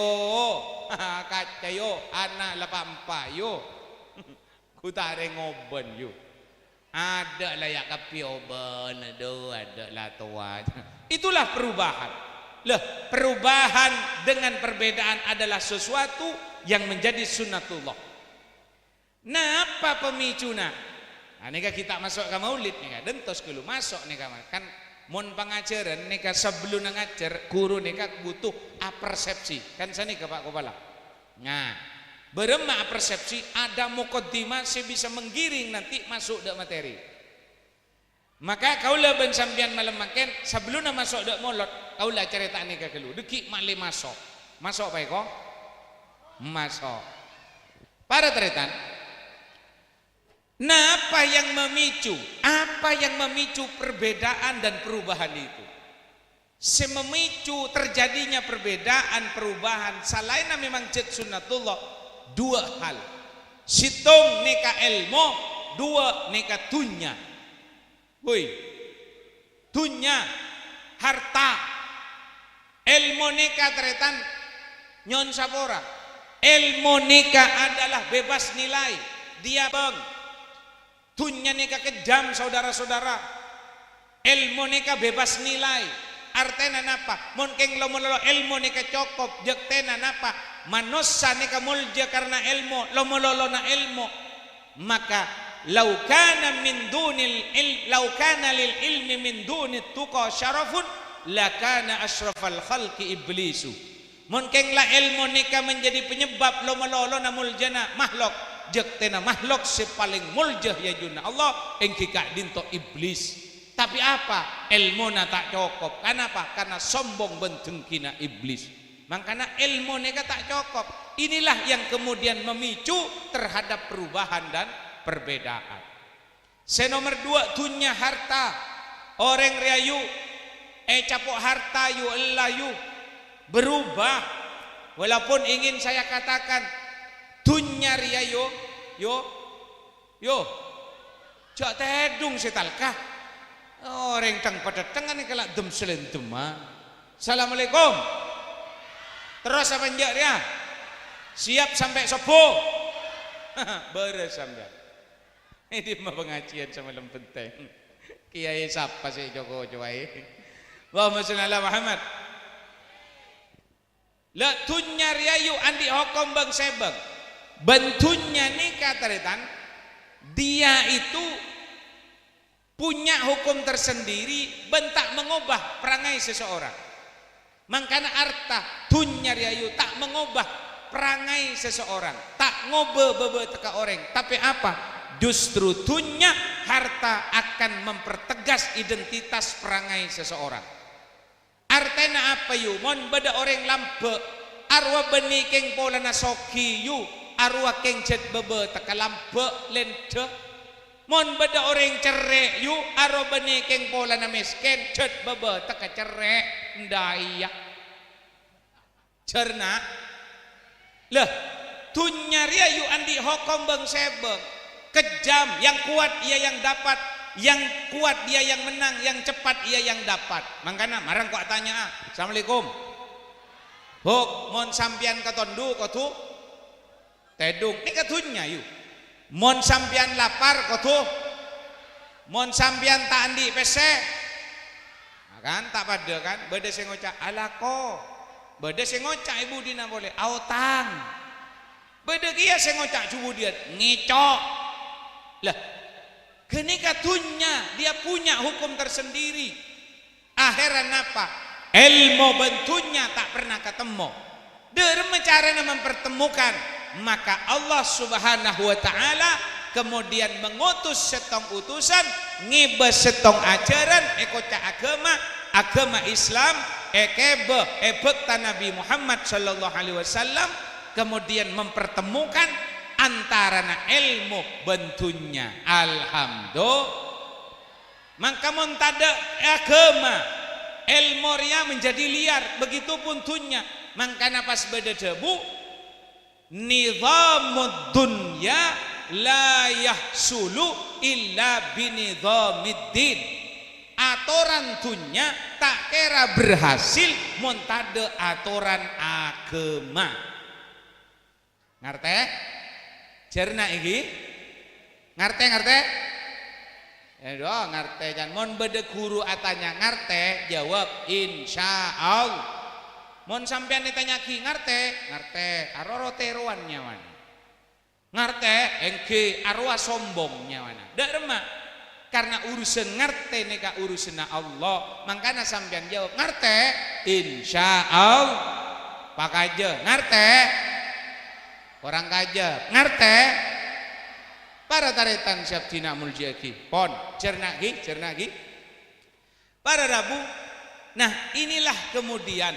akaca, yu, ana' la pa'-empa', yu. Ghu ta' rèng obân, yu. Adâ' la yâ kabbhi obân, adâ', adâ' la towa. Itulah perubahan. Lah, perubahan dengan perbedaan adalah sesuatu yang menjadi sunnatullah. Napa pemicuna? Nah, nèka ghi' ta' maso' ka maulid nèka, dântos ghâllu maso' nèka, kan mon pangajhârân nèka sabellunna ngajhâr, ghuru nèka butuh apersepsi. Kan sanèka, Pak Kopala? Nah, bârâmma apersepsi, ada mukaddimah sè bisa menggiring nanti maso' dâ' materi. Maka kaulâ bân sampèyan malem mangkèn, sabellunna maso' dâ' molod, kaulâ acarèta'aghi ka ghâllu. Dâgghi' malè maso'. Maso' paèko? Maso'. Para tarètan, nah, apa yang memicu? Apa yang memicu perbedaan dan perubahan itu? Sè memicu terjadinya perbedaan, perubahan, salaènna memang jhât sunnatullah, dua hal. Sèttong nèka èlmo, dua nèka dhunnya. Woi, dhunnya, harta. Èlmo nèka, tarètan, nyo'on sapora. Èlmo nèka adalah bebas nilai, diabâng. Dhunnya nèka kejam, saudara-saudara. Èlmo nèka bebas nilai. Artèna napa? Mon kèng lo-malolo èlmo nèka cokop, jhâktèna napa? Manossa nèka molja karna èlmo, lo-malolona èlmo. Maka, "Lau kana min dunil il-, lau kana lil ilmi min dunit tuqa syarafun, lakana asyrafal khalqi iblisu." Mon kèng la èlmo nèka menjadi penyebab lo-malolona moljâna mahlok, Jâktèna mahlok sè palèng molja è ajunanna Allah èngghi ka'dinto Iblis. Tapè apa? Èlmona ta' cokop. Kanapa? Karna sombong bân dengkina Iblis. Mangkana èlmo nèka ta' cokop. Inilah yang kemudian memicu terhadap perubahan dan perbedaan. Sè nomer duwâ', dhunnya, harta. Orèng rèya, yu, ècapo' harta, yu, ella, yu, berubah. Walaupun ingin saya katakan, dhunnya rèya, yu, yu, yu, jhâ' tèdung sè talka. Orèng tang-patettangan kala' dem-salendemman. Assalamualaikum. Terros apa enjâ' rèya? Siap sampè' sobbhu? Bârâs sampèyan. È dimma pangajiyân samalem bhenteng? Kèyaè sapa sè co-koco aè? Allahumma shalli ala Muhammad. La, dhunnya rèya, yu, andi' hokom bâng-sèbâng. Bân dhunnya nèka, tarètan, dia itu punya hukum tersendiri bân ta' mangobâ perangai seseorang. Mangkana arta, dhunnya rèya, yu, ta' mangobâ perangai seseorang, ta' ngobâ bâbâtekka orèng. Tapè apa? Justru dhunnya, harta akan mempertegas identitas perangai seseorang. Artèna apa, yu? Mon bâdâ orèng lambâ', arowa bânnè kèng polana soghi, yu, arowa kèng jhât bâbâtekka lambâ', lèndhâ. Mon bâdâ orèng cerrè', yu, arowa bânnè kèng polana mèskèn, jhât bâbâtekka cerrè', endâ' iyâ. Jhârna. Lah, dhunnya rèya, yu, andi' hokom bâng-sèbâng. Kejam, yang kuat ia yang dapat, yang kuat dia yang menang, yang cepat ia yang dapat. Mangkana, marèng ko' atanya'a, "Assalamualaikum." Hok, mon sampèyan katondu, kodhu tèdung. Nèka dhunnya, yu. Mon sampèyan lapar, kodhu. Mon sampèyan ta' andi' pèssè. Nah, kan, ta' padâ, kan? Bâdâ sè ngoca', "Alako." Bâdâ sè ngoca' è budina polè, "Aotang." Bâdâ kèya sè ngoca' jhu budiyân, "Ngèco'." Lah, ghânèka dhunnya, dia punya hukum tersendiri. Akhèrra napa? Èlmo bân dhunnya ta' pernah katemmo. Dâremma carana mempertemukan? Maka Allah Subhanahu wa Ta'ala kemudian mengutus sèttong utusan, ngèbâ sèttong ajaran, èkoca' aghâma, aghâma Islam, èkèbâ, èbhâkta Nabi Muhammad sallallahu alaihi wasallam, kemudian mempertemukan antarana èlmo bân dhunnya. Alhamdulillah. Mangka mon tadâ' aghâma, èlmo rèya menjadi liar, begitupun dhunnya. Mangkana pas bâdâ dhâbu, "Nizamud dunya la yahsulu illa binizamiddin." Atoran dhunnya ta' kèra berhasil mon tadâ' atoran aghâma. Ngartè? Jhârna iki? Ngartè, ngartè? Èdhâ, ngartè, can. Mon bâdâ ghuru atanya, "Ngartè?" Jawab, "Insyaallah." Mon sampèyan ètanya'aghi, "Ngartè?" "Ngartè." Aroro tèrowan nyawana. "Ngartè?" Èngghi, arowa sombong nyawana. Dâ' remma? Karna urusan ngartè nèka urusanna Allah. Mangkana sampèyan jawab, "Ngartè?" "Insyaallah." Pakajâ, "Ngartè?" Korang kajâ, "Ngartè?" Para tarètan sè abdhina molja'aghi. Pon, jhârna'aghi, jhârna'aghi. Para rabu, nah, inilah kemudian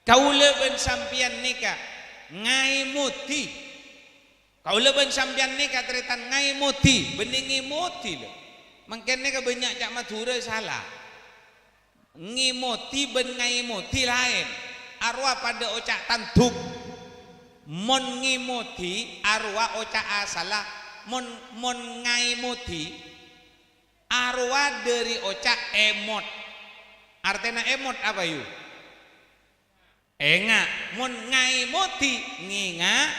kaulâ bân sampèyan nèka ngaèmodhi. Kaulâ bân sampèyan nèka tarètan ngaèmodhi, bânnè ngèmodhi, lho. Mangkèn nèka bânnya' ca' Madhurâ sala. Ngèmodhi bân ngaèmodhi laèn. Arowa padâ oca' tandhuk. Mon ngèmodhi, arowa oca' asalla. Mon, mon ngaèmodhi, arowa dâri oca' èmot. Artèna èmot apa, yu? Ènga'. Mon ngaèmodhi, ngènga',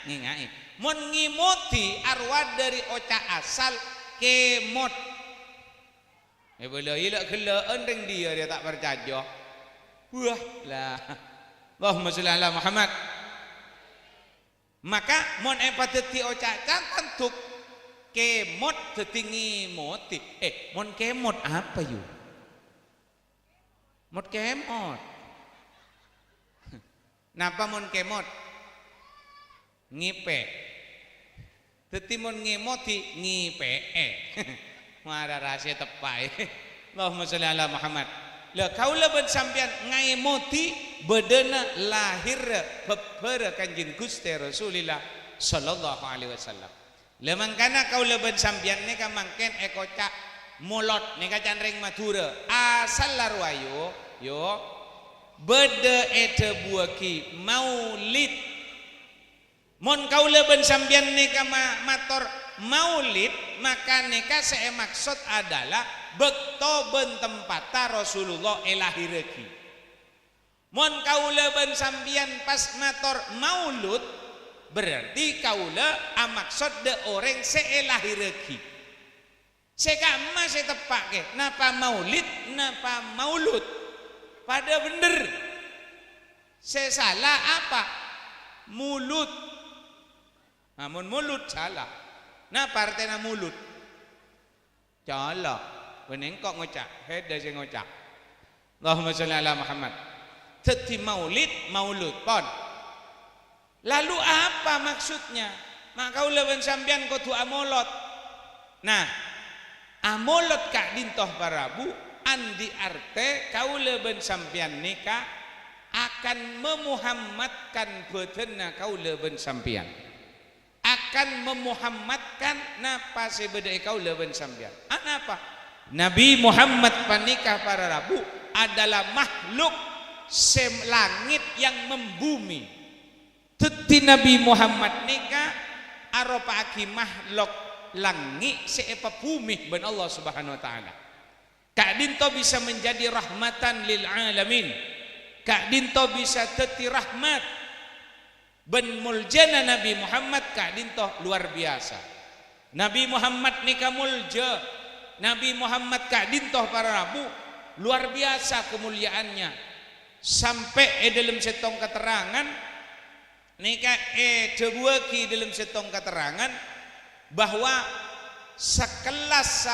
ngènga'è. Mon ngèmodhi, arowa dâri oca' asal kèmot. Èbâlâi la'-ghellâ'ân rèng dhiyâ rèya ta' parcajâ. Wah, la. Allahumma sholli ala Muhammad. Maka mon èpadhâddhi oca' ca' tandhuk, kèmot dhâddhi ngèmodhi. Eh, mon kèmot apa, yu? Mot kèmot. Napa mon kèmot? Ngèpè'. Dhâddhi mon ngèmodi, ngèpè'è. Mara rahasia teppa'i. Allahumma sholli ala Muhammad. Lah, kaulâ bân sampèyan ngèmodi bâdâna lahèrra bhâbhârâ Kanjeng Ghustè Rasulillah sallallahu alaihi wasallam. Lah, mangkana kaulâ bân sampèyan nèka mangkèn èkoca' molod nèka can rèng Madhurâ. Asalla rowa, yo, yo, bâdâ èdhâbuwâghi maulid. Mon kaulâ bân sampèyan nèka ma-, mator maulid, maka nèka sè èmaksod adâlâ bâkto bân tempatta Rasulullah èlahèrraghi. Mon kaulâ bân sampèyan pas mator maulud, berarti kaulâ amaksod dâ' orèng sè èlahèrraghi. Sè ka'imma sè teppa' kè, napa maulid, napa maulud? Padâ bhendher. Sè sala apa? Mulud. Nah, mon mulud sala. Napa artèna mulud? Colo'. Bân engko' ngoca', hèdâ sè ngoca'. Allahumma sholli ala Muhammad. Dhâddhi maulid, maulud, pon. Lalu apa maksudnya? Ma' kaulâ bân sampèyan kodhu amolod. Nah, amolod ka'dinto para rabu, andi' artè kaulâ bân sampèyan nèka akan memuhammadkan bhâdhânna kaulâ bân sampèyan. Akan memuhammadkan napa sè bâdâ è kaulâ bân sampèyan. Anapa? Nabi Muhammad panèka para rabu adalah makhluk sè langit yang membumi. Dhâddhi Nabi Muhammad nèka aropa'aghi makhluk langngè' sè èpabhumè bân Allah Subhanahu wa Ta'ala. Ka'dinto bisa menjadi rahmatan lil alamin. Ka'dinto bisa dhâddhi rahmat. Bân moljâna Nabi Muhammad ka'dinto luar biasa. Nabi Muhammad nèka moljâ. Nabi Muhammad ka'dinto para rabu luar biasa kemuliaannya. Sampè' è dâlem sèttong katerrangan, nèka èdhâbuwâghi dâlem sèttong katerrangan bahwa sakellas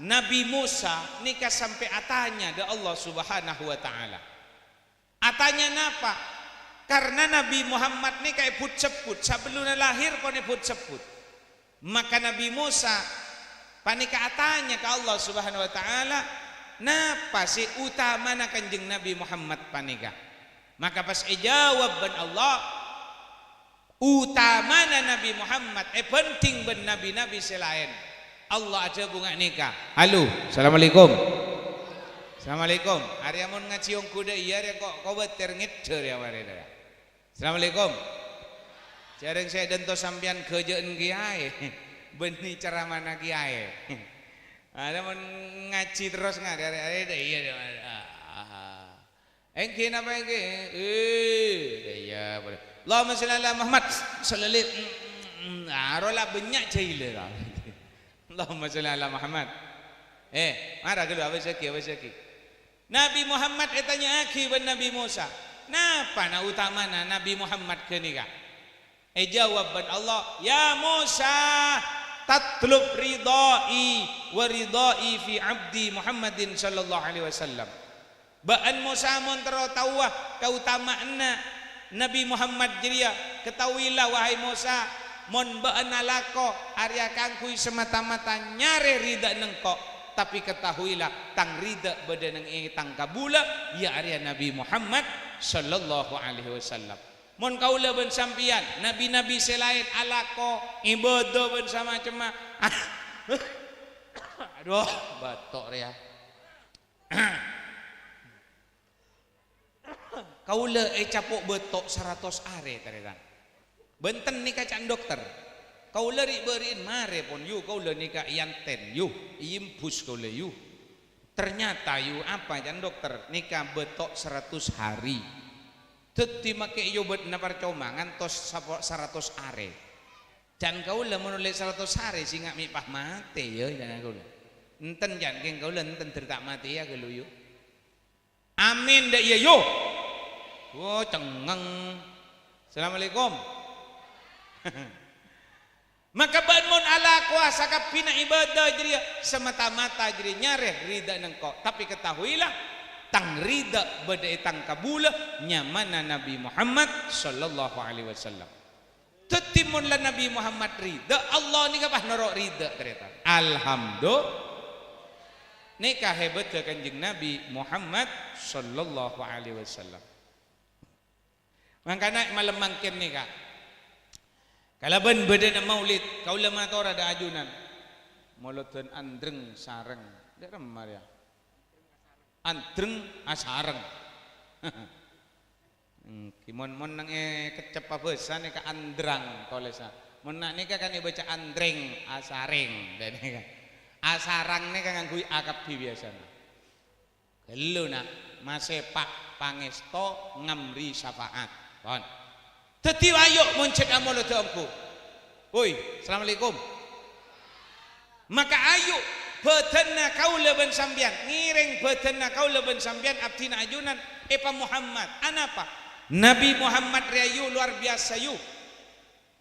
Nabi Musa nèka sampè' atanya dâ' Allah Subhanahu wa Ta'ala. Atanya napa? Karna Nabi Muhammad nèka èbhut-sebbhut, sabellunna lahèr pon èbhut-sebbhut. Maka Nabi Musa panèka atanya ka Allah Subhanahu wa Ta'ala, "Napa sè utamana Kanjeng Nabi Muhammad panèka?" Maka pas èjâwâb bân Allah, "Utamana Nabi Muhammad èbhânding bân nabi-nabi sè laèn." Allah adhâbu nga' nèka, "Halo, assalamualaikum." "Assalamualaikum." Arèya mon ngajhi ongghu dâ' iyâ rèya ko', kobâtèr ngèddhâ rèya marè rèya. "Assalamualaikum." Jhâreng sè èdânto sampèyan ghâjâ'ân kèyaè. Bânnè ceramana kèyaè. Arèya mon ngajhi terros nga' rèya, rèya, rèya, dâ' iyâ, dâ', ah, ah. Èngghi napa èngghi? Eh, iyâ, boleh. Allahumma sholli ala Muhammad. Sholli, mm, mm, mm. Ah, ro la bânnya' jailè, ro. Allahumma sholli ala Muhammad. Eh, mara ghâllu, abâsaghi, abâsaghi. Nabi Muhammad ètanya'aghi bân Nabi Musa, "Napana utamana Nabi Muhammad ghânèka?" Èjâwâb bân Allah, "Ya Musa, tatlub ridha'i wa ridha'i fi abdi Muhammadin sallallahu alaihi wasallam." Bâ'ân Musa mon terro taowa kautama'anna Nabi Muhammad jârèya, ketahuilah, wahai Musa, mon bâ'ân alako arèya kaangghuy semata-mata nyarè ridhâna engko', tapè ketahuilah, tang ridhâ bâdâ neng è tang kabulâ, iyâ arèya Nabi Muhammad sallallahu alaihi wasallam. Mon kaulâ bân sampèyan, nabi-nabi sè laèn alako, ibâdâ bân samacemma. Adhu, bâto' rèya. Kaulâ ècapo' bâto' saratos arè, tarètan. Bhunten nèka ca'na dokter. Kaulâ ri'-bâri'ân marè pon, yu, kaulâ nèka èanten, yu, èimbus kaulâ, yu. Ternyata, yu, apa, ca'na dokter, nèka bâto' saratos hari. Dhâddhi makè, yu, bâdâna parcoma ngantos sapo-, saratos arè. Ca'na kaulâ mon ollè saratos arè, sènga' mè' pas matè, ya, ca'na kaulâ. Enten, ca'na kèng kaulâ enten dâri ta' matè, ya, kaulâ, yu. Amin, dâ' iyâ, yu. Wo, cengngeng. Assalamualaikum. Maka bâ'ân mon alakowa sakabbhina ibâdâ jârèya, samata-mata jârèya nyarè ridhâna engko'. Tapè ketahuilah, tang ridhâ bâdâ è tang kabulâ, nyamana Nabi Muhammad sallallahu alaihi wasallam. Dhâddhi, mon la Nabi Muhammad ridha, Allah nèka pas noro' ridha, tarètan. Alhamdulillah. Nèka hebatta Kanjeng Nabi Muhammad sallallahu alaihi wasallam. Mangkana è malem mangkèn nèka, kalabân bâdâna maulid, kaulâ matora dâ' ajunan. Molodhân andreng sareng. Dâ' remma rèya. Andreng asareng. Èngghi, mon, mon neng è keccebbhâ bhâsa nèka andrang tolèsa. Mon na' nèka kan èbâca andreng, asareng. Dâ' nèka. Asarang nèka ngangghuy a kabbhi biyasana. Ghâllu, na', masèpa' pangèsto ngamri syafaat. Pon. Dhâddhi, ayo' mon jhât amolodhâ ongghu. Woi, assalamualaikum. Maka ayo' bhâdhânna kaulâ bân sampèyan, ngèrèng bhâdhânna kaulâ bân sampèyan abdhina ajunan èpa Muhammad. Anapa? Nabi Muhammad rèya, yu, luar biasa, yu.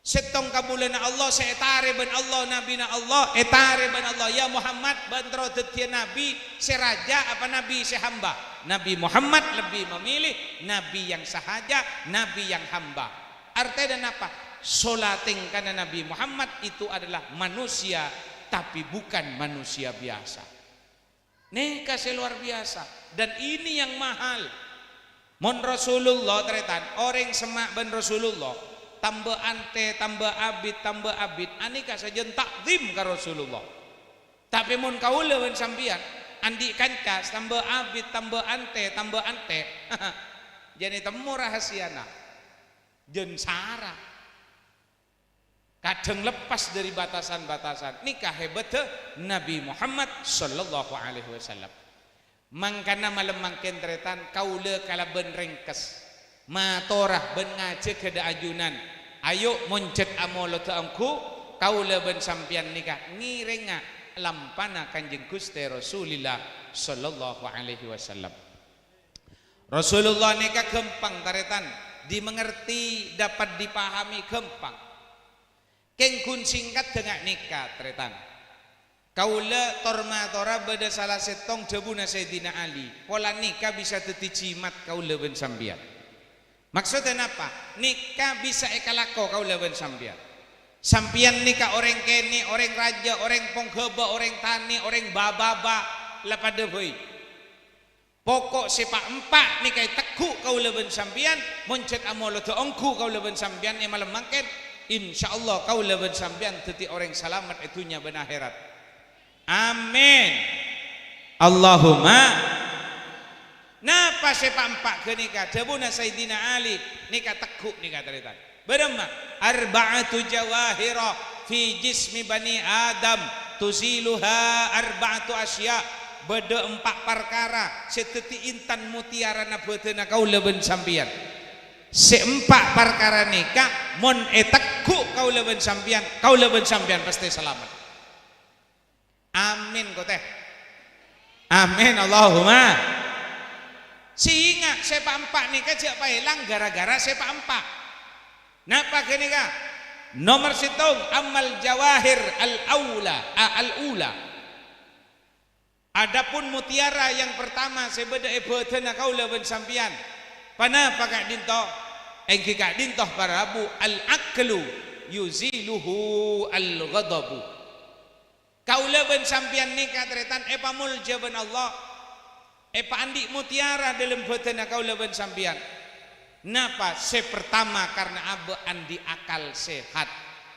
Sèttong kabulâna Allah sè ètarè bân Allah, nabina Allah ètarè bân Allah. "Ya Muhammad, bâ'na terro dhâddhiyâ nabi sè rajâ apa nabi sè hamba?" Nabi Muhammad lebbi memilih nabi yang sahaja, nabi yang hamba. Artèna napa? Sola tèngkana Nabi Muhammad itu adalah manusia, tapi bukan manusia biasa. Nèka sè luar biasa. Dan ini yang mahal. Mon Rasulullah, tarètan, orèng semma' bân Rasulullah, tamba antè, tamba abit, tamba abit, anèka sajân ta'zim ka Rasulullah. Tapè mon kaulâ bân sampèyan, andi' kanca, tamba abit, tamba antè, tamba antè, jhân ètemmo rahasiana. Jhân sara. Kadhâng leppas dâri batasan-batasan. Nèka hebatta Nabi Muhammad sallallahu alaihi wasallam. Mangkana malem mangkèn, tarètan, kaulâ kalabân rèngkes matora bân ngajhâghâ dâ' ajunan. Ayo' mon jhât amolodhâ ongghu, kaulâ bân sampèyan nèka ngèrènga lampana Kanjeng Ghustè Rasulillah sallallahu alaihi wasallam. Rasulullah nèka ghâmpang, tarètan, dimengerti, dapat dipahami, ghâmpang. Kèng ghun sèngkaddhâ nga' nèka, tarètan. Kaulâ tor-matora bâdâ sala sèttong dhâbuna Sayyidina Ali, polana nèka bisa dhâddhi jimat kaulâ bân sampèyan. Maksoddhâ napa? Nèka bisa èkalako kaulâ bân sampèyan. Sampèyan nèka orèng kènè', orèng rajâ, orèng pongghâbâ, orèng tanè, orèng bâ-bâbâ, la padâ bhâi. Poko' sè pa'-empa' nèka ètegghu' kaulâ bân sampèyan, mon jhât amolodhâ ongghu kaulâ bân sampèyan è malem mangkèn, insyaallah kaulâ bân sampèyan dhâddhi orèng salamet è dhunnya bân akhèrat. Amin. Allahumma. Napa sè pa'-empa' ghânèka? Dhâbuna Sayyidina Ali, nèka tegghu' nèka, tarètan. Bârâmma? "Arba'atu jawahira fi jismi bani Adam, tuziluha arba'atu asya." Bâdâ empa' parkara sè dhâddhi intan mutiarana bhâdhânna kaulâ bân sampèyan. Sè empa' parkara nèka mon ètegghu' kaulâ bân sampèyan, kaulâ bân sampèyan pastè salamet. Amin, kotè. Amin, Allahumma. Sènga' sè pa'-empa' nèka jhâ' paèlang gara-gara sè pa'-empa'. Napa ghânèka? Nomor sèttong, ammal jawahir al-aula, a-, al-ula. Adapun mutiara yang pertama sè bâdâ è bhâdhânna kaulâ bân sampèyan. Panapa ka'dinto? Èngghi ka'dinto, para rabu, al-aqlu yuziluhu al-ghadabu. Kaulâ bân sampèyan nèka, tarètan, èpamoljâ bân Allah, èpaandi' mutiara dâlem bhâdhânna kaulâ bân sampèyan. Napa? Sè pertama, karna abâ' andi' akal sehat.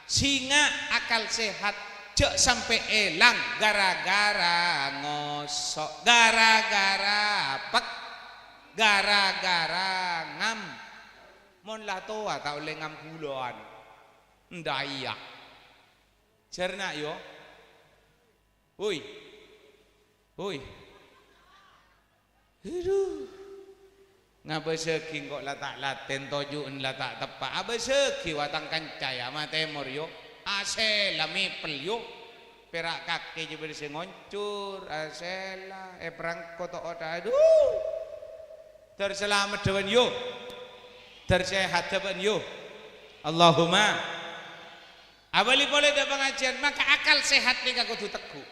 Sènga' akal sehat jhâ' sampè' èlang gara-gara ngoso', gara-gara pek, gara-gara ngam. Mon la towa ta' ollè ngam bulâ. Enḍâ' iyâ. Jhârna, yo. Hoi. Hoi. Aduh. Ngabâsaghi engko' la ta' latèn, toju'en la ta' teppa'. Abâsaghi wa tang kanca, yâ, ma' tèmor, yo. Asèla mèpèl, yo. Pèra' kakè jhâ' bâdâ sè ngoncor, asèla, èparangko to' oḍâ'. Aduh. Ḍâr salamet ḍâ' bâ'en, yo. Ḍâr sehat ḍâ' bâ'en, yo. Allahumma. Abâli polè ḍâ' pangajiân, maka akal sehat nèka kodhu tegghu'.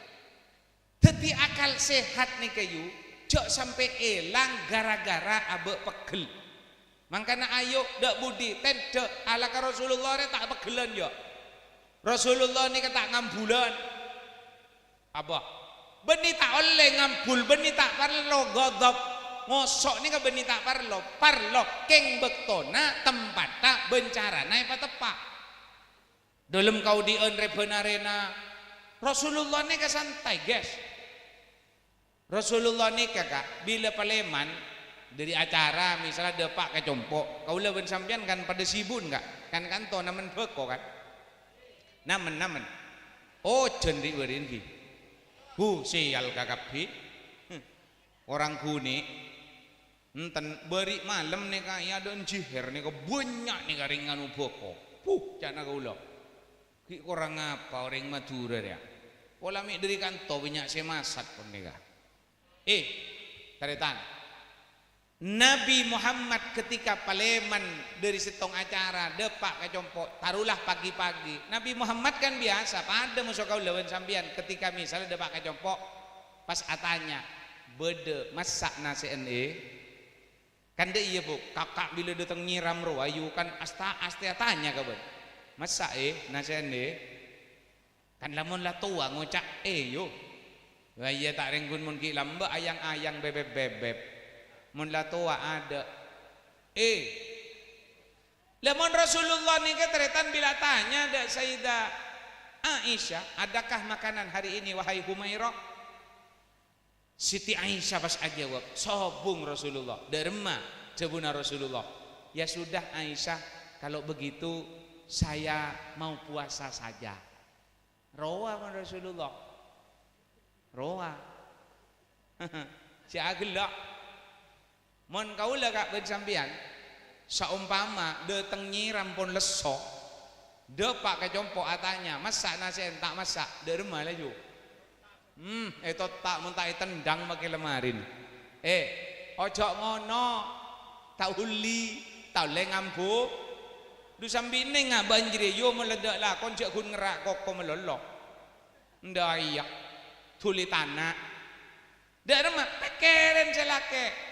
Dhâddhi akal sehat nèka, yu, jhâ' sampè' èlang gara-gara abâ' pegghel. Mangkana ayo, dâ' budi, tèndhâ', alaka Rasulullah rè ta' pegghellân, yâ. Rasulullah nèka ta' ngambulan. Apa? Bânnè ta' ollè ngambul, bânnè ta' parlo ghadab. Ngoso' nèka bânnè ta' parlo. Parlo kèng bâktona, tempatta, bân carana èpateppa'. Dâlem kaodi'ân rè-bân arèna, Rasulullah nèka santai, guys. Rasulullah nèka, Ka', bilâ palèman dâri acara, misalla dâpa' ka compo', kaulâ bân sampèyan kan padâ sibu'en, Ka', kan kanto namen bhâko, kan? Namen, namen. Ojhân ri'-bâri'en ghi. Hu, sèyal kakabbhi. Huh. Orèng ghunè'. Enten, bâri' malem nèka è adâ'na jihèr nèka bânnya' nèka rèng nganu bhâko. Puh, ca'na kaulâ. Ghi' korang apa orèng Madhurâ rèya? Pola mè' dâri kanto bânnya' sè masak pon nèka. Eh, tarètan. Nabi Muhammad ketika palèman dâri sèttong acara, dâpa' ka compo', tarolah pagi-pagi. Nabi Muhammad kan biyasa, padâ moso kaulâ bân sampèyan, ketika misalla dâpa' ka compo', pas atanya, "Bâdâ massa' nasè'en, è?" Kan dâ' iyâ, Bu, kaka' bilâ dâteng nyèram rowa, yu, kan asta-, astè atanya ka bân. "Massa', è, nasè'en, è?" Kan lamon la towa ngoca', "È, yu." Wah, iyâ, ta' rèng ghun mon ghi' lambâ' ayang-ayang bebeb-bebeb. Mon la towa adâ', "È." Lamon Rasulullah nèka tarètan bilâ tanya dâ' Sayyidah Aisyah, "Adakah makanan hari ini, wahai Humairah?" Siti Aisyah pas ajâwâb, sobung Rasulullah. Dâ' remma dhâbuna Rasulullah, "Ya sudah, Aisyah, kalau begitu saya mau puasa saja." Rowa mon Rasulullah. Rowa. Sè aghellâ'. Mon kaulâ, Ka', bân sampèyan, saompama dâteng nyèram pon lesso, dâpa' ka compo' atanya, "Massa' nasè'en, ta' massa'?" Dâ' remma laju. Hmm, ètotta' mon ta' ètendhâng makè lamarin. Eh, ojhâ' ngono. Ta' ollè, ta' ollè ngambu. Dhu sambi nèng abâ'na jârèya, yu, mon la dâ' lakon jhâ' ghun ngerra' koko malolo. Nda iyâ, dhuli tana'. Dâ' remma, pèkkèrèn sè lakè'.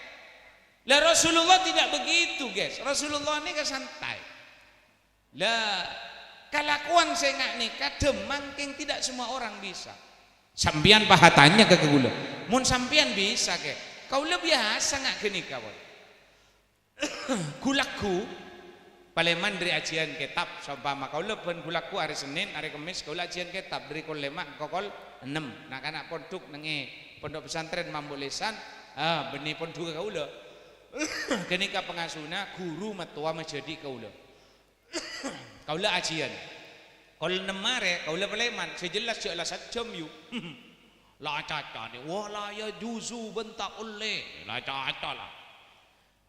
Lah, Rasulullah tidak begitu, guys. Rasulullah nèka santai. Lah, kalakowan sè nga' nèka dhâmmang kèng tidak semua orang bisa. Sampèyan paha tanya ka kaulâ. Mon sampèyan bisa, kè. Kaulâ biyasa nga' ghânèka, pon. Ghu-lagghu, palèman dâri ajhiyân kètab, saompama kaulâ bân ghu-lagghu arè Sennèn, arè Kemmès kaulâ ajhiyân kètab dâri kol lèma' ka kol ennem. Na'-kana' pondhuk neng è pondhuk pesantren Mambu Lisan, ah, bânnè pondhughâ kaulâ. Ghânèka pangasuna ghuru mattowa majhâdhi' kaulâ. Kaulâ ajhiyân. Kol ennem arè, kaulâ palèman, sè jelas jhâ' la sajjhâm, yu. La acaca, dhi. Wa la yajuzu bân ta' ollè. La acaca, la.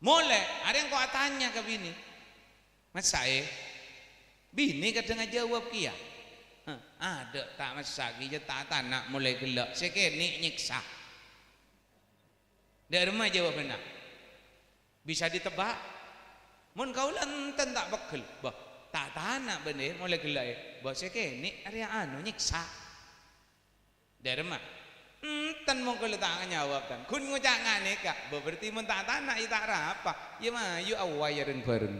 Molè, arè engko' atanya ka binè. "Massa', è?" Binè kadhâng ajâwâb kèya. "Hah, adâ', ta' massa' kèya, ta' tana' molè ghellâ'. Sè kènè' nyèksa." Dâ' remma jâwâbbhâna? Bisa ditebak? Mon kaulâ enten ta' pegghel, "Bâh, ta' tana' bâ'na, è, molè ghellâ', è." "Bâh, sè kènè' arèya anu, nyèksa." Dâ' remma? Enten mon kaulâ ta' ngajâwâb, tan. Ghun ngoca' nga' nèka, "Bâh, berarti mon ta' tana', iyâ ta' arapa. Iyâ mayu awwâi reng-bhâreng."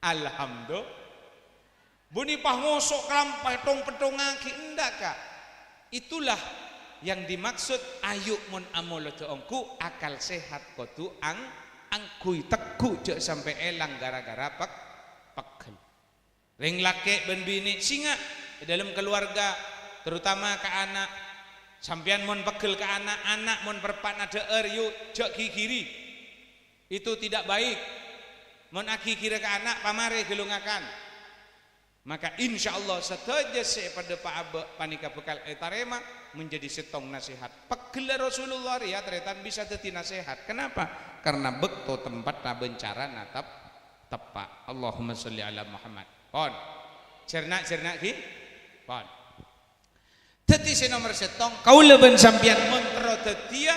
Alhamdulillah. Bânnè pas ngoso' kalampa, tong-pettongngaghi, endâ', Ka'. Itulah yang dimaksud, ayo mon amolodhâ ongghu, akal sehat kodhu ang-, angghuy tegghu', jhâ' sampè' èlang gara-gara pek-, pegghel. Rèng lakè' bân binè, sènga' è dâlem kaluwarga, terutama ka ana'. Sampèyan mon pegghel ka ana', ana' mon parappa'na dhâ'âr, yu, jhâ' ghighiri. Itu tidak baik. Mon aghighirâ ka ana', pamarè ghâllu ngakan. Maka insyaallah sadhâjâ sè èpadâpa' abâ' panèka bhâkal ètarèma menjadi sèttong nasèhat. Pegghellâ Rasulullah rèya tarètan bisa dhâddhi nasèhat. Kenapa? Karena bâkto, tempatta bân carana tep-, teppa'. Allahumma sholli ala Muhammad. Pon. Jhârna', jhârna' ghi? Pon. Dhâddhi sè nomer sèttong, kaulâ bân sampèyan mon terro dhâddhiyâ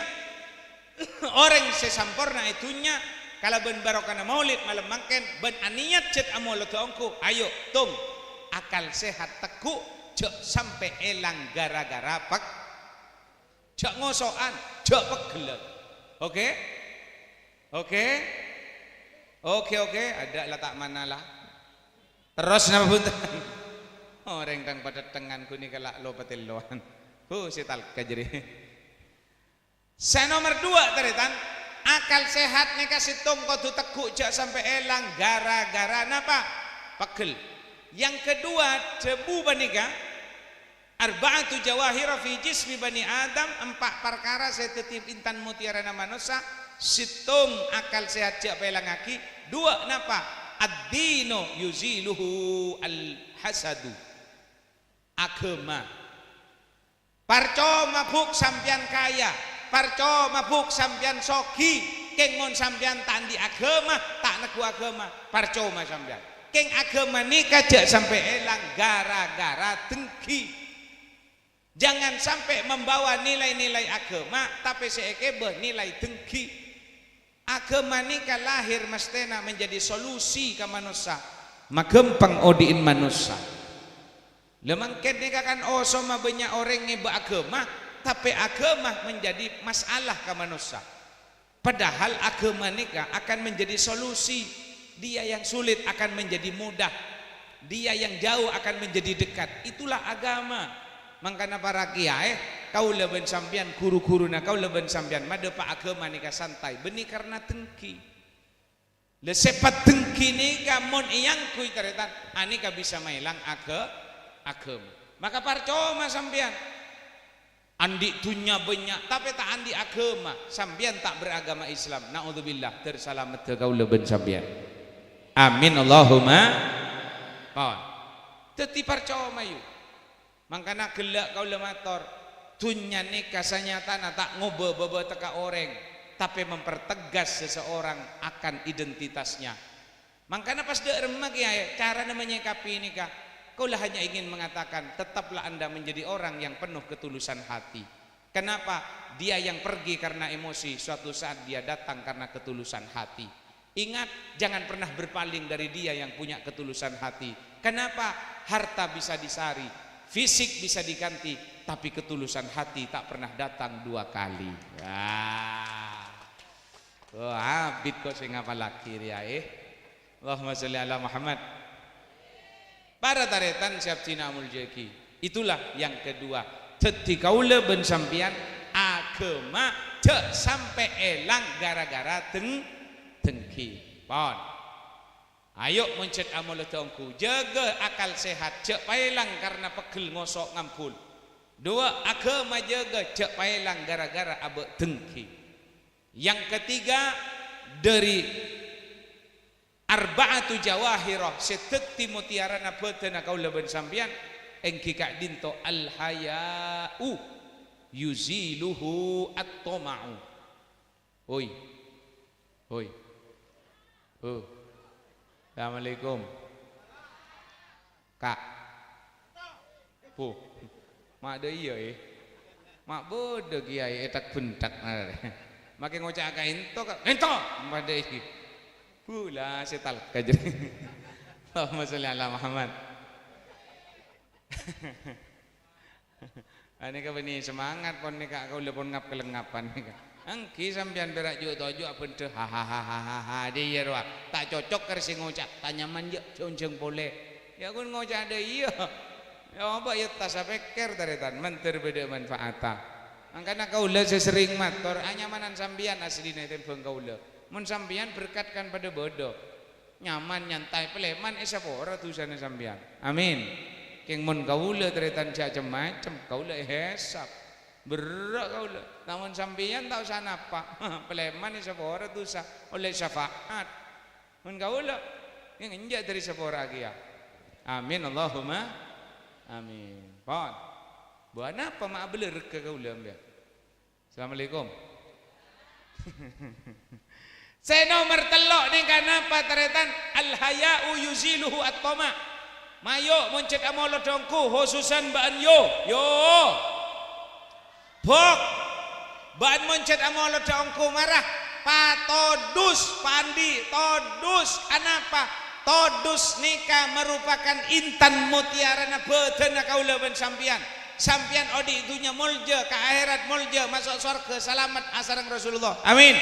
orèng sè samporna è dhunnya kalabân barokana maulid malem mangkèn bân anèyat jhât amolodhâ ongghu, ayo, tung, akal sehat tegghu', jhâ' sampè' èlang gara-gara pek-, jhâ' ngoso'an, jhâ' pegghellân. Oke? Oke? Oke, oke, adâ' la ta' mana la. Terros napa bhunten? Orèng tang patèttengan ghânèka la lo patellowan. Huh, sè talka jârèya. Sè nomer duwâ', tarètan, akal sehat nèka sèttong kodhu tegghu' jhâ' sampè' èlang gara-gara napa? Pegghel. Yang kedua, debu panèka, arba'atu jawahira fi jismi bani Adam, empa' parkara sè dhâddhi intan mutiarana manossa, sèttong akal sehat jhâ' paèlangaghi, duwâ' napa? Ad-dinu yuziluhu al-hasadu. Aghâma. Parcoma, Bu', sampèyan kaya, parcoma, Bu', sampèyan soghi, kèng mon sampèyan ta' andi' aghâma, ta' neggu' aghâma, parcoma sampèyan. Kèng aghâma nèka jhâ' sampè' èlang gara-gara dengghi. Jangan sampai membawa nilai-nilai aghâma, tapè sè èkèbâ nilai dengghi. Aghâma nèka lahir mestèna menjadi solusi ka manossa, maghâmpang odi'in manossa. La mangkèn nèka kan osoma bânnya' orèng ngèbâ aghâma, tapè aghâma menjadi masalah ka manossa. Padahal aghâma nèka akan menjadi solusi. Dia yang sulit akan menjadi mudah. Dia yang jauh akan menjadi dekat. Itulah agama. Mangkana para kiyaè, kaulâ bân sampèyan, ghuru-ghuruna kaulâ bân sampèyan madâpa' aghâma nèka santai, bânnè karna dengghi. La, sèpat dengghi nèka mon èangghuy, tarètan, anèka bisa maèlang agâ-, aghâma. Maka parcoma sampèyan andi' dhunnya bânnya', tapè ta' andi' aghâma, sampèyan ta' beragama Islam. Na'udzubillah, dhâr salameddhâ kaulâ bân sampèyan. Amin, Allahumma. Pon. Dhâddhi parcoma, yu. Mangkana ghellâ' kaulâ mator, dhunnya nèka sanyatana ta' ngobâ bâbâtekka orèng, tapè mempertegas seseorang akan identitasnya. Mangkana pas dâ' remma, kiyaè, carana manyèkapè nèka, kaulâ hanya ingin mengatakan, tetaplah Anda menjadi orang yang penuh ketulusan hati. Kenapa? Dia yang pergi karena emosi, suatu saat dia datang karena ketulusan hati. Ingat, jangan pernah berpaling dari dia yang punya ketulusan hati. Kenapa? Harta bisa dicari, fisik bisa diganti, tapi ketulusan hati tak pernah datang dua kali. Wah. Oh, abit kok sè ngapallaghi rèya, eh. Allahumma sholli ala Muhammad. Para tarètan sè abdhina amoljâ'aghi. Itulah yang kedua. Dhâddhi kaulâ bân sampèyan aghâma jhâ' sampè' èlang gara-gara deng-, dengghi. Pon. Ayo, mon jhât amolodhâ ongghu, jâgâ akal sehat, jhâ' paèlang karna pegghel ngoso' ngambul. Duwâ', aghâma jâgâ, jhâ' paèlang gara-gara abâ' dengghi. Yang ketiga, dâri arba'atu jawahira sè dhâddhi mutiarana bhâdhânna kaulâ bân sampèyan, èngghi ka'dinto al-haya'u yuziluhu at-thama'u. Hoi. Hoi. Huh. Assalamualaikum. Ka'. Huh. Ma' dâ' iyâ, eh. Ma' bâdâ kiyaè ètak-bhentak. Makè ngoca' ka'ènto, ka'. Ènto! Ma' dâ' iyâ. Huh, la sè talka jârèya. Allahumma sholli ala Muhammad. Anèka bânnè semangat pon nèka, kaulâ pon ngap-kalengapan nèka. Èngghi sampèyan pèra' ju'-toju' abhendhâ, ha, ha, ha, ha, ha, ha, dâ' iyâ rowa. Ta' cocok karo sè ngoca', ta' nyaman, yâ, jhâng-jhâng polè. Yâ, ghun ngoca' dâ' iyâ. Yâ, apa yâ, ta' sapèkkèr, tarètan, mandhâr bâdâ manfaatta. Mangkana kaulâ sè serrèng mator, anyamanan sampèyan asllina ètèmbhâng kaulâ. Mon sampèyan berkat kan padâ bâdâ. Nyaman, nyantai, palèman èsapora dhusana sampèyan. Amin. Kèng mon kaulâ tarètan jhâ' cem-macem, kaulâ èhèsap. Berrâ' kaulâ. Mon sampèyan ta' osa napa'. Palèman èsapora dhusa, ollè syafaat. Mon kaulâ, kèng enjâ' dâri sapora kèya. Amin, Allahumma amin. Pon. Bâ' napa ma' abâlârâ ka kaulâ, sampèyan? Assalamualaikum. Sè nomer tello' nèka napa, tarètan? Al-haya'u yuziluhu at-thama'. Mayu, mon jhât amolodhâ ongghu, khususan bâ'ân, yo, yo. Bok. Bâ'ân mon jhât amolodhâ ongghu mara, patodus, pandi, todus. Anapa? Todus nèka merupakan intan mutiarana bhâdhânna kaulâ bân sampèyan. Sampèyan odi' dhunnya molja, ka akhèrat molja, maso' sowarghâ salamet asareng Rasulullah. Amin.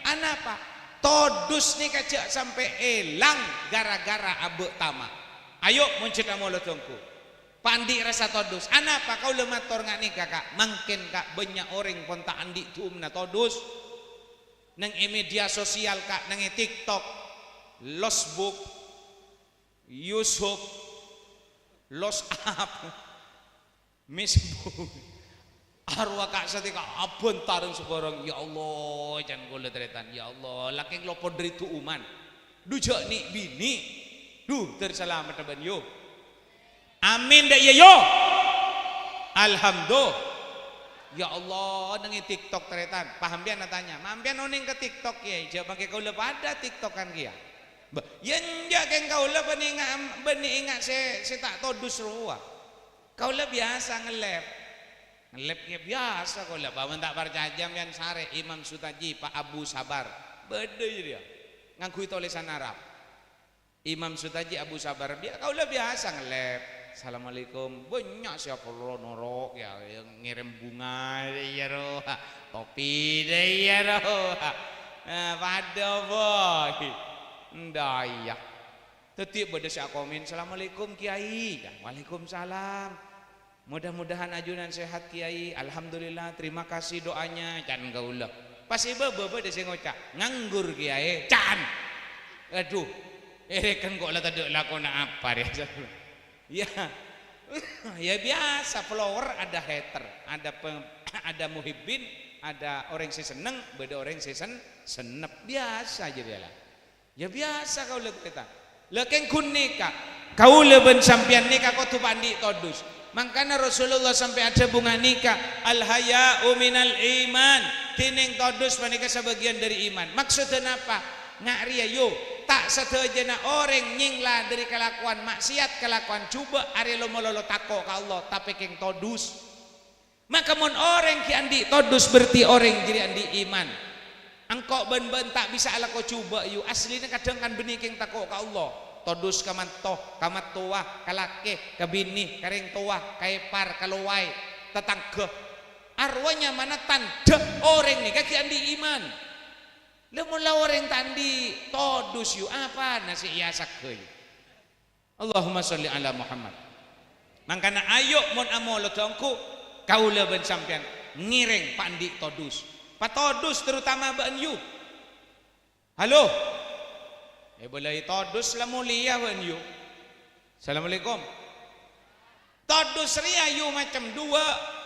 Anapa? Todus nèka jhâ' sampè' èlang gara-gara abâ' tama. Ayo, mon jhâ' ta' molodhâ ongghu. Pandi' rassa todus. Anapa kaulâ mator nga' nèka, Ka'? Mangkèn, Ka', bânnya' orèng pon ta' andi' dhumèna todus. Neng è media sosial, Ka', neng è TikTok, Losbuk, Yusuf, Losap, Misbu. Arowa ka' satèka abhântareng sabhârâng. Ya Allah, can kaulâ tarètan. Ya Allah, lakèng lopot dhâri du'uman. Dhu jhâ' nè'-binè'. Dhu, dhâr salameddhâ bân yo. Amin, dâ' iyâ yo. Alhamdulillah. Ya Allah, neng è TikTok tarètan. Paham piyan atanya? Mampèyan onèng ka TikTok, Kèyaè. Jhâ' mangkè kaulâ padâ TikTokan kèya. Bâh, yâ enjâ' kèng kaulâ bânnè enga', bânnè enga' sè, sè ta' todus rowa. Kaulâ biyasa ngellèp. Ngellèp kèya biyasa kaulâ. Bâ mon ta' parcajâ, sampèyan sarè Imam Sutaji, Pak Abu Sabar. Bâdâ jârèya. Ngangghuy tolèsan Arab. Imam Sutaji, Abu Sabar, bi-, kaulâ biyasa ngellèp. "Assalamualaikum." Bânnya' sè apollo noro' kèya, ya, ngèrèm bhunga, iyâ, ro. Topi, dâ' iyâ, ro. Eh, padâ, boy. Endâ', iyâ. Dhâddhi bâdâ sè akomen, "Assalamualaikum, Kèyaè." Ya, "Waalaikumsalam. Mudah-mudahan ajunan sehat, Kèyaè. Alhamdulillah, terima kasih doanya," can kaulâ. Pas è bâbâ bâdâ sè ngoca', "Nganggur, Kèyaè," can. Adhu, èrèken kok la tadâ' lakona apa, rè? Ya. Ya, biyasa, follower ada hater, ada pe-, ada muhibbin, ada orèng sè senneng, bâdâ orèng sè sen-, sennep. Biyasa jârèya, la. Ya, biyasa kaulâ tarètan. La kèng ghun nèka, kaulâ bân sampèyan nèka kodhu pandi' todus. Mangkana Rasulullah sampè' adhâbu nga' nèka, "Al-haya'u minal iman." Dhinèng todus panèka sabâgiyân dhâri iman. Maksoddhâ napa? Nga' rèya, yo, ta' sadhâjâna orèng nyèngla dhâri kalakowan ma'siyat, kalakowan jhubâ', arèya lo-, malolo tako' ka Allah, tapè kèng todus. Maka mon orèng ghi' andi' todus, berarti orèng jârèya andi' iman. Engko' bân bâ'na ta' bisa alako jhubâ', yu, asllina kadhâng kan bânnè kèng tako' ka Allah. Todus ka matto, ka mattowa, ka lakè, ka binè, ka rèng towa, ka èpar, ka lowai, tatangghâ. Arowa nyamana tandhâ orèng nèka ghi' andi' iman. La, mon la orèng ta' andi' todus, yu, apana sè èasaghâ, yu? Allahumma sholli ala Muhammad. Mangkana ayo mon amolodhâ ongghu, kaulâ bân sampèyan ngèrèng pandi' todus. Patodus terutama bâ'na, yu. Halo? Èbâlâi todus la molèya bâ'na, yu. Assalamualaikum. Todus rèya, yu, macem duwâ'.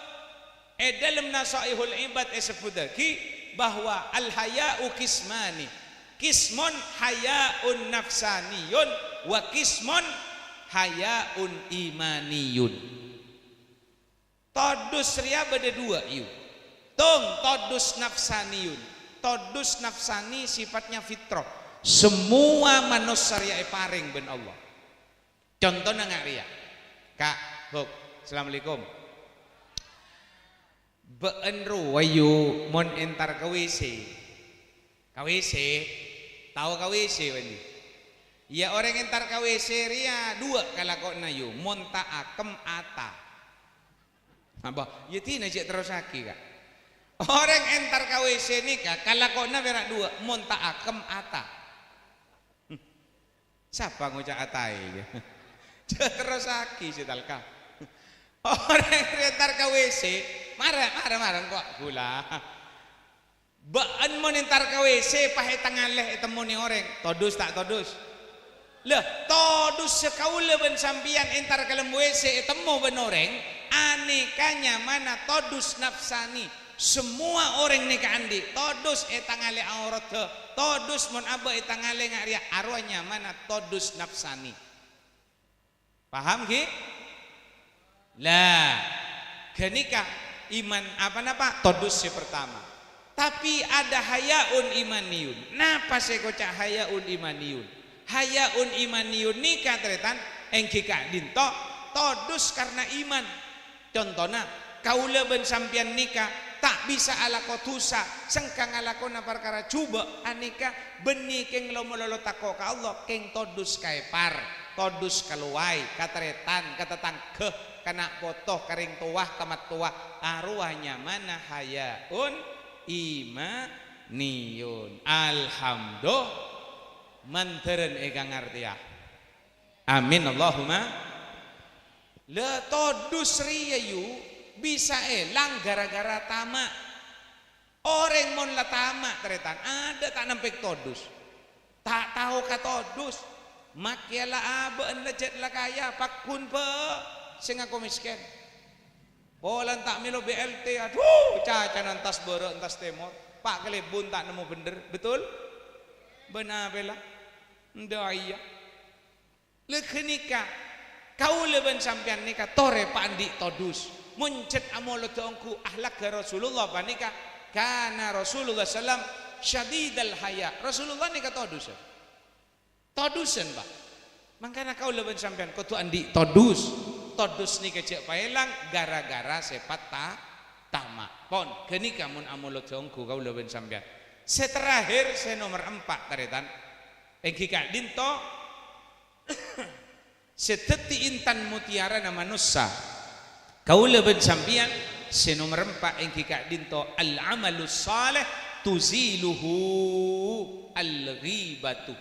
È dhâlem Nasaihul Ibad èsebbhuttaghi bahwa al-haya'u qismani. Qismun haya'un nafsaniyun wa qismun haya'un imaniyun. Todus rèya bâdâ duwâ', yu. Tong, todus nafsaniyun. Todus nafsani sifatnya fitrah. Semua manossa rèya èparèng bân Allah. Contona nga' rèya. Ka', Buk, assalamualaikum. Bâ'na rowa, yu, mon entar ka W C. Ka W C, tao ka W C, bânnè? Iyâ, orèng entar ka W C rèya duwâ' kalakowanna, yu, mon ta' akem ata. Apa? Iyâ, dina jhâ' terrossaghi, Ka'. Orèng entar ka W C nèka kalakowanna pèra' duwâ', mon ta' akem ata. Sapa ngoca' ataè? Jhâ' terrossaghi sè talka. Orèng rè entar ka W C, mara, mara, mara, engko' ghulâ. Bâ'na mon entar ka W C, pas ètangalè ètemmona orèng. Todus ta' todus? Lah, todus sè kaulâ bân sampèyan entar ka lem W C ètemmo bân orèng, anèka nyamana todus nafsani. Semua orèng nèka andi' todus ètangalè aoradhâ, todus mon abâ' ètangalè nga' rèya arowa nyamana todus nafsani. Paham, ghi? Lah, ghânèka iman apa napa? Todus sè pertama. Tapi ada haya'un imaniyun. Napa sè èkoca' haya'un imaniyun? Haya'un imaniyun nèka, tarètan, èngghi ka'dinto todus karna iman. Contona, kaulâ bân sampèyan nèka ta' bisa alako dhusa, sengka ngalakona parkara jhubâ', anèka bânnè kèng lo-, malolo tako' ka Allah, kèng todus ka èpar, todus ka lowai, ka tarètan, ka tatangghâ, ka na' poto, ka rèng towa, ka mattowa, arowa nyamana haya'un ima-, Nèyon. Alhamdulillah. Mandhârân èkangartèya. Amin, Allahumma. La todus rèya, yu, bisa èlang gara-gara tama'. Orèng mon la tama', tarètan, adâ' ta' nampèk todus. Ta' tao ka todus. Makkèya la abâ'na la jhât la kaya, pagghun bâ' sè ngako mèskèn. Polana ta' mèlo B L T, adhu, cacana entas bârâ' entas tèmor, pa' kalèbun ta' nemmo bhendher, betul? Bân apèla? Endâ' iyâ. La ghânèka, kaulâ bân sampèyan nèka torè pa' andi' todus. Mon jhât amolodhâ ongghu ahlakka Rasulullah panèka, kana Rasulullah sallam syadidal haya. Rasulullah nèka todusan. Todusan, Pa'. Mangkana kaulâ bân sampèyan kodhu andi' todus. Todus nèka jhâ' paèlang gara-gara sèpat ta-, tama'. Pon, ghânèka mon amolodhâ ongghu kaulâ bân sampèyan. Sè terakhir, sè nomer empa', tarètan. Èngghi ka'dinto, sè dhâddhi intan mutiarana manossa. Kaulâ bân sampèyan sè nomer empa' èngghi ka'dinto, al-amalus shalih tuziluhu al-ghibatu.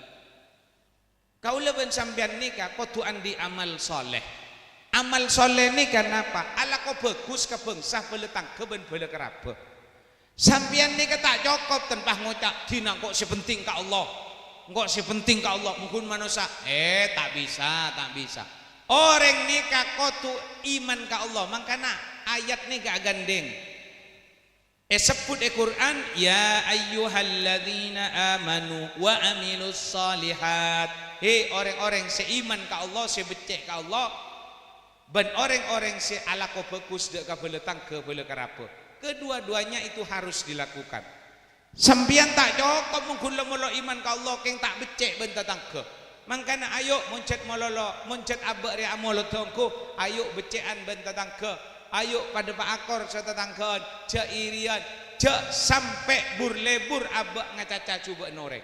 Kaulâ bân sampèyan nèka kodhu andi' amal shalèh. Amal shalèh nèka napa? Alako bhâghus ka bhângsa, bhâlâ tangghâ bân bhâlâ karabhâ. Sampèyan nèka ta' cokop tanpa ngoca', "Dina engko' sè penting ka Allah. Engko' sè penting ka Allah, mon ghun manossa." Eh, ta' bisa, ta' bisa. Orèng nèka kodhu iman ka Allah, mangkana ayat nèka agandhèng. Èsebbhut è Qur'an, "Ya ayyuhalladzina amanu wa amilus shalihat." He, orèng-orèng sè iman ka Allah, sè beccè' ka Allah, bân orèng-orèng sè alako bhâghus dâ' ka bhâlâ tangghâ, bhâlâ karabhâ. Kedua-duanya itu harus dilakukan. Sampèyan ta' cokop mon ghun la-molo iman ka Allah, kèng ta' beccè' bân tatangghâ. Mangkana, ayo, mon jhât mololo, mon jhât abâ' rèya amolodhâ ongghu, ayo beccè'an bân tatangghâ, ayo padâ paakor satatangghâ'ân, jhâ' iriyan, jhâ' sampè' bur-lebur abâ' ngacaca jhubâ'na orèng.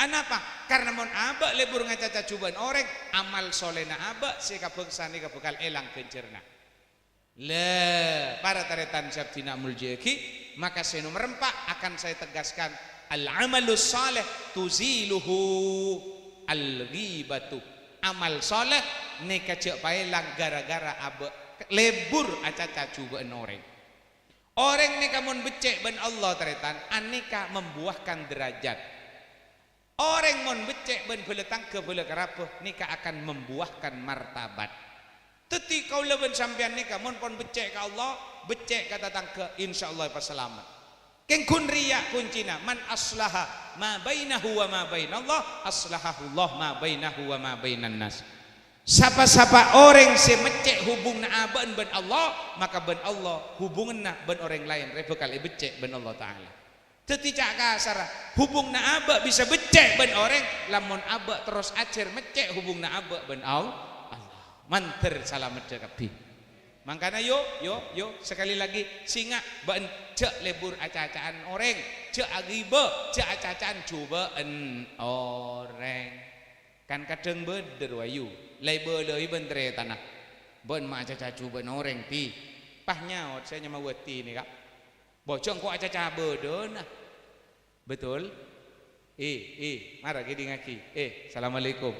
Anapa? Karna mon abâ' lebur ngacaca jhubâ'na orèng, amal shalèna abâ' sè ka bhângsa nèka bhâkal èlang ghânjhârânna. La, para tarètan sè abdhina amoljâ'aghi, maka sè nomer empa' akan saya tegaskan, al-amalus shalih tuziluhu al-ghibatu. Amal shalèh nèka jhâ' paèlang gara-gara abâ' lebur acaca jhubâ'na orèng. Orèng nèka mon beccè' bân Allah, tarètan, anèka membuahkan derajat. Orèng mon beccè' bân bhâlâ tangghâ bhâlâ karabhâ nèka akan membuahkan martabat. Dhâddhi kaulâ bân sampèyan nèka mon pon beccè' ka Allah, beccè' ka tatangghâ, insyaallah èpasalamet. Kèng ghun rèya koncèna, "Man aslaha ma bainahu wa ma bainallah, aslahahullah ma bainahu wa ma bainan nas." Sapa-sapa orèng sè meccè' hubunganna abâ'na bân Allah, maka bân Allah, hubunganna bân orèng laèn rè bhâkal èbeccè' bân Allah Ta'ala. Dhâddhi ca' kasarra, hubunganna abâ' bisa beccè' bân orèng, lamon abâ' terros ajhâr meccè' hubunganna abâ' bân Al-, Allah. Mandhâr salameddhâ kabbhi. Mangkana, yo, yo, yo, sekali lagi, singa', bâ'na jhâ' lebur acaca'an orèng, jhâ' aghibâ, jhâ' acaca'an jhubâ'na orèng. Kan kadhâng bâdâ rowa, yu, la èbâlâi bân tarètanna. Bâ'na ma' acaca jhubâ'na orèng, Bi. Pas nyaot, sè nyama Wati nèka. Bâ, jhâ' engko' acaca bâdâna. Betul? Eh, eh, mara kèdingngaghi. Eh, assalamualaikum.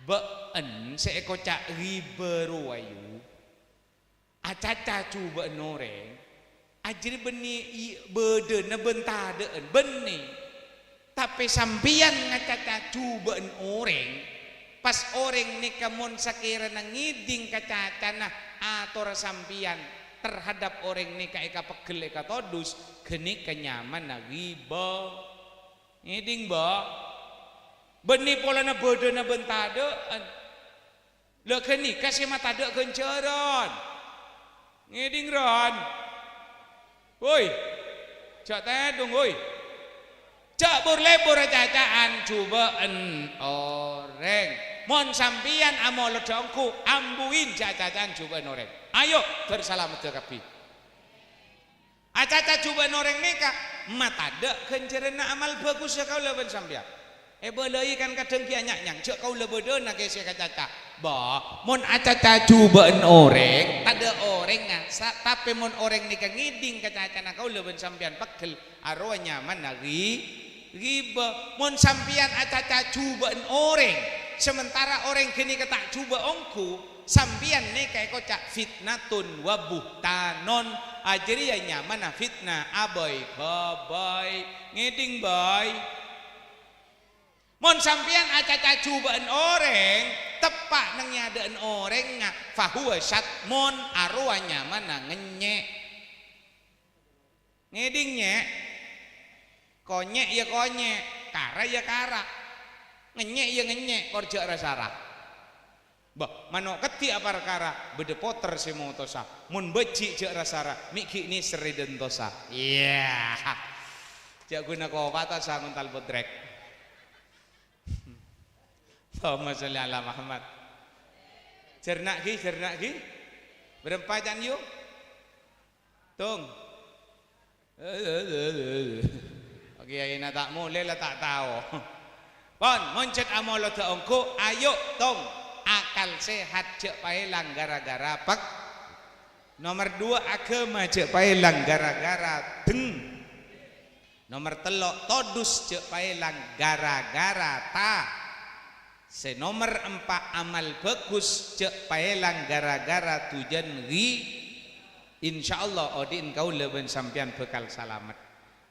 Bâ'na sè èkoca' ghibâ rowa, yu. Acaca jhubâ'na orèng. Ajâriyâ bânnè i-, bâdâna bân tadâ'na, bânnè. Tapè sampèyan ngacaca jhubâ'na orèng, pas orèng nèka mon sakèrana ngèdhing kacacana atorra sampèyan terhadap orèng nèka èkapeggel èkatodus, ghânèka nyamana ghibâ. Ngèdhing, Bâ? Bânnè polana bâdâna bân tadâ'na. La ghânèka sè matadâ' ghânjhârân. Ngèdhing, Ron. Woi. Jhâ' tèdung, woi. Jhâ' bur-lebur acaca'an jhubâ'na orèng. Mon sampèyan amolodhâ ongghu, ambuin jhâ' acaca'an jhubâ'na orèng. Ayo, bhâr salameddhâ kabbhi. Acaca jhubâ'na orèng nèka matadâ' ghânjhârânna amal bhâghussa kaulâ bân sampèyan. Èbâlâi kan kadhâng ghi' anya'nyang, jhâ' kaulâ bâdâna kèsè kacaca. Bâ, mon acaca jhubâ'na orèng, ta' Tadâ' orèngnga, sa-, tapè mon orèng nèka ngèdhing ka cacana kaulâ bân sampèyan pegghel, arowa nyamana ghi-, ghibah. Mon sampèyan acaca jhubâ'ân orèng, sementara orèng ghânèka ta' jhubâ' ongghu, sampèyan nèka èkoca' fitnatun wa buhtanon, a, jârèya nyamana fitnah abâi-ghâbây. Ngèdhing, bâi. Mon sampèyan acaca jhubâ'ân orèng, teppa' neng è adâ'na orèngnga, fahuwa syatmun, arowa nyamana ngènyè'. Ngèdhing, nyè'? Konyè' ya konyè', kara ya kara. Ngènyè' ya ngènyè', kor jhâ' ra-sara. Bâh, mano' keddhi' aparkara, bâdâ potèr sè motosa. Mon bâji' jhâ' ra-sara, mè' ghi' nèser è dântosa. Iyâ. Jhâ' ghuna kopata sangontal bodrek. Allahumma sholli ala Muhammad. Jhârna' ghi, jhârna' ghi. Bârâmpa can yu? Tong. Kèyaèna ta' molè la ta' tao. Pon, mon cè' amolodhâ ongghu, ayo, tong. Akal sehat jhâ' paèlang gara-gara pek-, nomer dua, aghâma jhâ' paèlang gara-gara deng-, nomer tello', todus jhâ' paèlang gara-gara ta-, sè nomer empa', amal bhâghus jhâ' paèlang gara-gara dujân ghi-, Insyaallah, odi'en kaulâ bân sampèyan bhâkal salamet.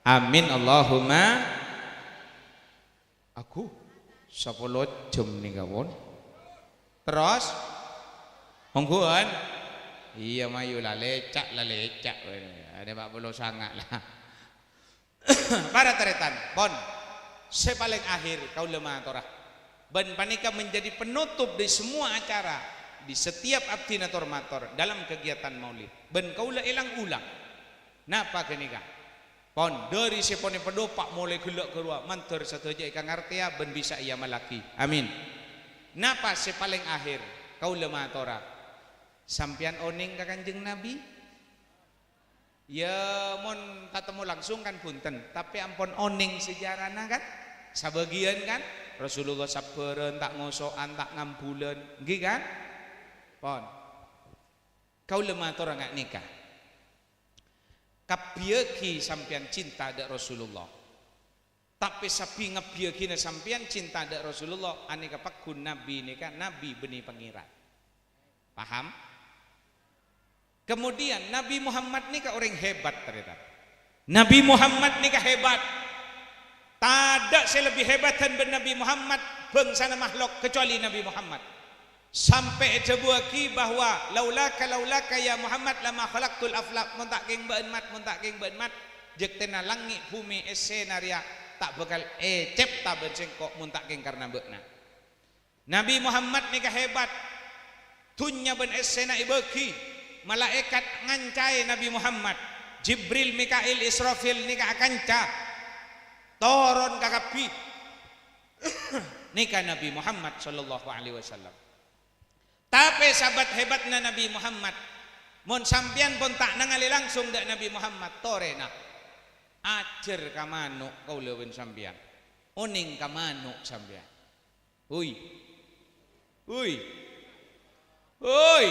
Amin, Allahumma. Agu, sapolo jam nèka, pon. Terros? Ongghuwân? Iyâ, mayu la lèca', la lèca'. Adâ' empa' polo sanga' la. Para tarètan, pon, sè palèng akhir kaulâ matora, bân panèka menjadi penutup di semua acara, di setiap abdhina tor-mator dalam kegiatan maulid. Bân kaulâ èlang-ulang. Napa ghânèka? Pon, dhâri sè ponè padopa' molaè ghellâ' ghâruwa, mandhâr sadhâjâ èkangartèya bân bisa èamallaghi. Amin. Napa sè palèng akhir kaulâ matora? Sampèyan onèng ka Kanjeng Nabi? Ya, mon tatemmo langsung kan bhunten, tapè ampon onèng sejarana kan? Sabâgiyân kan? Rasulullah sabbhârân, ta' ngoso'an, ta' ngambulân, èngghi kan? Pon. Kaulâ matora nga' nèka. Kabbhiyâghi sampèyan cinta dâ' Rasulullah. Tapè sabhi ngabbhiyâghina sampèyan cinta dâ' Rasulullah, anèka pagghun Nabi nèka Nabi bânnè Pangèran. Paham? Kemudian, Nabi Muhammad nèka orèng hebat, tarètan. Nabi Muhammad nèka hebat. Tadâ' sè lebbi hebatan bân Nabi Muhammad, bângsana makhlok, kecuali Nabi Muhammad. Sampè' èdhâbuwâghi bahwa, "Laulaka, laulaka, ya Muhammad, lama khalaqtul aflak." Mon ta' kèng bâ'en, Mat, mon ta' kèng bâ'en, Mat, jhâktèna langngè' bhumè èssèna rèya ta' bhâkal ècèpta bân sèngko' mon ta' kèng karna bâ'na. Nabi Muhammad nèka hebat. Dhunnya bân èssèna èbâghi. Malaèkat ngancaè Nabi Muhammad. Jibril, Mikail, Israfil nèka akanca. Toron kakabbhi. Nèka Nabi Muhammad sallallahu alaihi wasallam. Tapè sabât-hebatna Nabi Muhammad, mon sampèyan pon ta' nangalè langsung dâ' Nabi Muhammad, torèna. Ajhâr ka mano' kaulâ bân sampèyan. Onèng ka mano' sampèyan. Hui. Hui. Hui.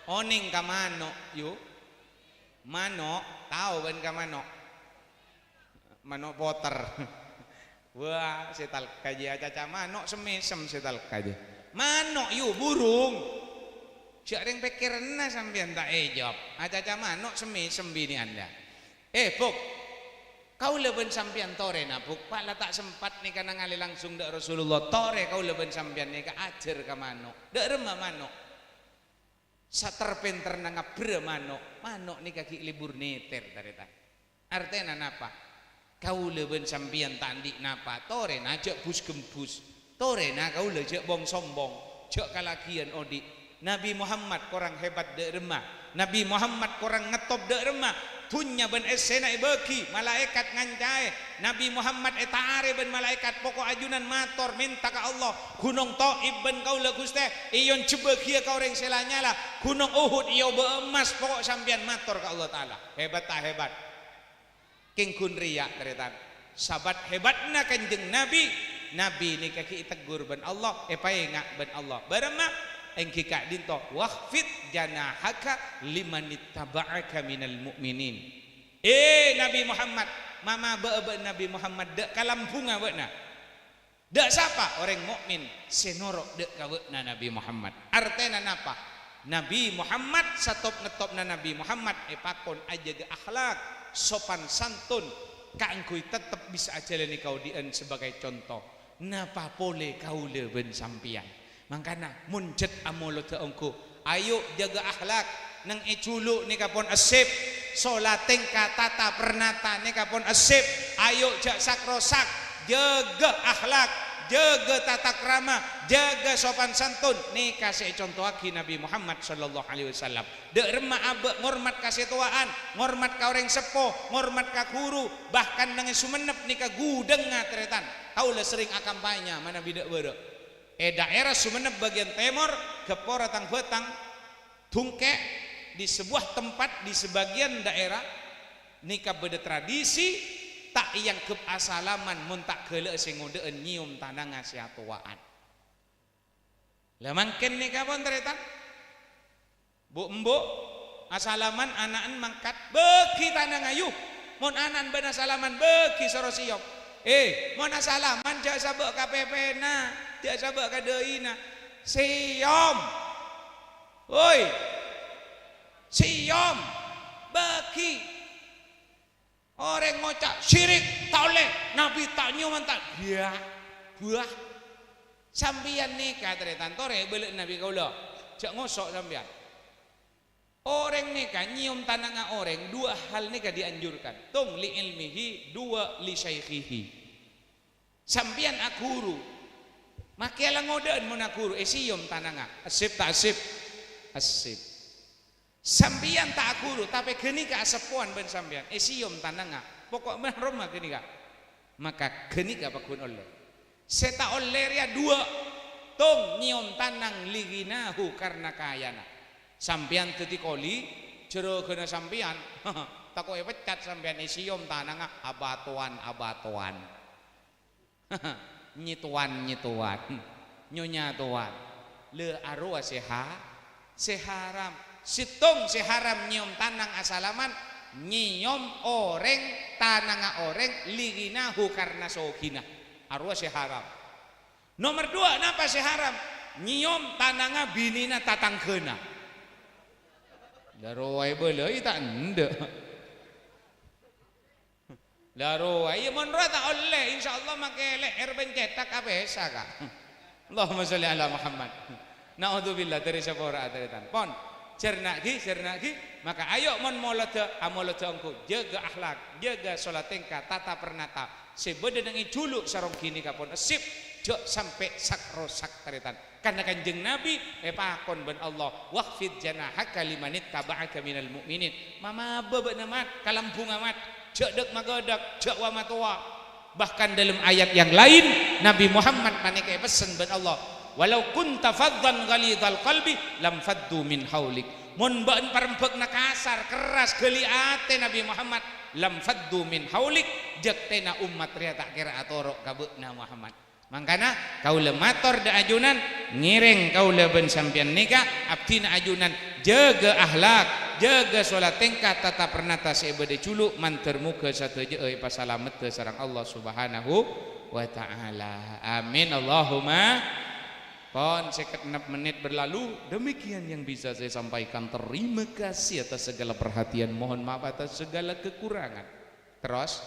Onèng ka mano', yu. Mano', tao bâ'en ka mano'? Mano' potèr. Wah, sè talka jiyâ acaca mano' semmèsem sè talka jiyâ. Mano', yu, burung. Jhâ' rèng pèkkèranna sampèyan ta' èjawab. Acaca mano' semmèsem binè'an, yâ. Eh, Buk. Kaulâ bân sampèyan torèna, Buk. Pa' la ta' sempat nèka nangalè langsung dâ' Rasulullah. Torè kaulâ bân sampèyan nèka ajhâr ka mano'. Dâ' remma mano'? Sater-pènterra ngabbhirrâ mano'. Mano' nèka ghi' lebur nèter, tarètan. Artèna napa? Kaulâ bân sampèyan ta' andi' napa. Torèna jhâ' bus-gembus. Torèna kaulâ jhâ' bong-sombong, jhâ' kalaghiyân odi'. Nabi Muhammad korang hebat dâ' remma. Nabi Muhammad korang ngettop dâ' remma. Dhunnya bân èssèna èbâghi, malaèkat ngancaè. Nabi Muhammad ètarè bân malaèkat, poko' ajunan mator, mènta ka Allah. Ghunong Thaif bân kaulâ, Ghustè, èyonjhâbâghiyâ ka orèng sè la nyala. Ghunong Uhud èobâ'â emmas, poko' sampèyan mator ka Allah Ta'ala. Hebat ta' hebat? Kèng ghun rèya', tarètan. Sabât hebatna Kanjeng Nabi, Nabi nèka ghi' èteggur bân Allah, èpaènga' bân Allah. Bârâmma? Èngghi ka'dinto, "Wakhfid janahaka limanittaba'aka minal mu'minin." Eh, Nabi Muhammad, mama bâ'-, bâ' Nabi Muhammad, dâ' kalambhungnga bâ'na. Dâ' sapa? Orèng mukmin sè noro' dâ' ka bâ'na Nabi Muhammad. Artèna napa? Nabi Muhammad, satop-nettopna Nabi Muhammad èpakon ajâgâ akhlak, sopan santun, kaangghuy tettep bisa ajhâlânè kaodi'ân sabâgâi conto. Napa polè kaulâ bân sampèyan? Mangkana, mon jhât amolodhâ ongghu, ayo jâgâ akhlak, neng è julu' nèka pon essip, sola tèngka tata pernata nèka pon essip, ayo jhâ' sak-rosak, jâgâ akhlak, jâgâ tata krama, jâgâ sopan santun, nèka sè ècontowaghi Nabi Muhammad sallallahu alaihi wasallam. Dâ' remma abâ' ngormat ka sè towa'an, ngormat ka orèng seppo, ngormat ka ghuru, bahkan neng è Songennep nèka ghudhângnga tarètan. Kaulâ serrèng akampanye manabi dâ' bârâ'. È daerah Songennep bagian tèmor, Gheppora Tang Bhâtang, Dungkè, di sebuah tempat di sebagian daerah, nèka bâdâ tradisi ta' èangghep asalaman mon ta' ghellâ' sè ngodâ'ân nyèyom tanangnga sè atowa'an. Lah mangkèn nèka pon, tarètan? Bu'-embu' asalaman, ana'en mangkat, bâghi tanangnga, yu. Mon ana'en bân asalaman, bâghi soro sèyom. Eh, mon asalaman jhâ' sabâ' ka pèpèna, jhâ' sabâ' ka dâina. Sèyom. Woi. Sèyom. Bâghi. Orèng ngoca', "Syirik, ta' ollè, Nabi ta' nyèyom ta'," yâ, buah. Sampèyan nèka, tarètan, torè bâlâ' Nabi kaulâ. Jhâ' ngoso' sampèyan. Orèng nèka nyèyom tanangnga orèng, dua hal nèka dianjurkan. Tong li ilmihi, dua li syaikhihi. Sampèyan aghuru, makè la ngodâ'ân mon aghuru, èsèyom tanangnga. Essip ta' essip? Essip. Sampèyan ta' aghuru, tapè ghânèka aseppowan bân sampèyan, èsèyom tanangnga. Pokok mahromma ghânèka. Maka ghânèka pagghun ollè. Sè ta' ollè rèya duwâ', tong nyèyom tanang li ghinahu karna kayana. Sampèyan dhâddhi koli, jhârâghânna sampèyan, tako' èpecat sampèyan, èsèyom tanangnga abâtowan-abâtowan. Nyètowan-nyètowan, nyonya towan. Lè arowa sè ha-, sè haram. Sèttong sè haram nyèyom tanang asalaman, nyèyom orèng, tanangnga orèng, li ghinahu karna soghina. Arowa sè haram. Nomer duwâ', napa sè haram? Nyèyom tanangnga binèna tatangghâna. Lè rowa èbâlâi ta' endâ'. Lè rowa, iyâ, mon rowa ta' ollè, insyaallah makè lè'èr bân cèthak apèsa, Ka'. Allahumma sholli ala Muhammad. Naudzubillah, dhâri saporana tarètan. Pon, jhârna'aghi, jhârna'aghi. Maka ayo mon molodhâ, amolodhâ ongghu. Jâgâ akhlak, jâgâ sola tèngka, tata pernata. Sè bâdâ neng è julu' sarong ghânèka pon essip, jhâ' sampè' sak-rosak tarètan. Karna Kanjeng Nabi èpakon bân Allah, "Wakhfid janahaka limanittaba'aka minal mu'minin." Mamabâ bâ'na, Mat, kalambhungnga, Mat. Jhâ' dhâk-maghâdhâk, jhâ' wa-matowa. Bahkan dalam ayat yang lain, Nabi Muhammad panèka èpessen bân Allah, "Walau kunta fadhdhan ghalizhal qalbi lamfaddu min haulik." Mon bâ'na parembhâghna kasar, kerras, ghâli atè Nabi Muhammad, "lamfaddu min haulik," jhâktèna ommat rèya ta' kèra atoro' ka bâ'na, Muhammad. Mangkana, kaulâ mator dâ' ajunan, ngèrèng kaulâ bân sampèyan nèka, abdhina ajunan, jâgâ akhlak, jâgâ sola tèngka, tata pernata sè bâdâ è julu', mandhâr moghâ sadhâjâ'â èpasalameddhâ sareng Allah Subhanahu wa Ta'ala. Amin, Allahumma. Pon, sèket ennem mennit berlalu. Demikian yang bisa saya sampaikan. Terima kasih atas segala perhatian. Mohon maaf atas segala kekurangan. Terros?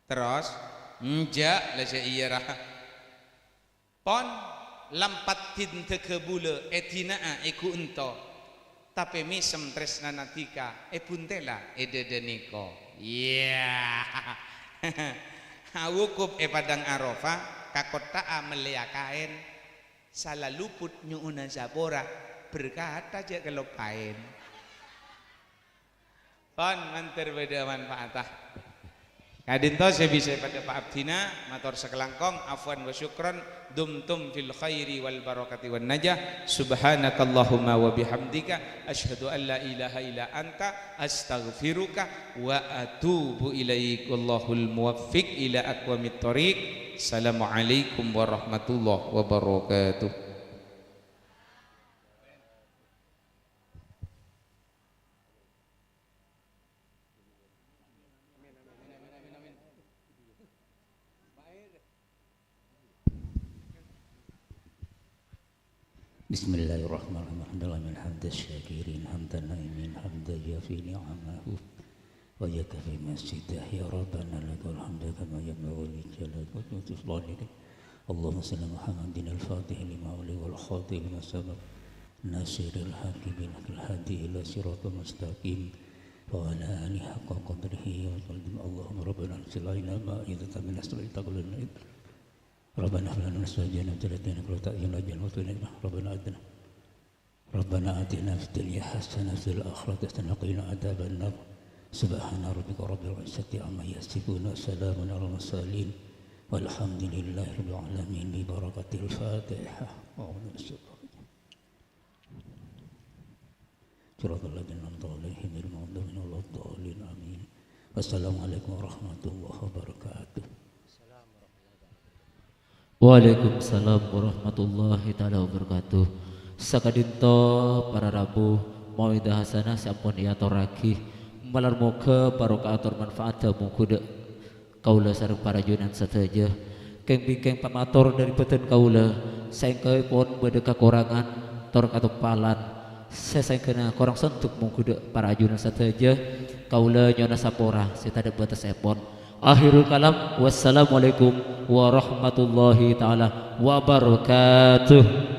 Terros, enjâ' la sè iyâ ra. Pon, lampat dindâghâ bulâ èdina'a è ghuento, tapè mèsem trèsnana dhika èbhuntèla è dâdâ nèko. Iyâ. Awukup è Padang Arafah, ka kotta'a mellèya kaèn. Sala luput nyo'ona sapora, berkata jhâ' kaloppaèn. Pon, mandhâr bâdâ manfaata. Ka'dinto sè bisa èpadhâpa' abdhina, mator sakalangkong, afwan wa syukron, dumtum fil khairi wal barakati wan najah. Subhanakallahumma wa bihamdika, asyhadu an la ilaha illa anta, astaghfiruka wa atubu ilaik. Wallahul muwaffiq ila aqwamit thoriq. Assalamualaikum warahmatullahi wabarakatuh. بسم الله الرحمن الرحيم. الحمد لله حمد الشاكرين، حمد الناعمين، حمد يوافي نعمه ويكافئ مزيده. يا ربنا لك الحمد كما ينبغي لجلال وجهك وسلطانك. اللهم صل على محمد الفاتح لما أغلق والخاتم لما سبق ناصر الحق بالحق الهادي إلى صراط المستقيم وعلى آله حق قدره وسلم. اللهم ربنا أنزل علينا مائدة من السماء تأكل لنا ربنا هب لنا من أزواجنا وذرياتنا قرة أعين واجعلنا للمتقين إماما. ربنا آتنا ربنا آتنا في الدنيا حسنة وفي الآخرة حسنة وقنا عذاب النار. سبحان ربك رب العزة عما يصفون وسلام على المرسلين والحمد لله رب العالمين ببركة الفاتحة. أعوذ بالله من الشيطان الرجيم. صراط الذين أنعمت عليهم غير المغضوب عليهم ولا الضالين. آمين. والسلام عليكم ورحمة الله وبركاته. Waalaikumsalam warahmatullahi taala wabarakatuh. Saka'dinto para rabu, mawidah hasanah sè ampon èatorraghi. Malar moghâ barokah tor manfaat mongghu dâ' kaulâ sareng para ajunan sadhâjâ. Kèng-bingkèng pamator dâri bhâdhân kaulâ, saèngghâ pon bâdâ kakorangan tor katoppalan sè saèngghâna korang sonduk mongghu dâ' para ajunan sadhâjâ. Kaulâ nyo'ona sapora sè tadâ' bâtessèpon. Akhirul kalam, wassalamualaikum warahmatullahi taala wabarakatuh.